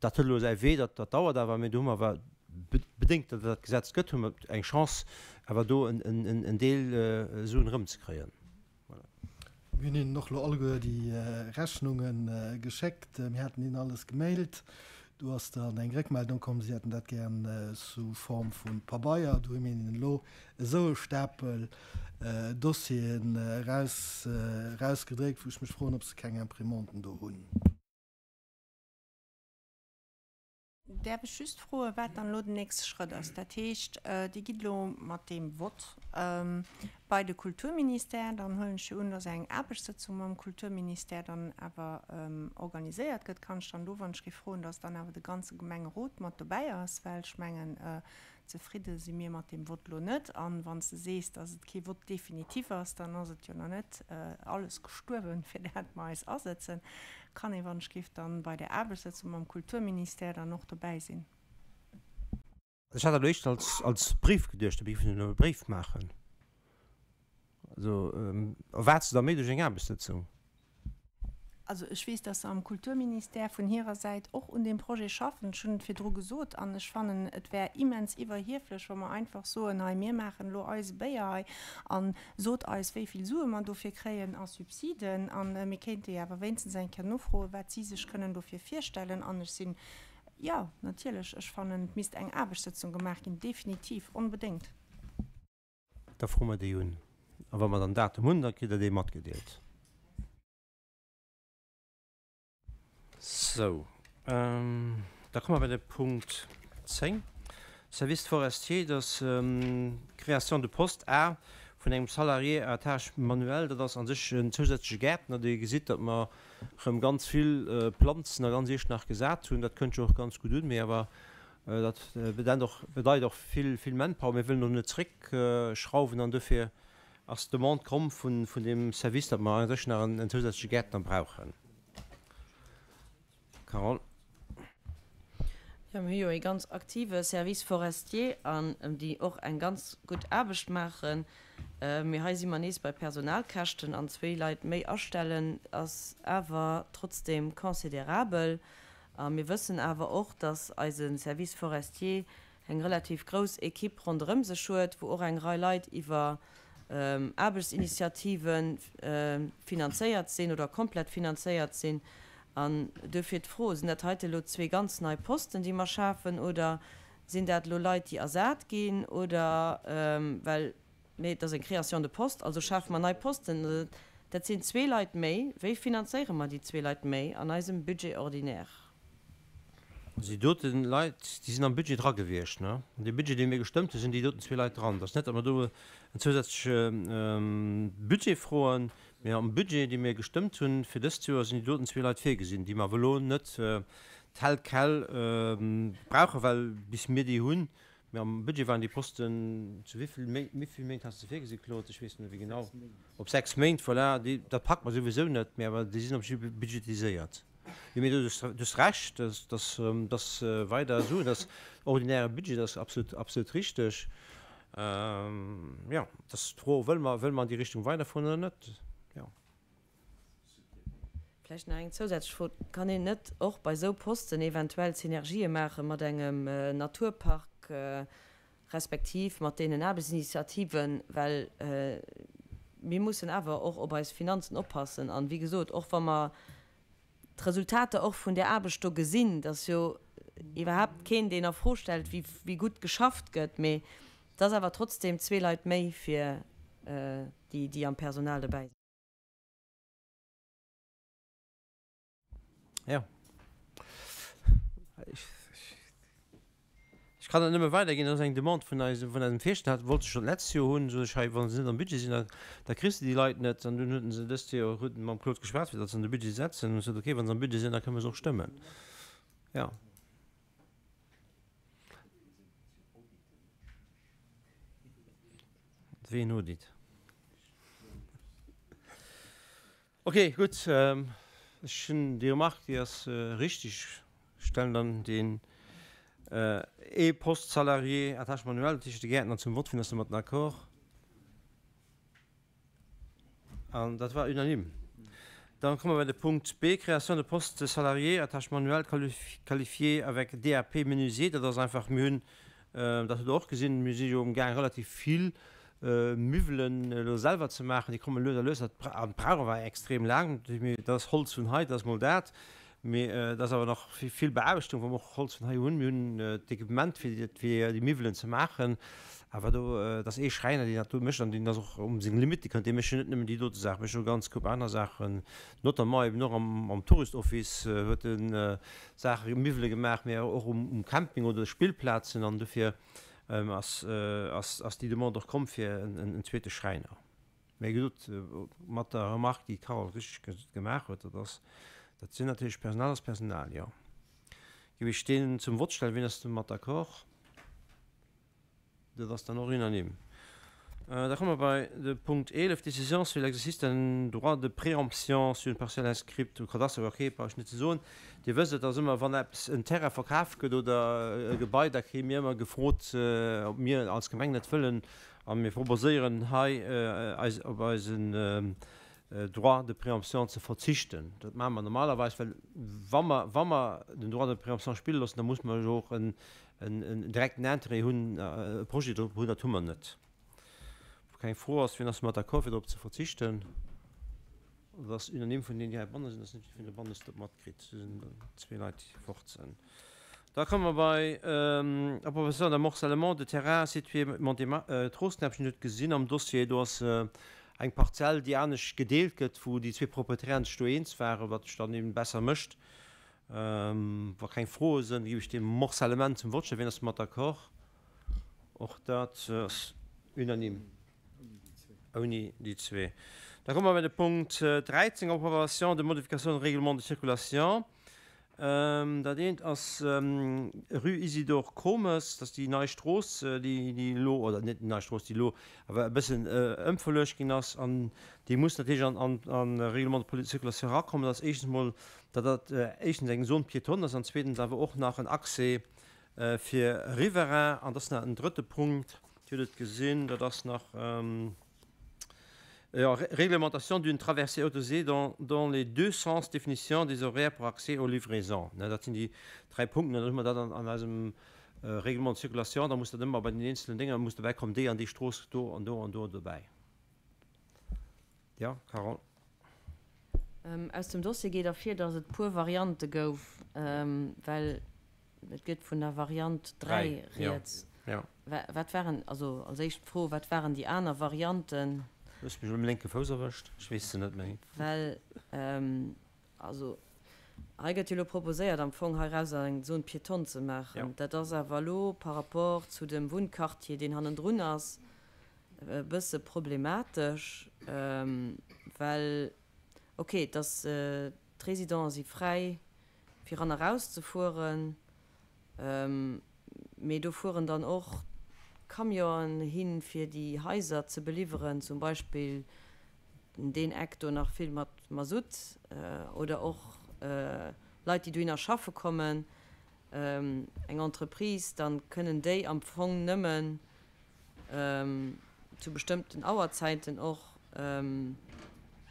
Speaker 1: Dat huet elo säi Wee, dat, dat dauert awer, mee do hu mer awer. Bedéngt, datt et dat Gesetz gëtt, hu mer eng Chance awer do en Deel Suen erëmzekréien.
Speaker 5: Voilà. Mir hunn hinnen och elo alleguer déi Rechnunge geschéckt. Mir haten hinnen alles gemailt. Do ass dann eng Réckmeldung komm, si hätten dat gären sous forme vu Pabeier. Do hu mir hinnen elo esou e Stapel Dossieren erausgedréckt, wou ech mech froen, ob se keng Imprimanten do hunn.
Speaker 6: Däerf ech just froen, wat dann elo den nächste Schrëtt ass? Dat heescht, Dir gitt elo mat deem Vott bei de Kulturministère. Dann huelen ech jo un, dass eng Aarbechtssëtzung mam Kulturministère dann awer organiséiert gëtt. Kann ech dann do, wann ech géif froen, dass dann awer de ganze Gemengerot mat dobäi ass? Well ech mengen, zefridde si mir mat deem Vott elo net. An wann s de sees, dass et kee Vote définitif ass, dann ass et jo nach net alles gestuerwen, fir dat mer eis asëtzen. Kann ee, wann ech géif, dann bei där Aarbechtssëtzung mam Kulturministère dann och dobäi sinn?
Speaker 1: Ech hat dat elo éischter als, als Bréif geduecht, ob mir géifen elo e Bréif maachen. Also erwaarts de da méi duerch eng Aarbechtssëtzung?
Speaker 6: Also ech weess, dass se am Kulturministère vun hirer Säit och un deem Projet schaffen. Ech hunn et virdru gesot an ech fannen, et wär immens iwwerhieflech, wa mer einfach soen, hei mir maachen elo eise Béier hei a sot eis, wéi vill Sue mer dofir kréien a Subsiden. A mir kéinte jo awer wéinstens eng Kéier nofroen, wat si sech kënnen dofir virstellen. An ech sinn, jo, natierlech, ech fannen, et misst eng Aarbechtssëtzung gemaach ginn, definitiv, onbedéngt.
Speaker 1: Da froe mer déi un. A wa mer dann Datum hunn, da kritt Der dee matgedeelt. Sou, da komme mer bei de Punkt 10, Service forestier. Dat ass d'Création de poste A vun engem Salarié à tâche manuelle. Dat ass a sech en zousätzleche Gäertner, dee gesitt, datt mer erëm ganz vill Planzen a ganz Iechternach gesat hunn. Dat kënnt jo och ganz gutt un, mee awer Dat bedeit och, bedeit och vill, vill Manpower. Mir wëllen och net zréckschrauwen an dofir ass d'Demande komm vun, vun deem Service, datt mer u sech nach en, en zousätzleche Gäertner brauchen. Carole.
Speaker 2: Jo, mir hu jo ee ganz aktive Service forestier an déi och eng ganz gutt Aarbecht maachen. Mee hei si mer nees bei Personalkäschten an zwéi Leit méi astellen ass awer trotzdem considerabel. A mir wëssen awer och, dass eise Service forestier eng relativ grouss Equipe ronderëm sech huet, wou och eng Rei Leit iwwer Aarbechtsinitiative finanzéiert sinn oder komplett finanzéiert sinn. An duerfir d'Fro, Sinn dat heite elo zwee ganz nei Posten, déi mer schafen, oder sinn dat elo Leit, déi ersat ginn, oder? Well Mee et ass eng Création de poste, also schafe mer nei Posten. Dat sinn zwee Leit méi. Wéi finanzéiere mer déi zwee Leit méi an eisem Budget ordinaire?
Speaker 1: Also déi dote Leit, déi sinn am Budget dra gewiescht. An deem Budget, dee mir gestëmmt hunn, sinn déi doten zwee Leit dran. Et ass net, datt mer do en zousätzleche Budget froen, mee am Budget, dee mir gestëmmt hunn fir dëst Joer, sinn déi doten zwee Leit virgesinn, déi mer awer elo net tel quel brauchen, well bis mir déi hunn, Mee am Budget waren déi Posten zu wéi vill Méint, wéi vill Méint has de virgesi Claude? Ech weess net méi genau. Op 6 Méint, voilà. Déi, dat packt mer souwisou net, mee awer déi sinn op jidde Fall budgetiséiert. Jo, mee du hues Recht, dass, dass, dass weider esou, dass ordinäre Budget, dat ass absolut, absolut richteg. Jo, et ass d'Fro, wëlle mer, wëlle mer an déi Richtung weiderfueren oder net? Jo.
Speaker 2: Vläicht nach eng zousätzlech Fro, Kann een net och bei esou Posten eventuell Synergië maache mat engem Naturpark respektiv mat deenen Aarbechtsinitiativen? Well mir mussen awer och op eis Finanzen oppassen. An, wéi gesot, och wa mer d'Resultater och vun där Aarbecht do gesinn, et ass jo iwwerhaapt keen, deen a Fro stellt, wéi gutt geschafft gëtt, mee et ass awer trotzdeem zwee Leit méi fir déi, déi am Personal dobäi sinn.
Speaker 1: Jo. Ech kann dat nëmme weiderginn. Dat ass eng Demande vun eisem, vun eisem Fierschter. Dat wollt se schonn d'letzt Joer hunn. Sot ech, hei, wa se net am Budget sinn, da, da kriss de déi Leit net. An dunn huet se dëst Joer, huet en mam Claude geschwat, fir datt se an de Budget setzen. An ech sot, okay, wa se am Budget sinn, da kënne mer se och stëmmen. Jo. Wéi een Audit? Ok, gutt. Ech hunn déi Remarque, déi ass richtig. Ech stellen dann deen ee Poste salarié à tâche manuelle, dat heescht de Gäertner, zum Vott. Wien ass domat d'accord? An dat war unanime. Dann komme mer bei de Punkt B, Création de postes de salariés à tâches manuelles qualifiées avec DAP menuisier. Dat ass einfach, mir hunn, dat hutt Der och gesinn, mir si jo amgaang relativ vill Miwwelen elo selwer ze maachen. Déi komme lues a lues. Dat brauch awer extrem laang. Dat ass Holz vun hei, dat ass mol dat. Mee et ass awer nach vill Beaarbechtung, wou mer och Holz vun hei hunn. Mir hunn d'Equipement, fir déi Miwwelen ze maachen. Awer do, et ass ee Schräiner, deen dat do mécht an deen ass och um seng Limitte kënnt. Dee mécht jo net nëmmen déi dote Saachen, mécht och e ganz Koup aner Saachen. Notamment eben och am Tourist Office huet e Saache, Miwwele gemaach, mee och um Camping oder Spillplazen. An dofir ass déi Demande och komm fir en zweete Schräiner. Mä wéi gesot, mat der Remarque, déi d'Carole richteg gemaach huet, dat ass, dat sinn natierlech, Personal ass Personal, jo. Géif ech deen zum Vott stellen. Wien ass domat d'accord? Dat ass dann och unanime. Da komme mer bei de Punkt 11, Décision sur l'exercice d'un droit de préemption sur une parcelle inscrite au cadastre. Ok, brauch ech net ze soen. Dir wësst, et ass ëmmer, wann eppes, en Terrain verkaf gëtt oder e Gebai, da kréie mir ëmmer gefrot, ob mir als Gemeng net wëllen A mir proposéieren hei, eis op eisen Droit de préemption ze verzichten. Dat maache mer normalerweis, well wa mer, wa mer den Droit de préemption spille loossen, da muss mer jo och en direkten Intérêt hunn, e Projet drop hunn. Dat hu mer net. Wa keng Fro ass, wien ass domat d'accord, fir drop ze verzichten? Dat ass unanime vun deenen, déi heibanne sinn. Dat ass net vun de Banneschte matkritt. Do sinn zwee Leit, déi fort sinn. Da komme mer bei Approbation d'un morcellement de terrain situé Montéma-Trosten. Hab ech net gesinn am Dossier. Do ass eng Parzell, déi anescht gedeelt gëtt, wou déi zwee Proprietären sech do eens waren, wat sech dann eben besser mécht. Wa keng Froe sinn, géif ech dee Morcellement zum Vott stellen. Wien ass domat d'accord? Och dat ass unanime. Ouni déi zwee. Da komme mer bei de Punkt 13, Approbation de modification de règlement de circulation. Dat eent ass Rue Isidore Comes, dat ass déi nei Strooss, déi elo, oder net déi nei Strooss, déi elo awer e bëssen ëmverluecht ginn ass. An déi muss natierlech an de Règlement de circulation erakommen. Dat ass éischtens emol, datt dat éischtens eng Zone piétonne ass an zweetens awer och nach en Accès fir Riverains. An dat ass nach en drëtte Punkt, Dir hutt et gesinn, dat ass nach, jo, Réglementation d'une traversée autorisée dans dans les deux sens, définition des horaires pour accès aux livraisons. Ne, dat sinn déi dräi Punkten. An dann hu mer dat an an eisem Règlement de circulation. Da muss dat ëmmer bei den eenzelen Dénger muss dobäi kommen, déi an déi Strooss do an do an do dobäi. Jo, Carole.
Speaker 2: Aus dem Dossier geet ervir, datt et puer Variante gouf, well Et gëtt vun der Variant 3 rieds. Wat waren, also als éischt d'Fro, wat waren déi aner Varianten?
Speaker 1: Du hues mech um lénke Fouss erwëscht, ech weess se net méi.
Speaker 2: Well, also hei gëtt jo elo proposéiert am Fong heirauser eng Zone piétonne ze maachen. Dat ass awer elo par rapport zu dem Wunnquartier, deen hannendrun ass, e bësse problematesch, well, okay, et ass, d'Résidenten si fräi fir ran a raus ze fueren, mee do fueren dann och Camionen hin, fir déi Haiser ze beliwweren, zum Beispill deen Eck do nach vill mat Masutt, oder och Leit, déi dohinner schaffe kommen, eng Entreprise, dann kënnen déi am Fong nëmmen zu bestëmmten Auerzäiten och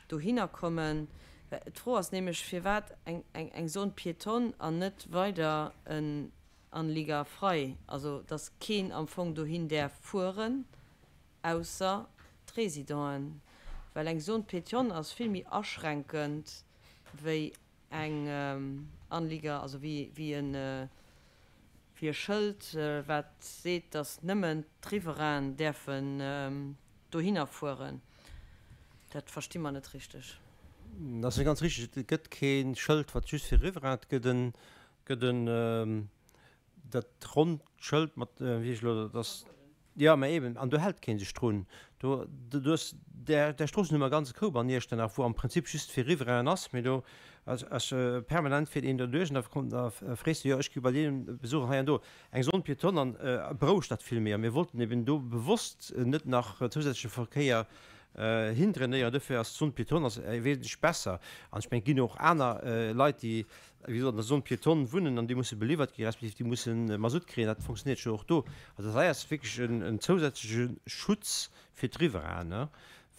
Speaker 2: dohinner kommen. D'Fro ass nämlech, firwat eng Zone piétonne an net weider en Anlieger frei, also dass keen am Fong dohin däerf fueren, ausser d'Residenten, well eng Zone piétonne ass vill méi aschränkend wéi eng Anlieger, also wéi en wéi e Schëld, wat seet, datt nëmmen d'Riverainen däerfen dohinner fueren. Dat versti mer net richteg.
Speaker 1: Dat ass net ganz richteg. Et gëtt kee Schëld, wat just fir Riverainen. Et gëtt en, gëtt en, dat ronnt Schëld mat, wéi heescht elo, dat ass, Jo, mä eben, an do hält kee sech drun. Do, do ass där, där Stroossen hu mer e ganze Koup an Iechternach, wou am Prinzip just fir Riverainen ass, mä do ass, ass permanent fiert een derduerch an da kommt, da frees de, jo, ech gi bei deem besuchen hei an do. Eng Zone piétonne an berouegt dat vill méi. A mir wollten eben do bewosst net nach zousätzleche Verkéier hindrainéieren. Dofir ass d'Zone piétonne ass wesentlech besser. An ech mengen, et ginn och aner Leit, déi wéi gesot, an der Zone piétonne wunnen an déi musse beliwwert ginn, respektiv déi musse Masutt kréien, dat fonctionnéiert jo och do. Also dat hei ass wierklech en zousätzleche Schutz fir d'Riverainen, ne?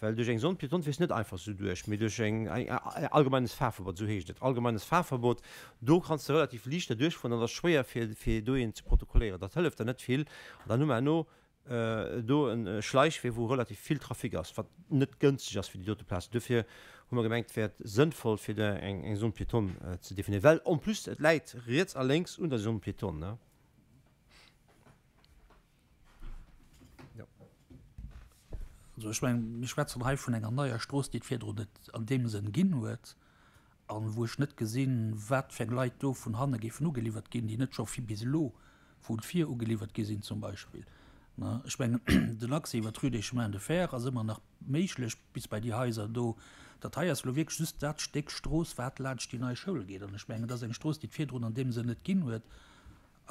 Speaker 1: Well duerch eng Zone piétonne fiers net einfach esou duerch, mee duerch eng allgemeines Fahrverbot, esou heescht et, allgemeines Fahrverbot, do kanns de relativ liicht derduerch fueren an et ass schwéier fir fir do een ze protokolléieren. Dat hëlleft der net vill. An dann hu mer herno do e Schleichwee wou relativ vill Trafic ass, wat net gënschteg ass fir déi dote Plaz. Duerfir hu mer gemengt, et wär sënnvoll fir do eng Zone piétonne ze definéieren, well en plus et läit riets a lénks un der Zone piétonne.
Speaker 10: Also ech mengen, mir schwätzen hei vun enger neier Strooss, déi et virdrun net an deem Sënn ginn huet a wou ech net gesinn, wat fir eng Leit do vun hanne géifen ugeliwwert ginn, déi net scho bis elo vu vir ugeliwwert gi sinn zum Beispill. Ech mengen, den Accès iwwer d'Rue des Chemins de Fer ass ëmmer nach méiglech bis bei déi Haiser do. Dat hei ass elo wierklech just dat Stéck Strooss, wat laanscht déi nei Schoul geet. An ech mengen, dat ass eng Strooss, déi et virdrun an deem Sënn net ginn huet.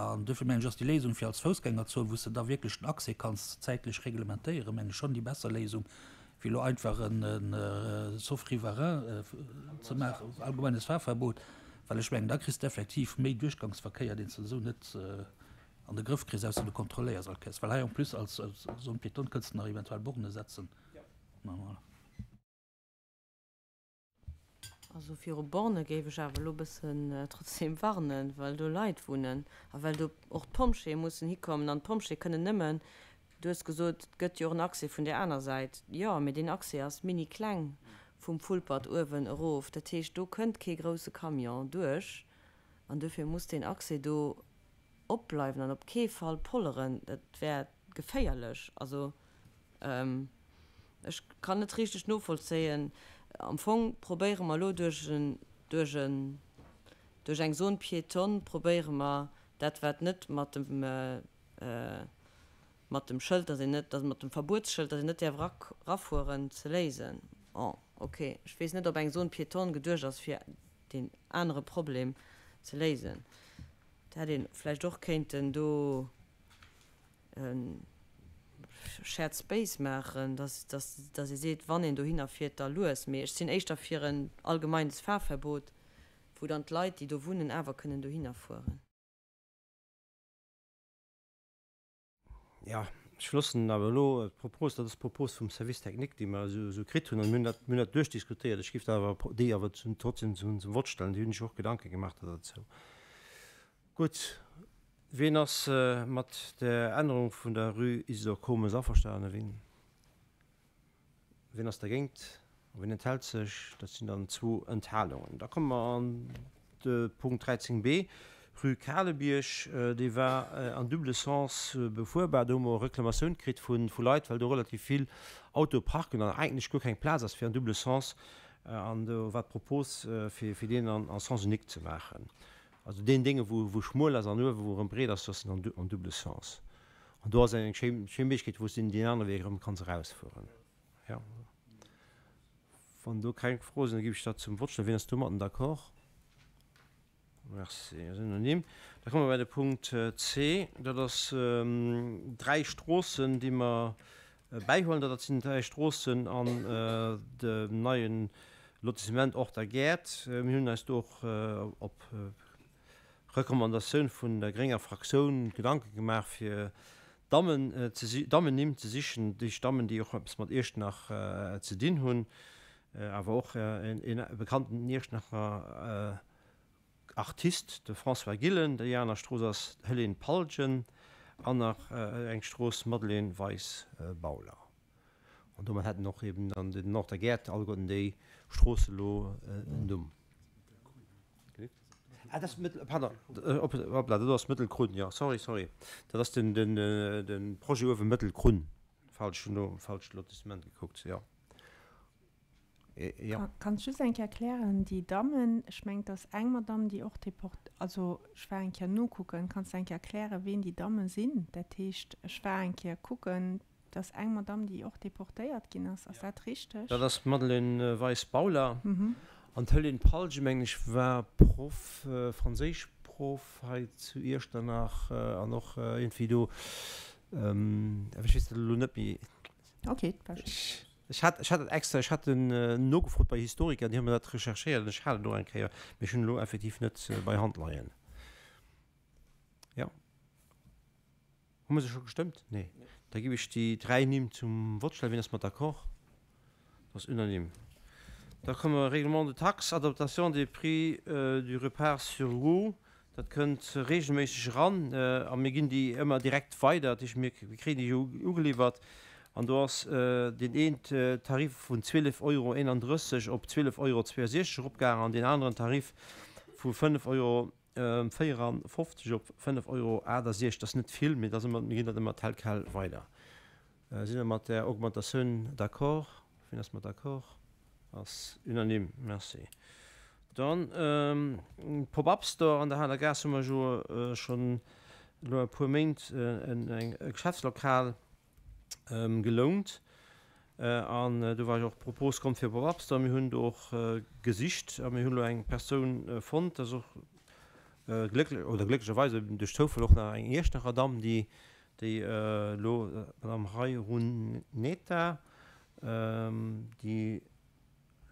Speaker 10: An duerfir mengen ech, ass déi Léisung fir als Foussgängerzon, wou s de da wierklech den Accès kanns zäitlech reglementéieren, mengen ech schonn déi besser Léisung, wéi elo einfach e Sauf riverain ze maachen, allgemeines Fahrverbot, well ech mengen, da kriss de effektiv méi Duerchgangsverkéier, deen s de esou net an de Grëff kriss, ausser du kontrolléiers all Kéiers, well hei en plus als Zone piétonne kënns de nach eventuell Borne setzen. Voilà.
Speaker 2: Also viru Borne géif ech awer elo bëssen trotzdem warnen, well do Leit wunnen a well do och d'Pompjeeë mussen hikommen. An d'Pompjeeë kënnen nëmmen, du hues gesot, et gëtt jo och en Accès vun där aner Säit, jo, mee deen Accès ass mini kleng vum Vulpert uewen erof. Dat heescht, do kënnt kee grousse Camion duerch an dofir muss deen Accès do opbleiwen an op kee Fall polleren. Dat wär geféierlech. Also Ech kann net richteg novollzéien. Am Fong probéiere mer elo duerch en, duerch en, duerch eng Zone piétonne probéiere mer dat, wat net mat dem, mat dem Schëld, dass een net, mat dem Verbuetsschëld, dass een net däerf erafueren, ze léisen. Bon, ok. Ech weess net, ob eng Zone piétonne geduecht ass, fir deen anere Problem ze léisen. Et hätt ee vläicht och kéinten do e Shared Space maachen, dass, dass, dass ee seet, wann een dohinner fiert, da lues. Mee ech sinn éischter fir en allgemeines Fahrverbot, wou dann d'Leit, déi do wunnen, awer kënnen dohinner fueren.
Speaker 1: Jo, ech loossen awer elo d'Propos, dat ass d'Propos vum Service technique, déi mer esou kritt hunn, an mir hunn dat, mir hunn dat duerchdiskutéiert. Ech géif dat awer, déi awer trotzdem zum Vott stellen. Déi hunn sech och Gedanke gemaach da derzou. Gutt, wien ass mat der Ännerung vun der Rue Isidore Comes averstanen? Wien, wien ass dergéint? A wien enthält sech? Dat sinn dann zwou Enthalungen. Da komme mer an de Punkt 13 b, Rue Kalebierg. Dee war an double sens befuerbar. Do hu mer Reklamatioun kritt vu Leit, well do relativ vill Autoe parken an eigentlech guer keng Plaz ass fir an double sens. An do war d'Propos, fir deen an sens unique ze maachen. Also deen Dénge wou wou schmuel ass an uewe wou erëm breet ass, do ass en en double sens. An do ass eng schéin schéin Méiglechkeet wou s de deen anere Wee erëm kanns erausfueren. Jo. Wann do keng Froe sinn, da géif ech dat zum Vott stellen. Wien ass domatten d'accord? Merci, ass unanime. Da komme mer bei de Punkt C. Dat ass dräi Stroossen, déi mer Bäihuelen, dat sinn 3 Stroossen an dem neie Lotissement Och der Gäert. Mir hunn eis do och op Recommandatioun vun der grénger Fraktioun Gedanke gemaach, fir Dammen ze, Dammennimm ze sichen, déi Dammen, déi och eppes mat Iechternach ze dinn hunn, awer och e bekannten Iechternacher Artist, de François Gillen, déi aner Strooss ass d'Helene Palgen an nach eng Strooss Madeleine Weis-Bauler. An domat hätten och eben dann den Nord der Gäert alleguerten déi Stroosse lo en Numm. Ah, dat ass Mëttel, pardon, hoppla, dat ass Mëttelkrunn, jo, sorry, sorry, dat ass den, den, de Projet uewe Mëttelkrunn, falsch, hunn do falscht Lotissement gekuckt, jo.
Speaker 6: Jo. Kanns just eng Kéier erklären, déi Dammen, ech mengen et ass eng Madame déi och deport, also ech war eng Kéier nokucken, kanns de eng Kéier erklären ween déi Damme sinn? Dat heescht ech war eng Kéier kucken, et ass eng Madame déi och deportéiert ginn ass, ass dat richteg?
Speaker 1: Dat ass d'Madeleine Weis-Bauler. An d'Helene Palge mengen ech war Proff, Franséischproff hei zu Iechternach an och iergendwéi do, awer ech weess dat elo net méi.
Speaker 6: Ok, dat war just.
Speaker 1: Ech hat, ech hat dat extra, ech hat nogefrot bei Historiker, déi hu mir dat recherchéiert an ech hat et och eng Kéier, mee ech hunn elo effektiv net bei Hand leien. Jo. Hu mer se scho gestëmmt? Nee. Da giff ech déi 3 Nimm zum Vott stellen. Wien ass mat d'accord? Dat ass unanime. Da komme mer Règlement de taxes, adaptation des prix du repas sur roues. Dat kënnt regelméisseg eran a mir ginn déi ëmmer direkt weider. Dat heescht, mir kréien déi jo ugeliwwert an do ass deen een Tarif vun 12 Euro 31 op 12 Euro 62 eropgaangen an deen aneren Tarif vu 5 Euro 54 op 5 Euro 68. Dat ass net vill, mee dat ass ëmmer, mir ginn dat ëmmer tel quel weider. Sinn der mat där Augmentatioun d'accord? Wien ass mat d'accord? Ass unanime. Merci. Dann, Pop-up Store an der Haler Gaass hu mer jo schonn elo e puer Méint e Geschäftslokal gelount. An do war jo och d'Propos komm fir Pop-up Store. Mir hunn do och gesicht a mir hunn elo eng Persoun fonnt, dat ass och glécklech oder glécklecherweis eben duerch Zoufall och nach eng Iechternacher Damm, déi déi elo d'Madame Rairuneta, déi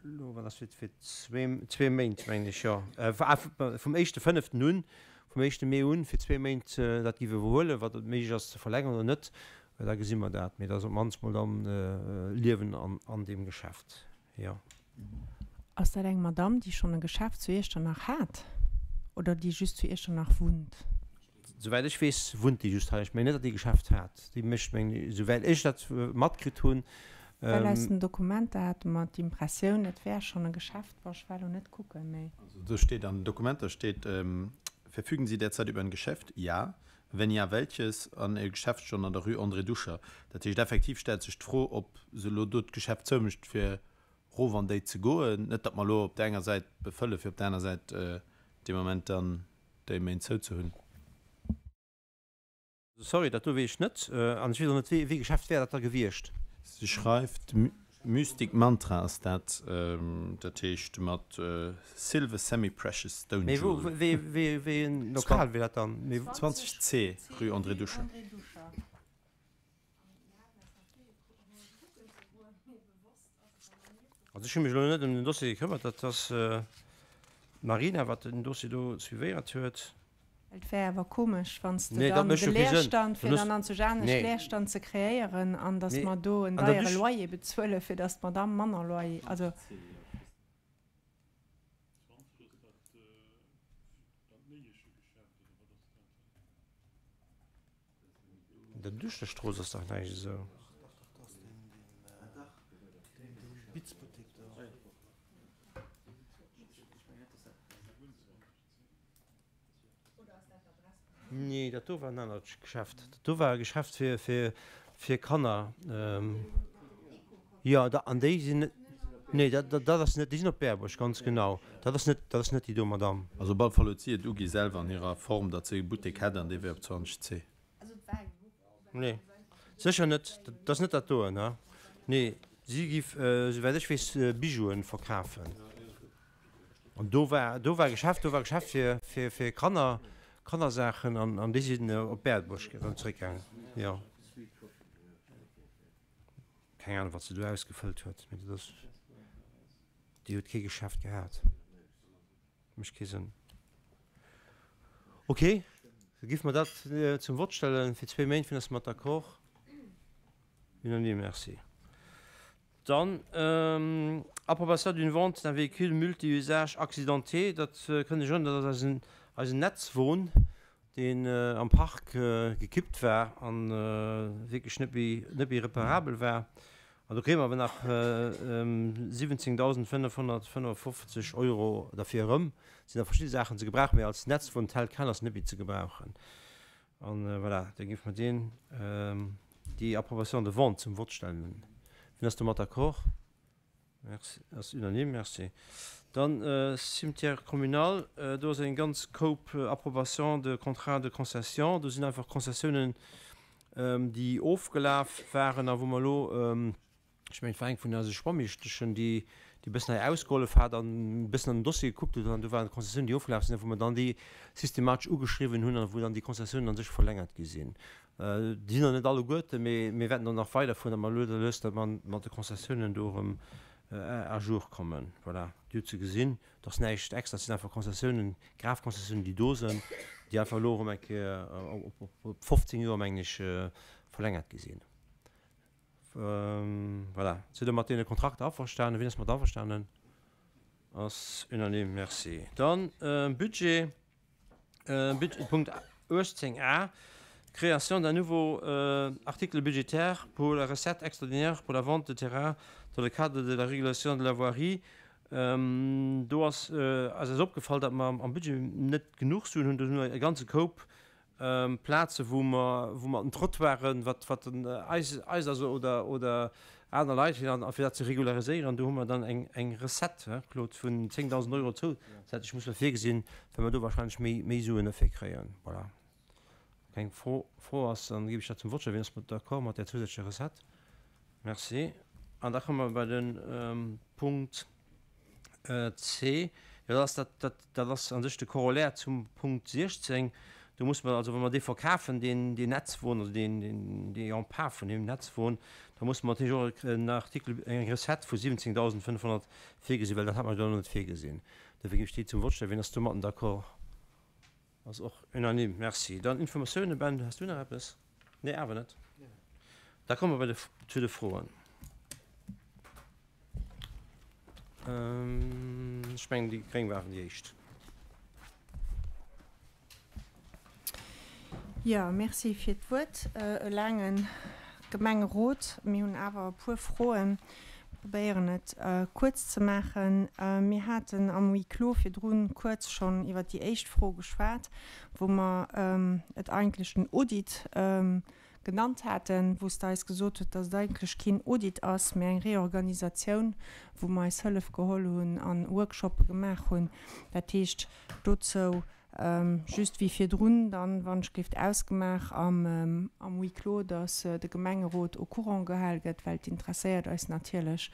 Speaker 1: elo, wat ass fir, fir zwee Méint, mengen ech, jo, vum éischte fënneften un, vum éischte Mee un, fir zwee Méint dat géif iwwerhuelen, wat et méiglech ass ze verlängeren oder net, da gesi mer dat. Mee da ass op d'mannst mol dann Liewen an deem Geschäft, jo.
Speaker 6: Ass dat eng Madamm, déi schonn e Geschäft zu Iechternach hat oder déi just zu Iechternach wunnt?
Speaker 1: Souwäit ech weess, wunnt déi just hei. Ech mengen net, datt déi e Geschäft hat. Déi mécht, mengen ech, souwäit ech dat matkritt hunn.
Speaker 6: Well aus den Dokumenter hate mer d'Impressioun, et wär schonn e Geschäft. Bon, ech war elo net kucken, mee.
Speaker 8: Also do steet, an den Dokumenter steet, Verfügen Sie derzeit über ein Geschäft? Ja. Wenn ja, welches? An e Geschäft schonn an der Rue André Duscher. Dat heescht, effektiv stellt sech d'Fro, ob se elo do d'Geschäft zoumécht, fir erof an déi ze goen. Net, datt mer elo op där enger Säit befëlle fir op där aner Säit dee Moment dann déi Méint zou ze hunn.
Speaker 1: Sorry, dat do weess ech net. An ech weess och net, wéi Geschäft wär dat da gewiescht.
Speaker 8: Se schreift, Mystic Mantra ass dat, dat heescht mat Silver Semi-Precious Stone
Speaker 1: Mee wou,
Speaker 8: Jewelry.
Speaker 1: wéi, wéi en Lokal wier dat dann? Mee
Speaker 8: 20 C, rue André Duscher.
Speaker 1: Also ech hu mech elo net ëm den Dossier gekëmmert, dat ass d'Marina, wat den Dossier do suivéiert huet.
Speaker 6: Et wär awer komesch, wann s de
Speaker 1: Nee, dat
Speaker 6: dann
Speaker 1: mécht
Speaker 6: de
Speaker 1: jo kee Sënn.
Speaker 6: Leerstand, fir
Speaker 1: Dann
Speaker 6: dann
Speaker 1: hues,
Speaker 6: an sech anescht
Speaker 1: nee.
Speaker 6: Leerstand ze kreéieren an datt
Speaker 1: Nee,
Speaker 6: mer do en
Speaker 1: an der
Speaker 6: deiere
Speaker 1: Dusch.
Speaker 6: Loyer bezuelen, fir datt d'Madamm manner Loyer, also.
Speaker 1: An der Duuschterstrooss ass dach näischt esou. Nee, dat do war en anert Geschäft. Dat do war e Geschäft fir, fir, fir Kanner. Jo, da, an déi sinn, nee, dat, dat ass net, déi sinn op Berbuerg, ganz genau. Dat ass net, dat ass net déi do Madamm.
Speaker 8: Also op alle Fall huet si et ugi selwer an hirer Form, datt se e Buttek hätt an dee wär op 20 C.
Speaker 1: Nee, sécher net. Dat ass net dat doen, ne? Nee, si giff, souwäit ech weess, Bijouen verkafen. An do war, do war e Geschäft, do war e Geschäft fir, fir, fir Kanner, Kannersaachen an, an déi sinn op Berlebuerg erëm zeréckgaangen, jo. Keng Ahnung, wat se do ausgefëllt huet, mee dat ass, déi huet kee Geschäft gehat. Mécht kee Sënn. Ok, da géife mer dat zum Vott stellen fir zwéi Méint. Wien ass mat d'accord? Unanime, merci. Dann, Approbation d'une vente d'un véhicule multi-usage accidenté, dat kënnt ech erënneren, dat ass eisen, eisen Netzwon, deen am Park gekippt war a wierklech net méi, net méi reparabel war. An do kréie mer awer nach 17.555 Euro derfir erëm. Et sinn nach verschidde Saachen ze gebrauchen, mee als Netzwon tel quel ass en net méi ze gebrauchen. An voilà, da géife mer deen, déi Approbation de vente zum Vott stellen. Wien ass domat d'accord? Merci, ass unanime, merci. Dann Cimetière communal, do ass eng ganz Koup Approbation de contrats de concession. Do sinn einfach Konzessiounen, déi ofgelaf waren a wou mer elo, Ech mengen, et war eng vun eise Schwammeeschteschen, déi déi e bëssen hei ausgehollef hat an e bëssen an den Dossier gekuckt huet. An do waren Konzessiounen, déi ofgelaf sinn a wou mer dann déi systematesch ugeschriwwen hunn a wou dann déi Konzessiounen a sech verlängert gi sinn. Déi sinn nach net alleguerten, mee mir wäerten do nach weiderfueren, datt mer lues a lues da mat de Konzessiounen do erëm à jour kommen. Voilà, Dir hutt se gesinn. Et ass näischt extra, et sinn einfach Konzessiounen, Grafkonzessiounen, déi do sinn, déi einfach elo erëm eng Kéier op 15 Joer, mengen ech, verlängert gi sinn. Voilà. Sidd Der mat deene Kontrakter averstanen? Wien ass mat averstanen? Ass unanime. Merci. Dann Budget. Punkt 18 a, Création d'un nouveau article budgétaire pour la recette extraordinaire pour la vente de terrains dans le cadre de la régulation de la voirie. Do ass eis opgefall, datt mer am Budget net genuch Suen hunn. Do hu mer e ganze Koup Plaze wou mer, wou mer den Trottoiren, wat, wat den eis, eis also oder, oder aner Leit fir an, fir dat ze regulariséieren, do hu mer dann eng, eng Recette, hein Claude, vun 10.000 Euro zousätzlech muss mer virgesinn, well mer do wahrscheinlech méi, méi Suen derfir kréien. Voilà. Wa keng Fro, Fro ass, dann géif ech dat zum Vott stellen. Wien ass mat d'accord mat där zousätzlecher Recette? Merci. An da komme mer bei de Punkt C. Jo, dat ass dat, dat, dat ass a sech de Corollaire zum Punkt 16. Do muss mer also, wa mer dee verkafen, deen, deen Netzwon oder deen, deen, déi Empart vun deem Netzwon, da musse mer natierlech och en Artikel, eng Recette vu 17.500 virgesinn, well dat hat mer jo elo net virgesinn. Dofir géif ech déi zum Vott stellen. Wien ass domatten d'accord? Ass och unanime. Merci. Dann Informatiounen. Ben, has du nach eppes? Nee, awer net. Da komme mer bei de, zu de Froen. Ech mengen, déi Gréng waren déi éischt.
Speaker 6: Jo, merci fir d'Wuert. E laange Gemengerot. Mir hunn awer e puer Froen. Probéieren et kuerz ze maachen. Mir haten am Huis clos virdrun kuerz schonn iwwer déi éischt Fro geschwat, wou mer et eigentlech den Audit genannt haten, wou s de eis gesot huet, dass et eigentlech keen Audit ass, mä eng Reorganisatioun, wou mer eis Hëllef geholl hunn an Workshoppe gemaach hunn. Dat heescht, dozou Just wéi virdrun dann, wann ech géif ausgemaach am am Huis clos, dass de Gemengerot au courant gehal gëtt, well et interesséiert eis natierlech,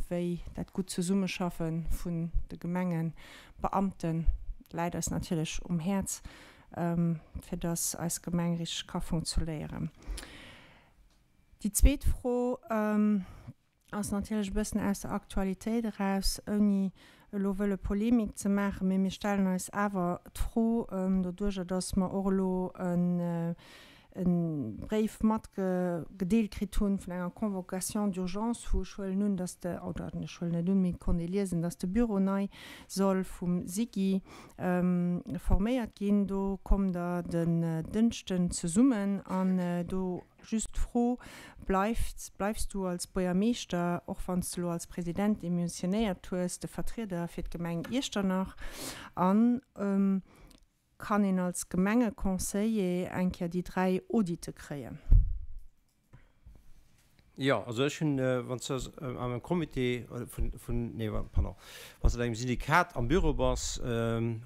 Speaker 6: wéi dat gutt Zesummeschaffe vun de Gemengebeamte läit eis natierlech um Häerz, fir dass eis Gemeng richteg ka funktionéieren. Déi zweet Fro. Ass natierlech e bëssen aus der Aktualitéit eraus, ouni elo wëlle Polemik ze maachen, mee mir stellen eis awer d'Fro, doduerjer datt mer och elo e Bréif matgedeelt kritt hunn vun enger Convocation d'urgence, wou ech huelen un, datt de, oder ech huelen net un, mee et konnt ee liesen, datt de Büro nei soll vum SIGI forméiert ginn. Do kommt Der den Dënschden zesummen an do Just d'Fro, Bleift, bleifs du als Buergermeeschter, och wann s de elo als President demissionéiert hues, de Vertrieder fir d'Gemeng Iechternach? An kann een als Gemengeconseiller eng Kéier déi 3 Audite kréien?
Speaker 1: Jo, also ech hunn, wann s de am engem Comité vun, nee, pardon, wann s de an engem Syndikat am Büro bass,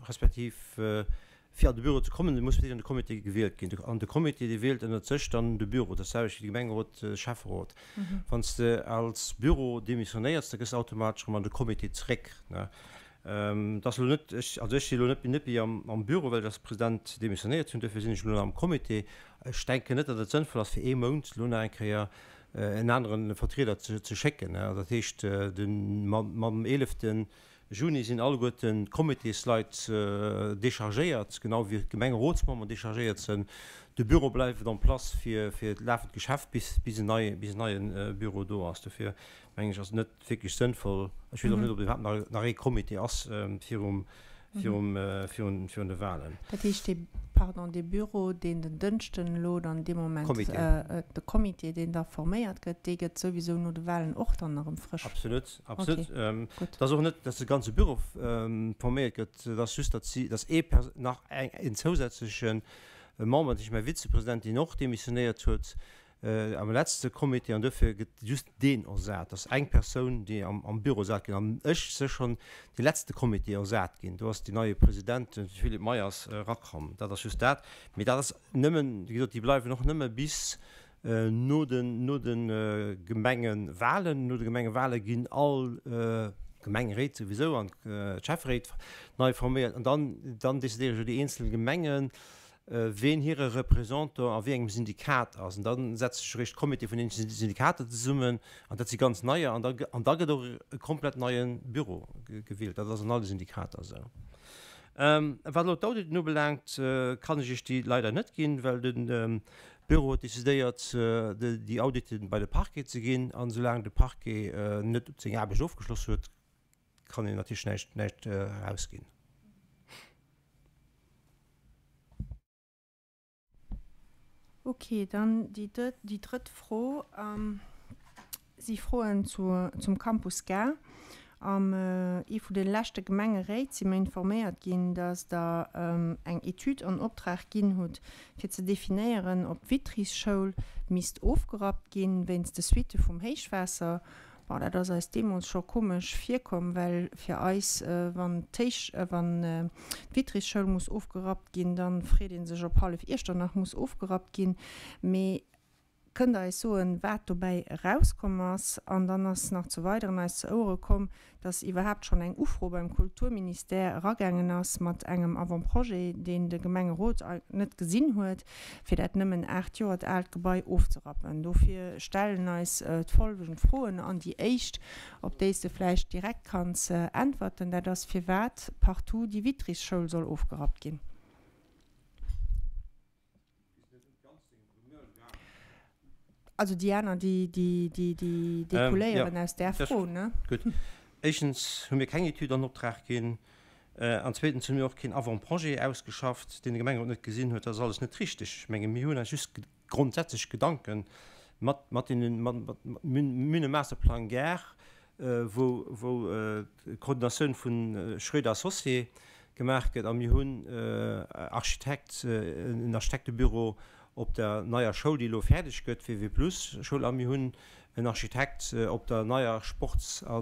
Speaker 1: respektiv Fir an de Büro ze kommen, muss fir d'éischt an de Comité gewielt ginn. An de Comité, dee wielt ënnert sech dann de Büro. Dat ass d'selwecht wéi de Gemengerot, de Schäfferot. Wann s de als Büro demissionéiers, da gëss de automatesch erëm an de Comité zeréck. Et ass elo net, ech, also ech si elo net, bin net méi am Büro, well ech als President demissionéiert hunn. Duerfir sinn ech elo nach am Comité. Ech denken net, datt et sënnvoll ass, fir ee Mount elo nach eng Kéier en anere Vertrieder ze schécken. Dat heescht, de, mam eeleften Juni sinn alleguerten d'Comitésleit dechargéiert, genau wéi d'Gemengerotsmemberen dechargéiert sënn. De Büro bleift en place fir fir d'lafend Geschäft bis bis en neie bis en neie Büro do ass. Dofir mengen ech ass et net wierklech sënnvoll, ech weess och net ob iwwerhaapt nach nach ee Comité ass virum virum virun virun de Wahlen.
Speaker 6: Dat heescht dee, pardon, dee Büro deen den Dënschden elo dann dee Moment,
Speaker 1: Comité.
Speaker 6: de Comité deen da forméiert gëtt, dee gëtt souwisou no de Wahlen och dann erëm frësch.
Speaker 1: Absolut. Absolut. Okay, gutt. Et ass och net, dass de ganze Büro forméiert gëtt. Et ass just, datt si, datt ee Pers-, nach eng, een zousätzleche Member, dat heescht mäi Vizepresident, deen och demissionéiert huet am letzte Comité, an duerfir gëtt just deen ersat. Et ass eng Persoun, déi am, am Büro ersat gëtt. An ech si schonn de letzte Comité ersat ginn. Do ass deen neie President, de Philippe Meyers, erakomm. Dat ass just dat. Mee dat ass nëmmen, wéi gesot, déi bleiwen och nëmme bis No den no de Gemengewalen, no de Gemengewale ginn all Gemengeréit souwisou an d'Schäfferéit nei forméiert an dann dann decidéiere jo déi eenzel Gemengen, ween hire Représentant a wéi engem Syndikat ass. An da setzt sech eréischt d'Comité vun den Syndikater zesummen an dat si ganz neier an da an da gëtt och e komplett neie Büro gewielt. Dat ass an alle Syndikater esou. Wat elo d'Auditen ubelaangt, kann ech Iech déi leider net ginn, well de. Büro huet decidéiert, déi Audite bei de Parquet ze ginn. An esoulaang de Parquet net seng Aarbecht ofgeschloss huet, kann een natierlech näischt, näischt erausginn.
Speaker 6: Ok, dann déi drëtt Fro si Froen zum Campus Gare. Am ee vun de leschte Gemengeréit si mer informéiert ginn, datt Der eng Etüd an Optrag ginn hutt, fir ze definéieren, ob d'Wittrichschoul misst ofgerappt ginn, wéinst de Suitte vum Héichwaasser. Bon, dat ass eis deemools scho komesch virkomm, well fir eis, wann d'Héich, wann d'Wittrichschoul muss ofgerappt ginn, da freet ee sech, ob hallef Iechternach muss ofgerappt ginn. Mee kënnt Der eis soen, wat dobäi erauskomm ass? An dann ass nach zu Weideren eis zu Ouere komm, dass iwwerhaapt schonn eng Ufro beim Kulturministère eragaangen ass mat engem Avant-projet, deen de Gemengerot net gesinn huet, fir dat nëmmen 8 Joert aalt Gebai ofzerappen. Dofir stellen eis d'folgend Froen, an déi éischt, op déi s de vläicht direkt kanns äntwerten, dat ass, firwat partout déi Witrich-Schoul soll ofgerappt ginn. Also déi aner, déi, déi, déi, déi découléieren aus där Fro, ne?
Speaker 1: Gutt. Éischtens hu mir keng Etüd an Optrag ginn. An zweetens hu mir och keen Avant-projet ausgeschafft, deen de Gemengerot net gesinn huet. Dat ass alles net richteg. Ech menge mir hunn eis just grondsätzlech Gedanke mat, mat deenen, mat, mat, mir hunn e Masterplang Gare, wou, wou d'Koordinatioun vu Schröder Associés gemaach gëtt a mir hunn Architekt, en Architektebüro op der neier Schoul, déi elo fäerdeg gëtt, WW Plus Schoul, a mir hunn en Architekt op der neier Sports a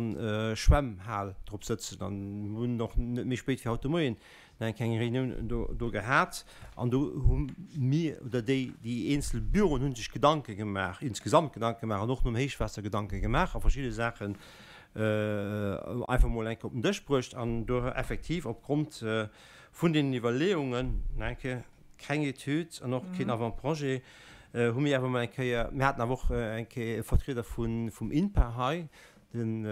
Speaker 1: Schwämmhal drop sëtzen an hunn och net méi spéit wéi haut de Moien nach eng kleng Reunioun do, do gehat an do hu mir, oder déi, déi eenzel Büroen hu sech Gedanke gemaach, insgesamt Gedanke gemaach an och nom Héichwaasser Gedanke gemaach a verschidde Saachen einfach mol eng Kéier op den Dësch bruecht an do effektiv opgrond vun deenen Iwwerleeungen, nach eng Kéier, keng Etüd an och keen Avant-projet, hu mir awer mol eng Kéier, mir haten awer och eng Kéier e Vertrieder vun, vum INPA hei, Den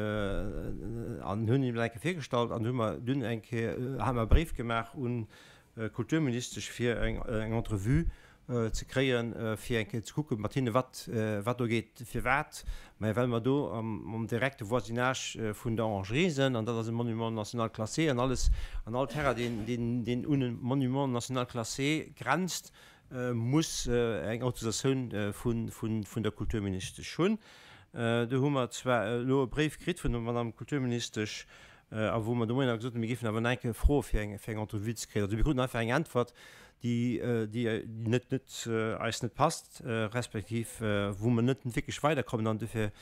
Speaker 1: an hunn him dat eng Kéier virgestallt an hu mer dunn eng Kéier, hate mer e Bréif gemaach un d'Kulturministesch fir eng eng Entrevue ze kréien, fir eng Kéier ze kucke mat hinne wat wat do geet, firwat. Mä well mer do am am direkte Voisinage vun der Orangerie sënn an dat ass e Monument national classé an alles an all Terrain deen deen deen un e Monument national classé grenzt, muss eng Autorisatioun vun der Kulturministesch hunn. Do hu mer zwar elo e Bréif kritt vun der Madame Kulturministesch, a wou mer de Moien awer gesot hunn, mir géifen awer nach eng Kéier froe fir eng Entrevue ze kréien. Also mir kruten einfach eng Äntwert, déi net eis net passt, respektiv wou mer net wierklech weiderkommen. An dofir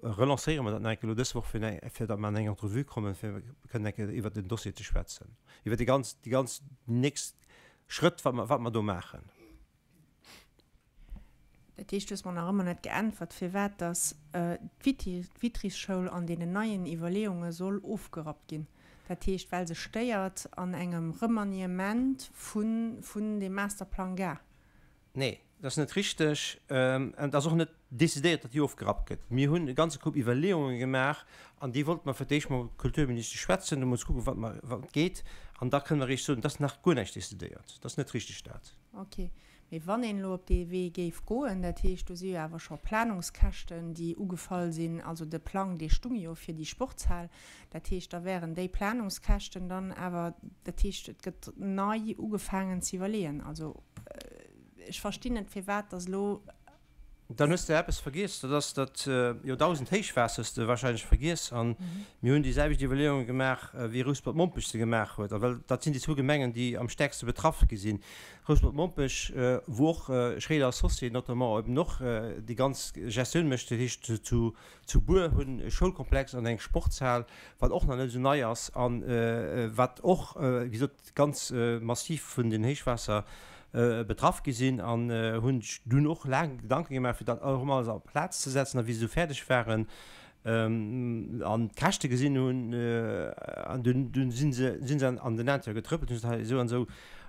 Speaker 1: relancéiere mer dat nach eng Kéier elo dës Woch, fir datt mer an eng Entrevue kommen, fir kënnen eng Kéier iwwert den Dossier ze schwätzen, iwwert déi ganz, déi ganz nächst Schrëtt, wat mer, wat mer do maachen.
Speaker 6: Dat heescht, du hues mer nach ëmmer net geäntwert, firwat dass d'Witrisschoul an deenen neien Iwwerleeunge soll ofgerappt ginn. Dat heescht, well se stéiert an engem Remaniement vun, vun deem Masterplang Gare.
Speaker 1: Nee, dat ass net richteg. An et ass och net decidéiert, datt déi ofgerappt gëtt. Mir hunn e ganze Koup Iwwerleeunge gemaach an déi wollte mer fir d'éischt mam Kulturministesch schwätzen, do mol kucken, wat mer, wat geet. An da kënne mer eréischt soen, et ass nach guer näischt decidéiert. Dat ass net richteg dat.
Speaker 6: Ok. Mee wann een elo op dee Wee géif goen, dat heescht, do si jo awer scho Planungskäschten, déi ugefall sinn, also de Plang, dee stung jo fir déi Sportshal, Dat heescht, da wären déi Planungskäschten dann awer, dat heescht, et gëtt nei ugefaangen ze iwwerleeën. Also ech verstinn net, firwat dass elo.
Speaker 1: Dann hues de eppes vergiess, dat ass dat Joerdausend-Héichwaasser hues de wahrscheinlech vergiess. A mir hunn déi selwecht Iwwerleeunge gemaach, wéi Rouspert-Mompech se gemaach huet. A well dat sinn déi zwou Gemengen, déi am stäerkste betraff gi sinn. Rouspert-Mompech, wou och Schréider Associés notamment eben och déi ganz Gestioun mécht, dat heescht zu Zu Bur hunn e Schoulkomplex an eng Sportshal, wat och nach net esou nei ass a wat och, wéi gesot, ganz massiv vun den Héichwaasser betraff gi sinn an hunn sech dunn och laang Gedanke gemaach, fir dat erëm alles a Plaz ze setzen. A wéi se du fäerdeg waren an d'Käschte gesinn hunn, an dunn, dunn si se, si se an den Intérieur getrëppelt, hunn gesot, hei esou an esou.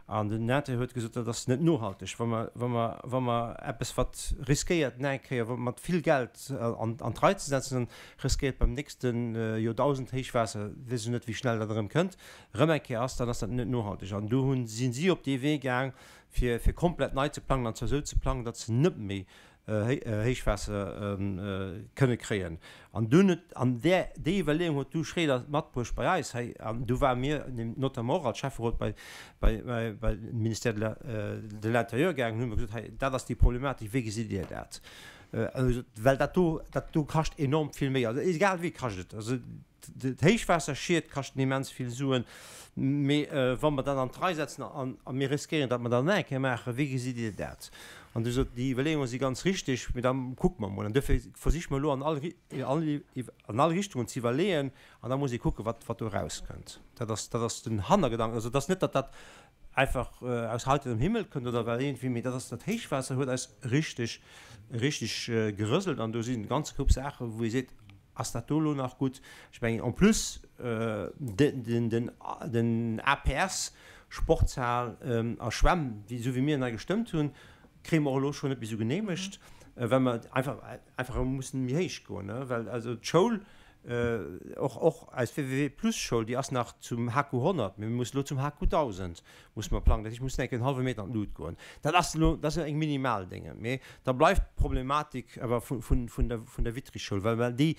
Speaker 1: An den Intérieur huet gesot, dat ass net nohalteg, wa mer, wa mer, wa mer eppes, wat riskéiert nach eng Kéier mat vill Geld an, an d'Rei ze setzen, dann riskéiert beim nächste Joerdausendhéichwaasser, weess ech net, wéi schnell dat erëm kënnt, erëm eng Kéier ass, dann ass dat net nohalteg. An do hunn, si si op dee Wee gaang, fir, fir komplett nei ze plangen, an zwar esou ze plangen, datt se net méi Héichwaasser kënne kréien. An dunn huet, an där, déi Iwwerleeung huet du Schréder matbruecht bei eis hei, an du ware mir notamment och als Schäfferot bei, bei, bei, bei den Ministère de la, de l'Intérieur gaangen, hunn mer gesot, hei, dat ass déi Problematik, wéi gesitt Dir dat? Well dat do, dat do kascht enorm vill méi, also egal wéi kascht et. Also D'Héichwaasserschied kaschten immens vill Suen, mee wa mer dat an d'Rei setzen a mir riskéieren, datt mer dat nach eng Kéier maachen, wéi gesitt Dir dat? An du sot, déi Iwwerleeunge si ganz richtig, mee da kucke mer emol. An duerfir versiche mer elo an all, an all Richtungen ze iwwerleeën an da muss ee kucken, wat, wat do erauskënnt. Dat ass, dat ass den Hannergedanken. Also et ass net, datt dat einfach aus heiterem Himmel kënnt oder well iergendwéi, mee dat ass, dat Héichwaasser huet eis richtig, richtig gerëselt an do sinn e ganze Koup Saachen, wou ee seet, Ass dat do elo nach gutt? Ech mengen en plus den APS, Sportshal a Schwämm, esou wéi mir en hei gestëmmt hunn, kréie mer och elo schonn net méi esou geneemegt, well mer einfach einfach mussen méi héich goen. Well also d'Schoul, och och eis WWW-Plus-Schoul, déi ass nach zum HQ 100, mee mir mussen elo zum HQ 1000 musse mer plangen. Dat heescht, mir mussen eng Kéier en hallwe Meter an d'Lut goen. Dat ass elo, dat ass eng minimal Dénge, mee da bleift d'Problematik awer vun, vun der, vun der Vitryschoul, well, well déi,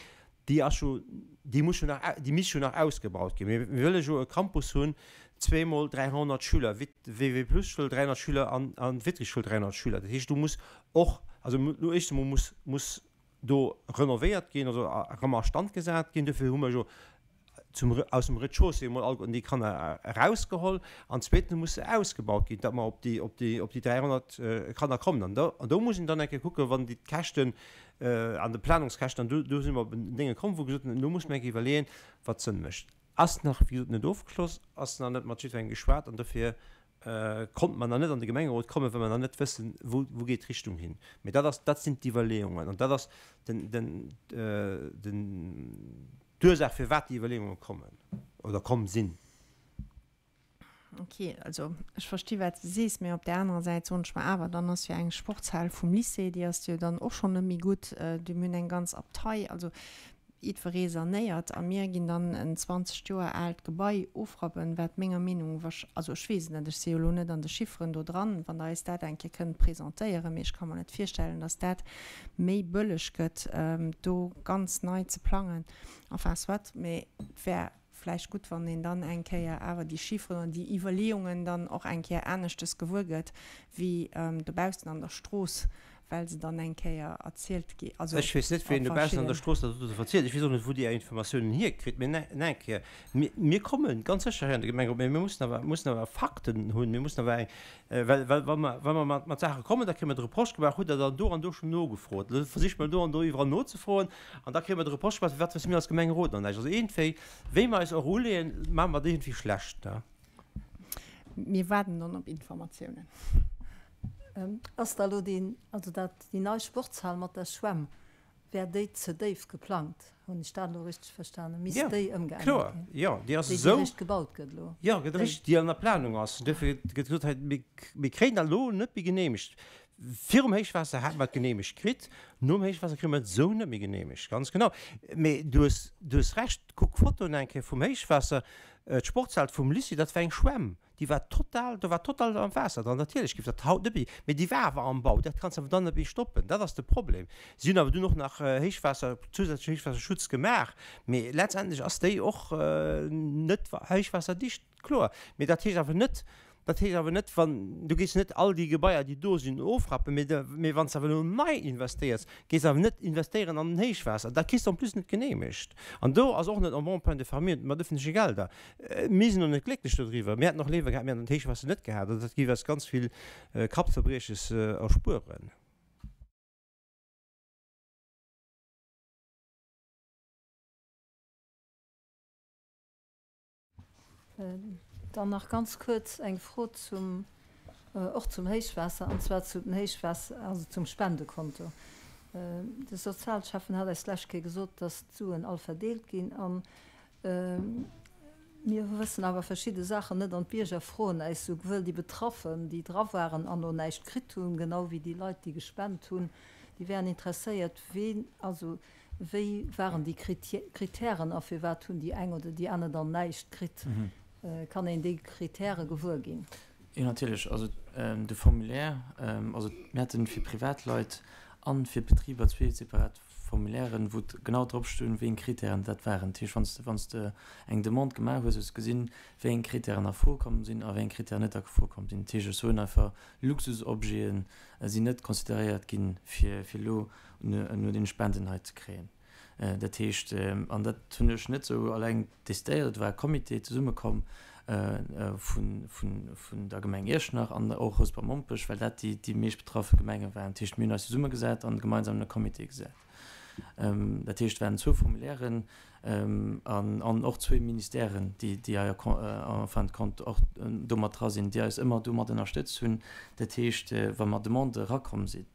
Speaker 1: déi ass jo, déi muss jo nach, déi misst jo nach ausgebaut ginn. Mir, mir wëlle jo e Campus hunn, zweemol 300 Schüler, WW-Plus-Schoul 300 Schüler an, an Vitryschoul 300 Schüler. Dat heescht, do muss och, also no éischt emol muss, muss do renovéiert ginn, also erëm a Stand gesat ginn. Dofir hu mer jo zum, aus dem Rez-de-chaussée emol alleguerten déi Kanner erausgeholl. An zweetens muss se ausgebaut ginn, datt mer op déi, op déi, op déi 300 Kanner kommen. An do, an do muss een dann eng Kéier kucken, wann déi d'Käschten an de Planungskäschten, an do, do si mer op en Dénge komm, wou gesot hunn, elo muss mer eng Kéier iwwerleeën, wat Sënn mécht. Ass nach, wéi gesot, net ofgeschloss, ass nach net mat jiddwerengem geschwat an dofir konnte mer nach net an de Gemengerot kommen, well mer nach net wëssen, wou, wou geet d'Richtung hin. Mee dat ass, dat sinn d'Iwwerleeungen an dat ass den, den, den, d'Ursaach, firwat déi Iwwerleeunge kommen oder komm sinn.
Speaker 6: Ok, also ech versti wat s de sees, mee op där anerer Säit soen ech mer awer, dann ass jo eng Sportshal vum Lycée, déi ass jo dann och schonn net méi gutt, du mir hunn eng ganz Abtei, also jiddweree sanéiert a mir ginn dann en 20 Joer aalt Gebai ofrappen, wat menger Meenung, also ech weess et net, ech si jo elo net an de Chifferen do dran, wann Der eis dat eng Kéier kënnt presentéieren, mee ech ka mer net virstellen, datt dat méi bëlleg gëtt, do ganz nei ze plangen. Enfin, soit, mee et wär vläicht gutt, wann een dann eng Kéier awer déi Chifferen oder déi Iwwerleeungen dann och eng Kéier aneschtes gewuer gëtt wéi dobaussen an der Strooss, well se dann eng Kéier erzielt gi, also
Speaker 1: Ech weess net,
Speaker 6: op
Speaker 1: wien dobaussen an der
Speaker 6: verschidden.
Speaker 1: Strooss dat dote verzielt. Ech weess och net, wou Dir Är Informatiounen hierkritt. Mee nach eng Kéier, mir, mir komme ganz sécher hei an de Gemengerot, mee mir mussen awer, mussen awer Fakten hunn. Mir mussen awer eng, well, well wa mer, wa mer mat, mat Saache kommen, da kréie mer de Reproche gemaach, Hutt Der dann do an do schonn nogefrot? Elo versiche mer do an do iwwerall nozefroen an da kréie mer de Reproche gemaach, Firwat wësse mir als Gemengerot nach näischt? Also iergendwéi, wéi mer eis och uleeën, maache mer et iergendwéi schlecht, ne?
Speaker 6: Mir waarden dann op Informatiounen.
Speaker 9: Ass da elo deen, also dat, déi nei Sportshal mat der Schwämm, wär déi ze déif geplangt? Hunn ech dat elo richteg verstanen? Misst
Speaker 1: Jo,
Speaker 9: déi ëmgeännert
Speaker 1: kloer,
Speaker 9: ginn?
Speaker 1: jo, déi ass
Speaker 9: Déi, déi
Speaker 1: esou.
Speaker 9: eréischt gebaut gëtt elo?
Speaker 1: Jo, gëtt eréischt, déi an der Planung ass. Duerfir gëtt gesot, hei, mir, mir kréien dat elo net méi geneemegt. Virum Héichwaasser hate mer et geneemegt kritt, nom Héichwaasser kréie mer et esou net méi geneemegt, ganz genau. Mee du hues, du hues Recht, kuck d'Fotoen eng Kéier vum Héichwaasser, d'Sportshal vum Lycée, dat war eng Schwämm. Déi war total, do war total am Waasser dran. Natierlech géif dat haut net méi, mee déi war awer am Bau, dat kanns de awer dann net méi stoppen. Dat ass de Problem. Si hunn awer dunn och nach Héichwaasser, zusätzlechen Héichwaasserschutz gemaach, mee letztendlech ass déi och net héichwaasserdicht, kloer. Mee dat heescht awer net, dat heescht awer net, wann, du gees net all déi Gebaier, déi do sinn, ofrappen, mee de, mee wann s de awer elo nei investéiers, gees awer net investéieren an den Héichwaasser. Dat kriss de en plus net geneemegt. An do ass och net en bon point de famille mat öffentleche Gelder. Mir sinn och net glécklech dodriwwer. Mir hätten och léiwer gehat, mir hätten d'Héichwaasser net gehat. Also dat géif eis ganz vill Kappzerbrieches erspueren.
Speaker 9: Dann nach ganz kuerz eng Fro zum, och zum Héichwaasser, an zwar zu den Héichwaasser, also zum Spendekonto. De Sozialschäffen hat eis d'lescht Kéier gesot, dass d'Suen all verdeelt ginn an. Mir wëssen awer verschidde Saachen net an d'Bierger froen äis souguer déi Betraffen, déi dra waren an no näischt kritt hunn, genau wéi déi Leit, déi gespent hunn, déi wären interesséiert, ween, also wéi waren déi Kritären a firwat hunn déi eng oder déi aner dann näischt kritt. Kann een déi Kritäre gewuer ginn?
Speaker 11: Jo, natierlech. Also de Formulaire, also mir haten fir Privatleit a fir Betriber zwee separat Formulairen, wou genau drop stoung, wéi eng Kritären dat waren. Dat heescht, wann s de, wann s de eng Demande gemaach hues, hues de gesinn, wéi eng Kritären a Fro komm sinn a wéi eng Kritären net a Fro komm sinn. Dat heescht, ech soen einfach, Luxusobjete sinn net consideréiert ginn, fir, fir elo no deene Spenden hei ze kréien. Dat heescht, an dat hunn ech net esou alleng decidéiert, et war e Comité zesummekomm vun der Gemeng Iechternach an och Rouspert-Mompech, well dat déi meescht betraffe Gemenge waren. Dat heescht, mir hunn eis zesummegesat an gemeinsam e Comité gesat. Dat heescht, et waren zwou Formulairen an och zwee Ministèren, déi hei en fin de compte och do mat dra sinn, déi eis ëmmer do mat ënnerstëtzt hunn. Dat heescht, wa mer Demandë erakomm sinn,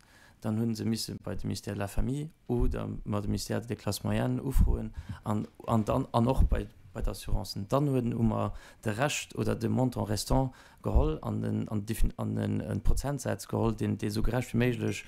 Speaker 11: dann hu se misse bei de Ministère de la Famille oder bei de Ministère des Classes moyennes ufroen an an dann an och bei bei d'Assurancen. Dann hunn hu mer de Rescht oder de Montant restant geholl an den an d'Defin an en e Prozentsaz geholl, deen dee sou gerecht wéi méiglech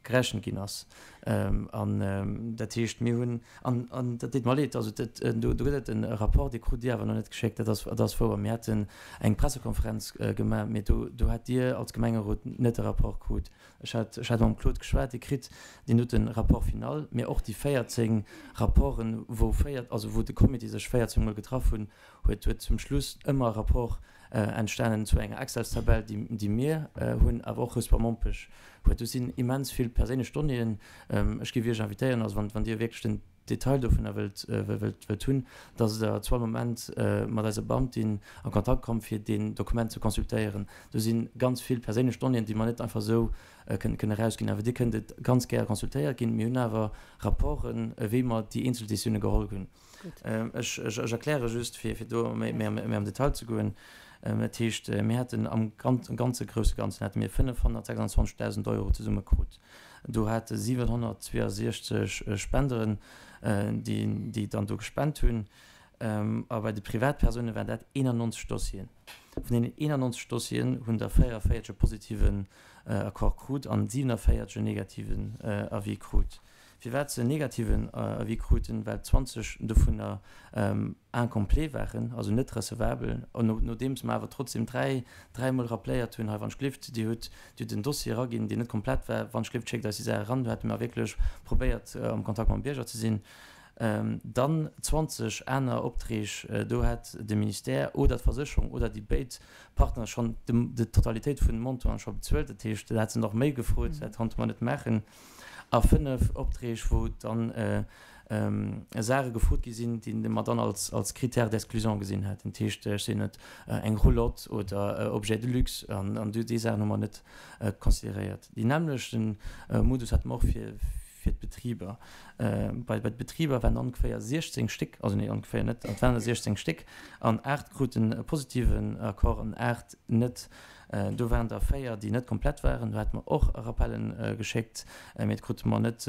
Speaker 11: gerechent ginn ass. An dat heescht, mir hunn, an an dat deet mer leed, also dat do do gëtt et e Rapport, dee krut Dir awer nach net geschéckt, dat ass dat ass wouer. Mir haten eng Pressekonferenz gemaach, mee do do hat Dir als Gemengerot net de Rapport krut. Ech hat ech hat mam Claude geschwat, Dir kritt deen dote Rapport final, mee och déi 14 Rapporten, wou 4 also wou de Comité sech 14 mol getraff hunn, huet huet zum Schluss ëmmer e Rapport entstanen zu enger Excelstabell, déi déi mir hunn, awer och Rouspert Mompech huet. Do sinn immens vill perséinlech Donnéeën. Ech géif Iech invitéieren, also wann wann Dir wierklech den Detail dovunner wëllt wëllt wëllt hunn, dass Der zu all Moment mat eiser Beamtin a Kontakt kommt, fir deen Dokument ze consultéieren. Do si ganz vill perséinlech Donnéeën, déi mer net einfach esou kënnen kënnen erausginn. Awer Dir kënnt et ganz gär consultéiert ginn. Mir hunn awer Rapporten, wéi mer déi eenzel Décisioune geholl hunn. Ech erkläre just, fir do méi am Detail ze goen. Dat heescht, mir haten am ganze grousse Ganzen hate mir 526.000 Euro zesumme krut. Do hate 762 Spenderen, déi dann do gespent hunn. A bei de Privatpersoune waren dat 91 Dossieren. Vun deenen 91 Dossieren hunn der 44 e positiven Accord krut an 47 en negativen Avis krut. Firwat se en negativen Avis kruten? Well 20 dovunner incomplet waren, also net recevabel, nodeems mer awer trotzdem dräi, dräimol rappléiert hunn, hei wann ech glift, Dir hutt, Dir hutt en Dossier eraginn, deen net komplett war, wann ech glift, schéckt eis déi Saach eran. Do hate mer wierklech probéiert am Kontakt mam Bierger ze sinn. Dann 20 aner Optreeg, do hat de Ministère oder d'Versécherung oder déi béid Partner schonn d'Totalitéit vun de Montanten scho bezuelt. Dat heescht, do hat se nach méi gefrot, dat konnte mer net maachen. A 5 Optreeg, wou dann Saache gefrot gi sinn, déi mer dann als Critère d'exclusion gesinn hätten. Dat heescht, ech sinn net, eng Roulotte oder Objet de luxe, an déi Saachen hu mer net consideréiert. Deen nämmlechte Modus hate mer och fir d'Betriber. Bei de Betriber waren ongeféier 16 Stéck, also nee, ongeféier net, et waren der 16 Stéck, an 8 kruten e positiven Accord an 8 net. Do waren der 4, déi net komplett waren. Do hate mer och Rappellen geschéckt, mee et krute mer net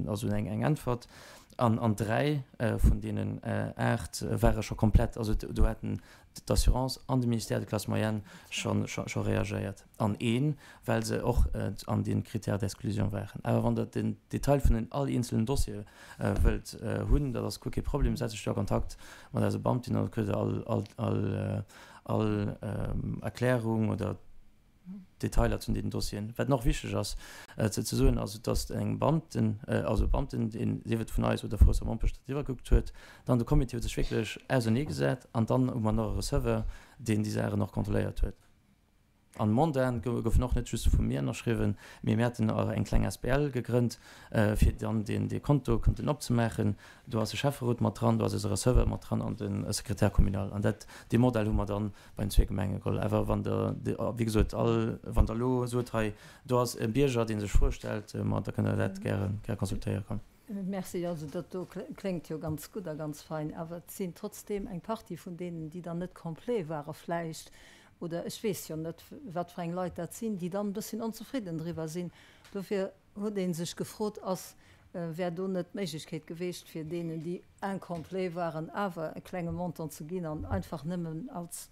Speaker 11: also eng Äntwert. An 3 vun deenen 8 ware scho komplett. Also do haten d'Assurance an de Ministère de Classe moyenne scho reagéiert. An een, well se och an deem Critère d'exclusion waren. Awer wann Der den Detail vun den all eenzelen Dossiere wëllt hunn, dat ass guer kee Problem, setzt lech do a Kontakt mat eise Beamtin an da kritt Der all all Erklärung oder Detailer zu deenen Dossieren. Wat nach wichteg ass ze soen, ass, dass eng Beamten, also e Beamten, deen, sief et vun eis oder vu Ressort Mompech, dat iwwergekuckt huet, dann de Comité huet sech wierklech auserneegesat an dann hu mer nach e Receveur, deen déi Saachen och kontrolléiert huet. An d'Mandaten goufen och net just vu mir ënnerschriwwen, mee mir haten och eng kleng asbl gegrënnt, fir dann deen dee Konto konnten opzemaachen. Do ass de Schäfferot mat dran, do ass eise Receveur mat dran an de Secrétaire communal. An dat, dee Modell hu mer dann bei den zwee Gemenge geholl. Awer wann Der, wéi gesot, all, wann Der elo sot, hei do ass e Bierger, dee sech Froe stellt, ma da kënnt Der dat gäre, gäre consultéiere kommen.
Speaker 9: Merci. Also dat do kléngt jo ganz gutt a ganz fein, awer et sinn trotzdeem eng Partie vun deenen, déi dann net complet ware vläicht, oder ech weess jo net, wat fir eng Leit dat sinn, déi dann e bësschen onzefridden driwwer sinn. Dofir huet ee sech gefrot, ass. Wär do net d'Méiglechkeet geweecht, fir deenen, déi incomplet waren, awer e klenge Montant ze ginn an einfach nëmmen als,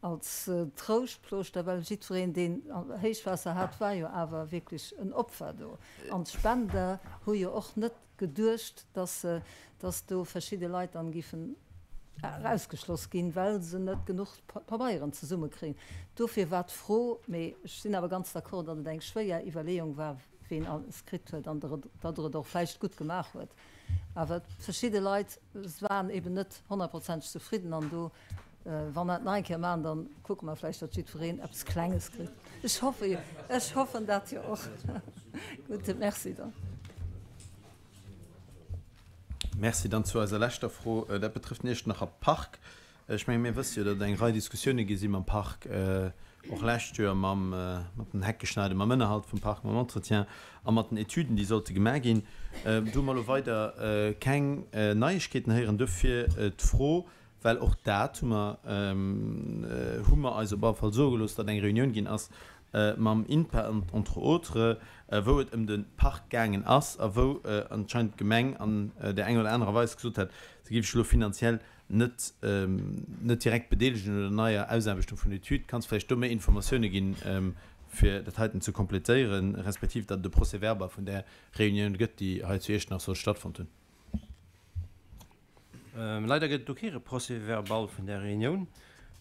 Speaker 9: als Trouschtplooschter, well jiddwereen, deen Héichwaasser hat, war jo awer wierklech en Opfer do. An d'Spender hu jo och net geduecht, dass se, dass do verschidde Leit dann giffen erausgeschloss ginn, well se net genuch Pabeieren zesummekréien. Dofir war d'Fro, mee ech sinn awer ganz d'accord, datt et eng schwéier Iwwerleeung war, ween alles kritt huet an datt Der et och vläicht gutt gemaach huet. Awer verschidde Leit waren eben net honnertprozenteg zefridden an do, wa mer et nach eng Kéier maachen, da kucke mer vläicht, datt jiddwereen eppes Klenges kritt. Ech hoffe, ech hoffen dat jo och. Gutt, Merci dann.
Speaker 8: Merci. Dann zu eiser leschter Fro, dat betrëfft den Iechternacher Park. Ech menge mir wësse jo, datt et eng Rei Diskussioune gi si mam Park, och lescht Joer mam mat den Heckeschneiden, mam Ënnerhalt vum Park, mam Entretien a mat den Etüden, déi sollte gemaach ginn. Do hu mer elo weider keng Neiegkeeten héieren. Dofir d'Fro, well och dat hu mer hu mer eis op alle Fall soe gelooss, datt eng Reunioun ginn ass mam INPA entre autres, wou et ëm de Park gaangen ass a wou anscheinend d'Gemeng an där enger oder anerer Weis gesot hat, se géif sech elo finanziell net net direkt bedeelegen un der neier Ausaarbechtung vun der Etüd. Kanns vläicht do méi Informatioune ginn, fir dat heiten ze kompletéieren, respektiv datt et e Procès-verbal vun där Reunioun gëtt, déi hei zu Iechternach soll stattfonnt hunn?
Speaker 1: Leider gëtt et do kee Procès-verbal vun där Reunioun,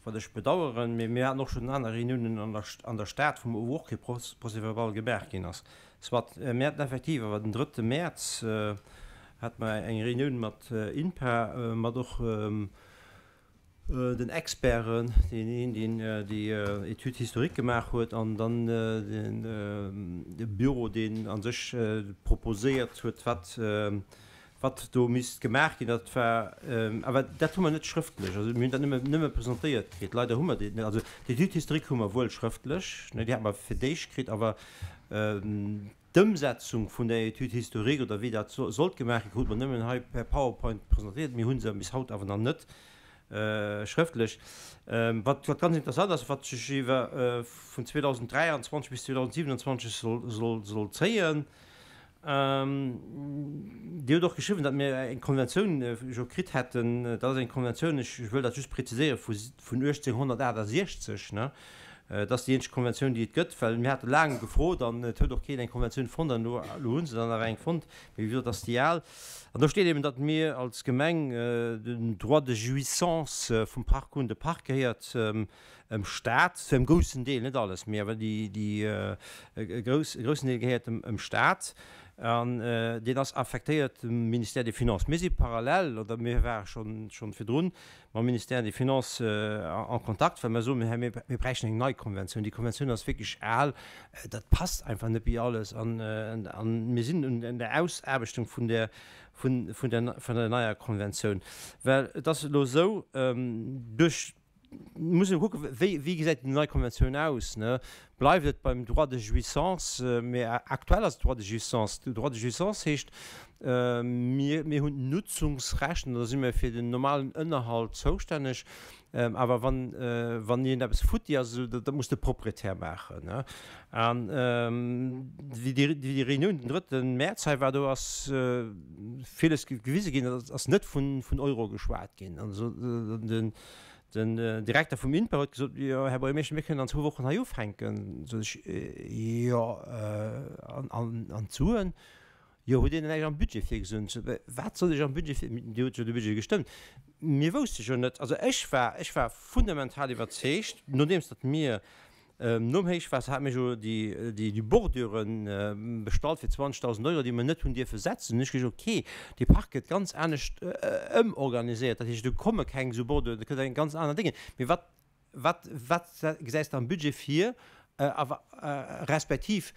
Speaker 1: wat ech bedaueren. Mee mir haten och schonn aner Reuniounen an der an der Stad, wou och kee Procès-verbal gemaach ginn ass. Soit, mir haten effektiv awer den drëtte Mäerz hate mer eng Reunioun mat INPA, mat och den Experten, deen een, deen déi Étude historique gemaach huet, an dann de Büro, deen a sech proposéiert huet, wat, wat do misst gemaach ginn. Dat war, awer dat hu mer net schrëftlech, also mir hunn dat nëmme, nëmme presentéiert kritt. Leider hu mer déi net, also d'Étude historique hu mer wuel schrëftlech, ne, déi hate mer fir d'éischt kritt, awer D'Ëmsetzung vun der Étude historique oder wéi dat sollt gemaach ginn, krute mer nëmmen hei per PowerPoint presentéiert. Mir hu se bis haut awer nach net schrëftlech. Wat ganz interessant ass, wat sech iwwer vun 2023 bis 2027 soll zéien. Dir hutt och geschriwwen, datt mir eng Konventioun jo kritt hätten. Dat ass eng Konventioun, ech wëll dat just präziséieren, vun 1868. Dat ass déi eenzeg Konventioun, déi et gëtt, well mir hate laang gefrot an et huet och keen eng Konventioun fonnt an elo hu se dann awer eng fonnt, mee wéi gesot, dat ass déi al. An do steet eben, datt mir als Gemeng den Droit de jouissance vum Park hunn. De Park gehéiert em Staat, zu engem groussen Deel, net alles, mee awer déi, déi, e grouss, e groussen Deel gehéiert em Staat an deen ass affektéiert dem Ministère des Finances. Mir si parallel, oder mir ware schonn, schonn virdrun mam Ministère des Finances en Kontakt, well mer soen, hei mir bräichten eng nei Konventioun, déi Konventioun ass wierklech al, dat passt einfach net méi alles an mir sinn un der Ausaarbechtung vun där vun der neier Konventioun. Well et ass elo esou, duerch, muss ee kucken, wéi wéi gesäit déi nei Konventioun aus, ne? Bleift et beim Droit de jouissance? Mee aktuell ass et Droit de jouissance. Droit de jouissance heescht, mir, mir hunn d'Nutzungsrecht an da si mir fir den normalen Ënnerhalt zoustänneg. Awer wann, wann iergendeppes futti ass, esou, dat muss de Proprietär maachen. An wéi déi, wéi déi Reunioun den drëtte Mäerz hei war, do ass villes gewise ginn, et ass net vun, vun Euro geschwat ginn. Also den, Den Direkter vum INPA huet gesot, Jo, Här Buergermeeschter, mir kënnen an zwou Wochen hei ufänken. Sot ech, Jo, an d'Suen? Jo, hutt Dir denn näischt am Budget virgesinn? Sot e, Wat soll ech am Budget vir-, Dir hutt jo de Budget gestëmmt. Mir wousste jo net, also ech war, ech war fundamental iwwerzeegt, nodeems datt mir Nom Héichwaasser hate mir jo déi Bordure bestallt fir 20.000 Euro, déi mir net hunn dierfe setzen. Hunn ech gesot, ok, dee Park gëtt ganz anescht ëmorganiséiert, dat heescht, do komme keng esou Borduren, do kënnt eng ganz aner Dénge. Mee wat, wat, wat gesäis de am Budget vir, a respektiv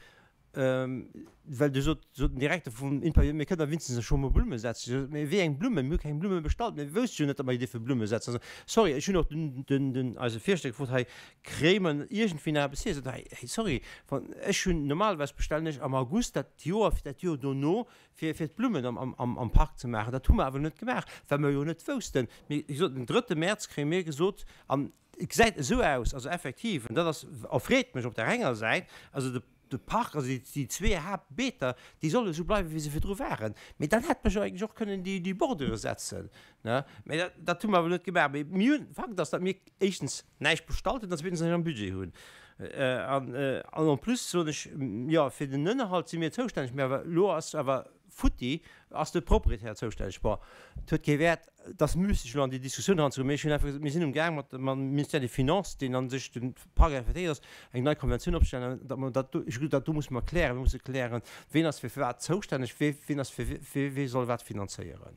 Speaker 1: Well du sot, sot den Direkter vum INPA, jo mir kënnen da winstens scho mol Blumme setzen. Ech sot, mee wéi eng Blummen? Mir hu keng Blumme bestallt, mir wousste jo net, datt mer dierfe Blumme setzen. Also, sorry, ech hunn och den, den, den, eise Fierschter gefrot, hei, kréie mer iergendwéi nach eppes hier? Sot hei, hey, sorry, wann, ech hunn, normalerweis bestellen ech am August dat Joer fir dat Joer dono, fir, fir d'Blummen am, am, am, am Park ze maachen. Dat hu mer awer net gemaach, well mer jo net woussten. Mee, wéi gesot, den drëtte Mäerz kréie mir gesot, an et gesäit esou aus, also effektiv, an dat ass, erfreet mech op där enger Säit, also de. De Park, also déi zwee Haaptbeeter, déi solle esou bleiwen, wéi se virdru waren. Mee dann hätt mer jo eigentlech och kënnen déi Bordure setzen, ne? Mee dat, dat hu mer awer net gemaach. Mee mir hunn, Fakt ass, datt mir éischtens näischt bestallt hunn an zweetens näischt am Budget hunn. An, an en plus soen ech, jo, fir den Ënnerhalt si mir zoustänneg, mee awer elo ass awer futti, ass de Proprietär zoustänneg. Bon, et huet kee Wäert, et ass müsseg elo an déi Diskussioun eranzegoen, mee ech hunn einfach gesot, mir sinn um Gaang mat mam Ministère des Finances, deen a sech de Parc affectéiert ass, eng nei Konventioun opzestellen, datt mer dat do, ech hu gesot, dat do musse mer klären, mir musse klären, ween ass fir wat zoustänneg, wee, ween ass fir, wee soll wat finanzéieren.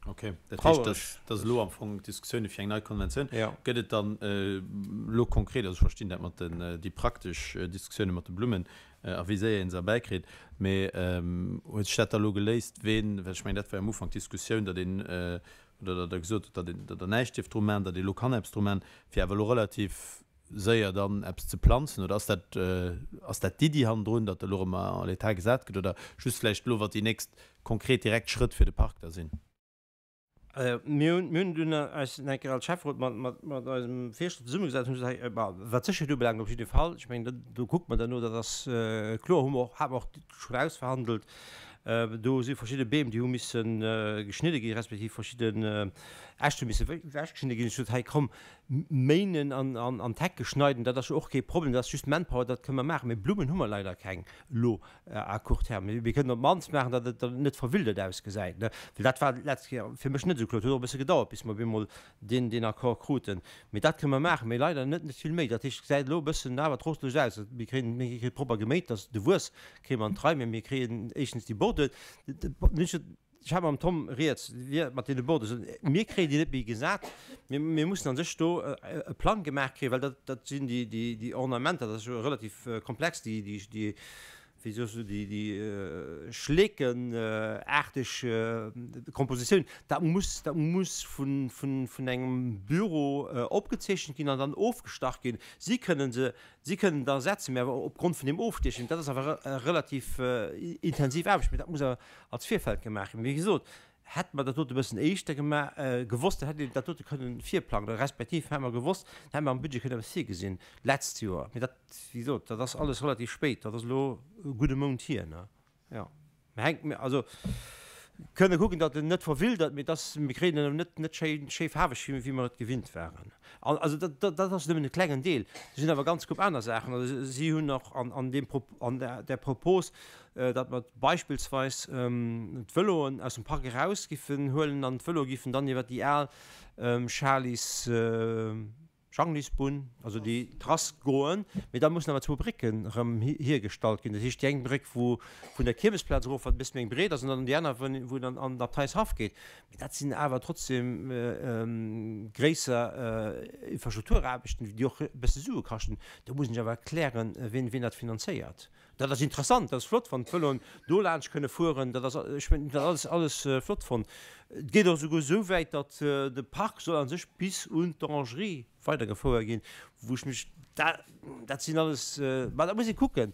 Speaker 8: Ok, dat heescht, dass dass elo am Fong d'Diskussioune fir eng nei Konventioun.
Speaker 1: Jo.
Speaker 8: Gëtt et dann elo konkret, also ech verstinn dat mat den, déi praktesch Diskussioune mat de Blummen a wéi séier ee se erbäikritt, mee huet sech dat da elo geléist, ween, well ech mengen, dat war jo am Ufank d'Diskussioun, datt een, oder datt Der gesot hutt, datt een, datt Der näischt dierft dru maachen, datt ee elo kann eppes dru maachen, fir awer elo relativ séier dann eppes ze planzen, oder ass dat, ass dat d'Iddi hannendrun, datt elo erëm en l'état gesat gëtt, oder just vläicht elo, wat déi nächst konkret direkt Schrëtt fir de Park da sinn?
Speaker 1: Mir hunn, mir hunn dunn eis eng Kéier als Schäfferot mat, mat, mat eisem Fierschter zesummegesat an hunn gesot, hei, bon, wat d'Sécherheet ubelaangt op jidde Fall, ech mengen, do kucke mer dann no, dat ass kloer, hu mer och, hate mer och schonn ausverhandelt, do si verschidde Beem, déi hu misse geschnidde ginn, respektiv verschidden Äscht hu misse ewechgeschnidde ginn. Ech sot, hei komm, Méinen an d'Hecke schneiden, dat ass jo och kee Problem, dat ass just Manpower, dat kënne mer maachen. Mee Blummen hu mer leider keng elo à court terme. Mir kënnen op d'mannst maachen, datt et net verwildert ausgesäit, ne? Well dat war d'letzt Kéier fir mech net esou kloer. Et huet och e bësse gedauert, bis mer op eemol deen, deen Accord kruten. Mee dat kënne mer maachen, mee leider net, net vill méi. Dat heescht, et gesäit elo e bëssen awer trostlech aus. Mir kréien, mir kréie propper geméit, datt de Wuess kréie mer an d'Rei, mee mir kréien éischtens déi Bordure. Ech hat mam Tom rieds, wéi et mat deene Borde ass. Mir kréien déi net méi gesat. Mir, mir mussen a sech do e Plang gemaach kréien, well dat, dat sinn déi, déi, déi Ornamenter, dat ass jo relativ komplex, déi, déi, déi, wéi soss du, déi, déi schleekenaarteg Kompositioun. Dat muss, dat muss vun, vun, vun engem Büro opgezeechent ginn an dann ofgestach ginn. Si kënnen se Si kënnen da setzen, mä awer opgrond vun deem Ofstiechen. Dat ass awer e relativ intensiv Aarbecht, mä dat muss awer als Virfeld gemaach ginn. Wéi gesot, hätte mer dat dote e bëssen éischter gemaach, gewosst, dann hätt een dat dote kënnen virplangen, respektiv hätte mer gewosst, dann hätte mer am Budget kënnen eppes virgesinn d'letzt Joer. Mä dat, wéi gesot, dat ass alles relativ spéit, dat ass elo e gudde Mount hier, ne? Jo, mä hänkt mir, also kënne kucken, datt en net verwildert, mee dass mir kréien en awer net net schéi schéi faarweg, wéi wéi mer et gewinnt waren. An also dat dat dat ass nëmmen e klengen Deel. Do sinn awer ganz Koup aner Saachen. Also si hunn och an an deem Pro an der där Propos, datt mer beispillsweis d'Vëloen aus dem Park eraus giffen huelen an d'Vëloe giffen dann iwwer déi al Schalis, Janglisbunn, also déi Trass goen, mee da mussen awer zwou Brécken erëm hiergestallt ginn. Dat heescht, déi eng Bréck, wou vun der Kiermesplaz erof, wat e bësse méi eng breet ass, an dann déi aner, wou dann an den Abteishaff geet. Mee dat sinn awer trotzdem gréisser Infrastrukturaarbechten, déi och e bësse Sue kaschten. Do muss een sech awer erklären, wien dat finanzéiert. Dat ass interessant, dat ass flott, wann d'Vëloen do laanscht kënne fueren. Dat ass, ech hunn dat alles, alles flott fonnt. Et geet och esouguer esou wäit, datt de Park soll a sech bis un d'Orangerie weidergefouert ginn, wou ech mech, dat, dat sinn alles, ma dat muss ee kucken.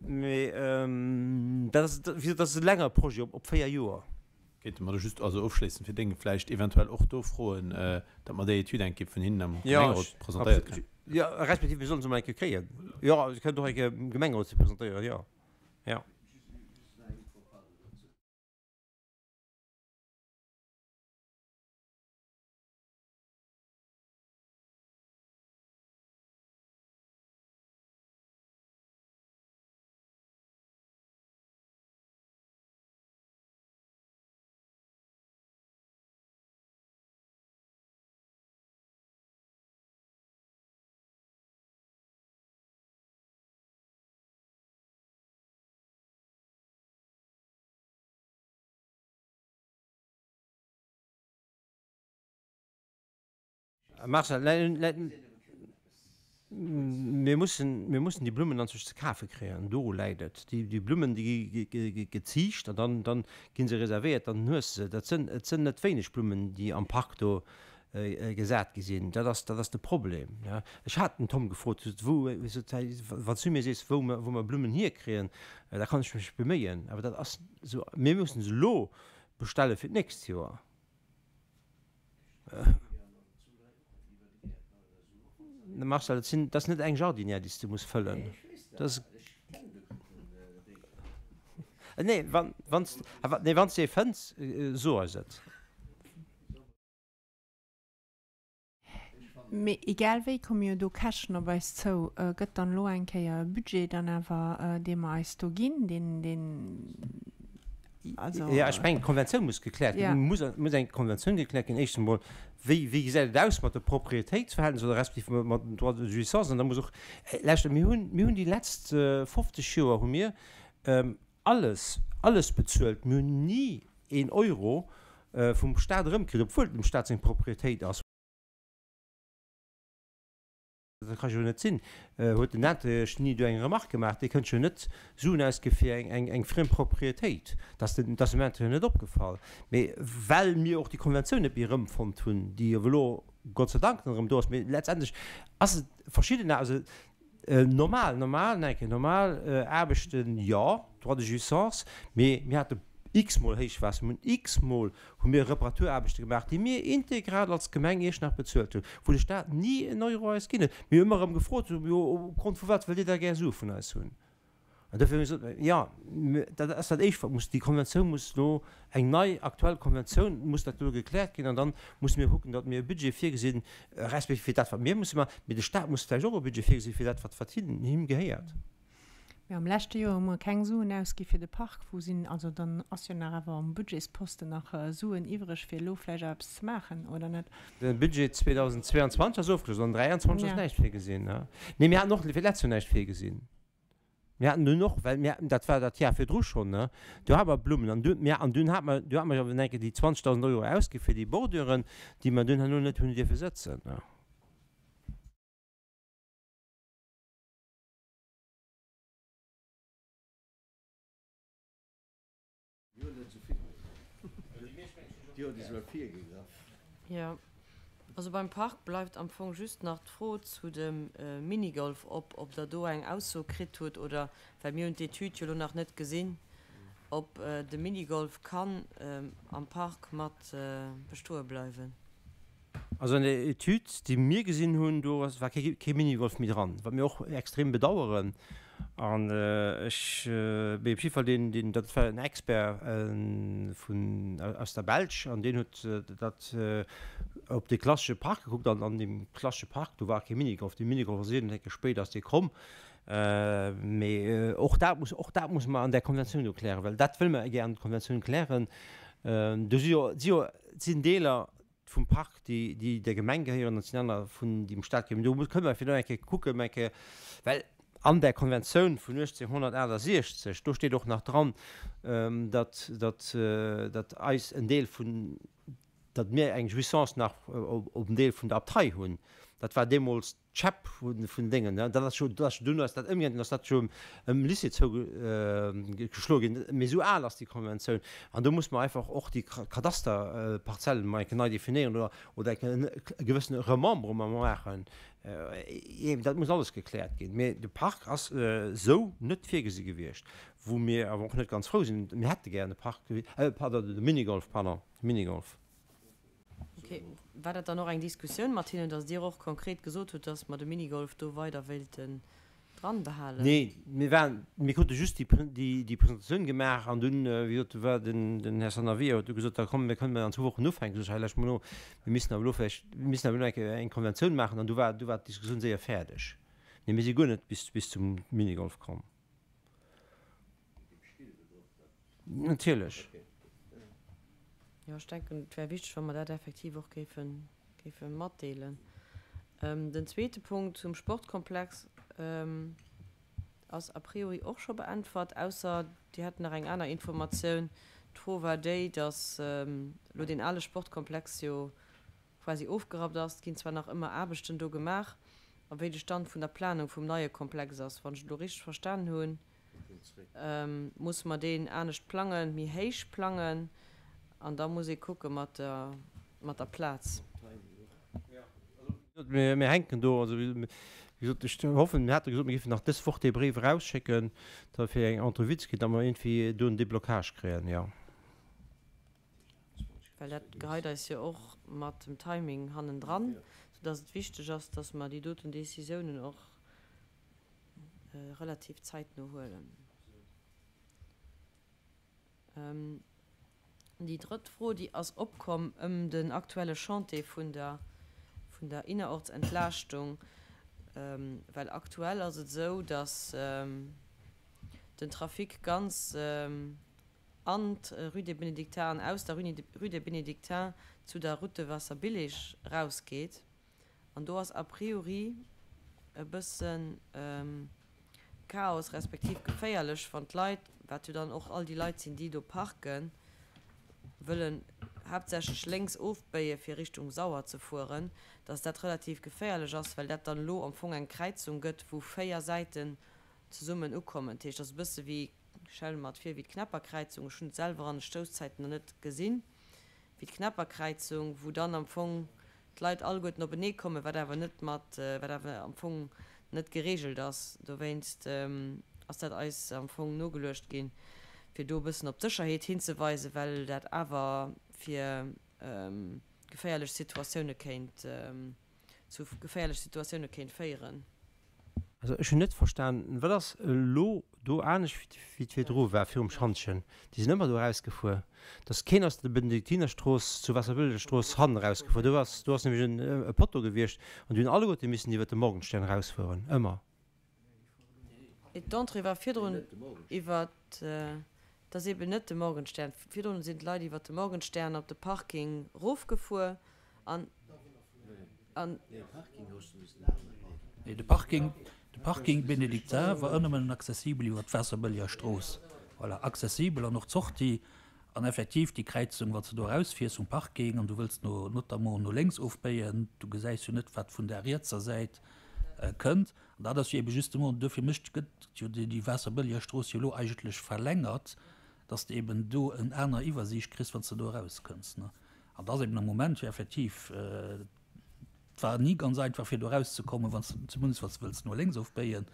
Speaker 1: Mee dat ass, wéi gesot, dat ass e längere Projet op 4 Joer.
Speaker 8: Kéinte mer da just also ofschléissend fir deng vläicht eventuell och do froen, datt mer déi Etüd eng Kéier vun hinnen am Gemengerot presentéiert kréien?
Speaker 1: Jo, respektiv mir sollen se emol eng Kéier kréien. Jo, se kënnen och eng Kéier am Gemengerot se presentéieren, jo. Jo. Marcel, Mir mussen, mir mussen déi Blummen an sech ze kafe kréien, doru läit et. Déi Blummen, déi gi geziicht an dann, dann gi se reservéiert, dann hues de se. Dat sënn, et sënn net wéineg Blummen, déi am Park do gesat gi sinn. Dat ass, dat ass de Problem. Ech hat den Tom gefrot, sot, wou, sot hei, wann s du mir sees, wou mer, wou mer Blummen hierkréien, da kann ech mech beméien. Awer dat ass esou, mir mussen se elo bestelle fir d'nächst Joer. Marcel, dat sinn, dat ass net eng Jardinière, déi s du muss fëllen. Dat ass. Nee, wann, wann s, nee, wann s de ee fënns, so eis et.
Speaker 6: Mee egal wéi komme jo do Käschten op eis zou. Gëtt dann elo eng Kéier e Budget dann awer, dee mer eis do ginn, deen, deen, also.
Speaker 1: Jo, ech mengen, d'Konventioun muss gekläert ginn. Muss, muss eng Konventioun gekläert ginn, éischtens emol, wéi, wéi gesäit et aus mat de Propriétéitsverhältnisser oder respektiv mat den Droits de jouissance? An da muss och, lauschtert, mir hunn, mir hunn déi letzt 50 Joer hu mir alles, alles bezuelt. Mir hunn ni een Euro vum Stat erëmkritt, obwuel et dem Stat seng Propriétéit ass. Dat ka jo net sinn, huet den Intérieur ni do eng Remarque gemaach, dee kënnt jo net Suen ausgi fir eng friem Propriétéit. Dat ass dem Intérieur net opgefall. Mee well mir och déi Konventioun net méi erëmfonnt hunn, déi awer elo Gott sei Dank dann erëm do ass, mee letztendlech ass et verschidden, also Normal, normal, nach eng Kéier, normal Aarbechten, jo, Droit de jouissance, mee mir hate x-mol Héichwaasser, mir hunn x-mol hu mir Reparaturaarbechte gemaach, déi mir integral als Gemeng Iechternach bezuelt hunn, wou de Staat ni en Euro eis ginn huet. Mir hu ëmmer erëm gefrot, jo, opgrond vu wat wëllt Dir da gär Sue vun eis hunn? An dofir hu mir gesot, jo, dat ass dat Éischt, wat muss, déi Konventioun muss elo, eng nei aktuell Konventioun muss dat elo gekläert ginn an dann musse mir kucken, datt mir e Budget virgesinn, respektiv fir dat, wat mir musse maachen, mee de Stat muss vläicht och e Budget virgesinn fir dat, wat, wat him, him gehéiert.
Speaker 6: Mee am leschte Joer hu mer keng Suen ausgi fir de Park. Wou sinn, also dann ass jo nach awer um Budgetsposten nach Suen iwwreg, fir elo vläicht eppes ze maachen, oder net?
Speaker 1: De Budget 2022 ass ofgeschloss, an 2023 ass näischt virgesinn. Nee, mir haten och fir d'letzt Joer näischt virgesinn. Mir haten dunn och, well mir, dat war dat Jar virdru schonn, ne, do hate mer Blummen an du, mir, an dunn hate mer, do hate mer jo awer enke déi 20.000 Euro ausgi fir déi Borduren, déi mer dunn herno net hunn dierfe sëtzen, ne.
Speaker 2: Jo, also beim Park bleift am Fong just nach d'Fro zu dem Minigolf op, ob Der do eng Ausso kritt hutt oder, well mir hunn d'Etüd jo elo nach net gesinn, ob de Minigolf kann am Park mat bestoe bleiwen.
Speaker 1: Also an der Etüd, déi mir gesinn hunn, do war kee Minigolf méi dran, wat mir och extrem bedaueren. An ech, mee op jidde Fall deen, deen, dat war en Expert vun, aus der Belsch, an deen huet dat op dee klassesche Park gekuckt an an deem klassesche Park, do war kee Minigolf. Dee Minigolf ass iergendeng Kéier spéider ass dee komm. Mee och dat muss, och dat muss mer an där Konventioun do klären, well dat wëlle mer gär an der Konventioun klären. Do si jo, si jo, sinn Deeler, vum Park, déi, déi der Gemeng gehéieren, an et sinn aner vun, déi dem Staat gehéieren. Do kënne mer fir eng Kéier kucken, eng Kéier, well an där Konventioun vun 1868, do steet och nach dran, datt, datt, datt eis en Deel vun, datt mir eng Jouissance nach op, op en Deel vun der Abtei hunn. Dat war deemools D'Schäpp vun Déngen, dat ass jo, dat ass jo dunn ass dat ëmgaangen, ass dat jo ëm Lycée zougeschloe ginn. Mee esou al ass déi Konventioun. An do muss mer einfach och déi Kadasterparzellen emol eng Kéier nei definéieren oder, oder eng Kéier e gewëssene Remembrement maachen. Dat muss alles gekläert ginn. Mee de Park ass esou net virgesi gewiescht, wou mir awer och net ganz frou sinn. Mir hätte gären de Park, pardon, de Minigolf, pardon, de Minigolf.
Speaker 2: Ok. War dat dann och eng Diskussioun mat hinnen, datt Dir och konkret gesot hutt, datt mer de Minigolf do weider wéilten dran behalen?
Speaker 1: Nee, mir waren, mir krute just déi, déi Presentatioun gemaach an dunn, wéi gesot, du war den, den Här Sanavia huet du gesot, da komm, mir kënnen an zwou Wochen ufänken. Sot ech, hei lauscht mol no, mir missten awer elo vläicht, mir missten awer elo eng Kéier eng Konventioun maachen an du war, du war d'Diskussioun séier fäerdeg. Nee, mir si guer net bis, bis zum Minigolf komm. Natierlech.
Speaker 2: Jo, ech denken, et wär wichteg, wa mer dat effektiv och géife, géife matdeelen. Den zweete Punkt zum Sportkomplex ass a priori och scho beäntwert, ausser Dir hätt nach eng aner Informatioun. D'Fro war déi, datt elo deen ale Sportkomplex jo quasi ofgerappt ass. Et ginn zwar nach ëmmer Aarbechten do gemaach. A wéi de Stand vun der Planung vum neie Komplex ass, wann ech et elo richteg verstanen hunn, musse mer deen anescht plangen, méi héich plangen an da muss ee kucke mat der, mat der Plaz.
Speaker 1: Mir hänken do. Also wéi gesot, ech hoffen, mir hate gesot, mir géifen nach dës Woch dee Bréif erausschécken, da fir eng Entrevue ze kréien, datt mer iergendwéi do en Déblocage kréien, jo.
Speaker 2: Well dat geheit eis jo och mat dem Timing hannendran, soudass et wichteg ass, dass mer déi doten Décisiounen och.
Speaker 12: relativ zäitno huelen. Déi drëtt Fro, déi ass opkomm ëm den aktuelle Chantier vun der, vun der Innerortsentlaaschtung, well aktuell ass et esou, datt den Trafic ganz an d'Rue des Bénédictins an aus der Rue des Bénédictins zu der Route de Wasserbillig erausgeet. An do ass a priori e bësse Chaos respektiv geféierlech, wann d'Leit, wat jo dann och all déi Leit sinn, déi do parken, wëllen haaptsächlech lénks ofbéie fir Richtung Sauer ze fueren, dass dat relativ geféierlech ass, well dat dann elo am Fong eng Kräizung gëtt, wou 4 Säiten zesummen ukommen. Dat heescht, dat ass e bësse wéi, ech stelle mer et vir, wéi d'Knäpperkräizung, ech hunn et selwer an de Stousszäiten nach net gesinn, wéi d'Knäpperkräizung, wou dann am Fong d'Leit alleguerten openee kommen, wat awer net mat, wat awer am Fong net geregelt ass. Dowéinst ass dat eis am Fong nogeluecht ginn, fir do e bëssen op d'Sécherheet hinzeweisen, well dat awer fir geféierlech Situatioune kéint, zu geféierlech Situatioune kéint féieren.
Speaker 1: Also ech hunn net verstan, wat ass elo do anescht wéi et virdru war, virum Schantjen? Déi sinn ëmmer do erausgefuer, dass keen aus der Benediktinerstrooss zur Waasserbëllegerstrooss hannen erausgefuer. Do ass do ass nämlech en e Potto gewiescht an déi hunn alleguerte missen iwwert de Morgenstern erausfueren, ëmmer.
Speaker 12: D'Entrée war virdrun iwwert, et ass eben net de Morgenstern, virdrun sinn d'Leit iwwert de Morgenstern op de Parking rofgefuer an an.
Speaker 10: Nee, de Parking, de Parking Benedictin war ënnemmen accessibel iwwer d'Waasserbëlleger Strooss. Voilà, accessibel an och d'Sortie. An effektiv, déi Kräizung, wann s de do erausfiers vum Parking an du wëlls no, notamment no lénks ofbéien, du gesäis jo net, wat vun der rietser Säit kënnt. An dat ass jo ebe justement, duerfir mécht, gëtt jo déi Waasserbëlleger Strooss jo elo eigentlech verlängert, dass de eben do en aner Iwwersiicht kriss, wann s de do erauskënns, ne. An et ass eben am Moment jo effektiv, et war ni ganz einfach fir do erauszekommen, wann s de, zumindest wann s de wëlls no lénks ofbéien.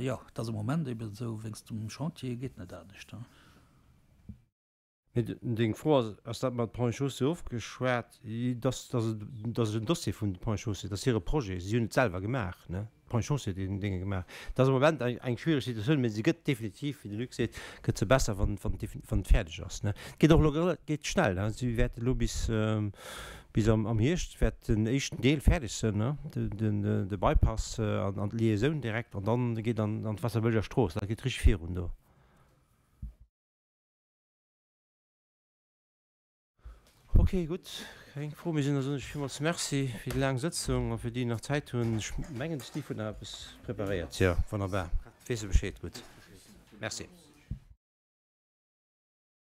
Speaker 10: Jo, et ass am Moment eben esou, wéinst dem Chantier geet net anescht.
Speaker 1: Mee deng Fro ass, ass dat mat Ponts et Chaussées ofgeschwat? Dass, dass et, dass et en Dossier vun Ponts et Chaussées, dass hire Projet, si hunn et selwer gemaach, ne? D'Ponts et Chaussées huet deen Dénge gemaach. Dat ass am Moment eng, eng schwiereg Situatioun, mee se gëtt definitiv, wéi de Luc seet, gëtt se besser, wann, wann, wann et fäerdeg ass, ne? Et geet och elo rela, geet schnell, ne? Si wäerte elo bis, bis am, am Hierscht wäert den éischten Deel fäerdeg sënn, ne? De, den, de Bypass an, an d'Liaisoun direkt an dann geet an, an d'Waasserbëlleger Strooss. Dat geet richteg virun do. Ok, gutt, keng Fro méi sinn. Da soen ech villmools Merci fir déi laang Sëtzung a fir déi, déi nach Zäit hunn. Ech mengen, de Steve huet nach eppes preparéiert. Jo, wonnerbar. Weess e Bescheed. Gutt. Merci.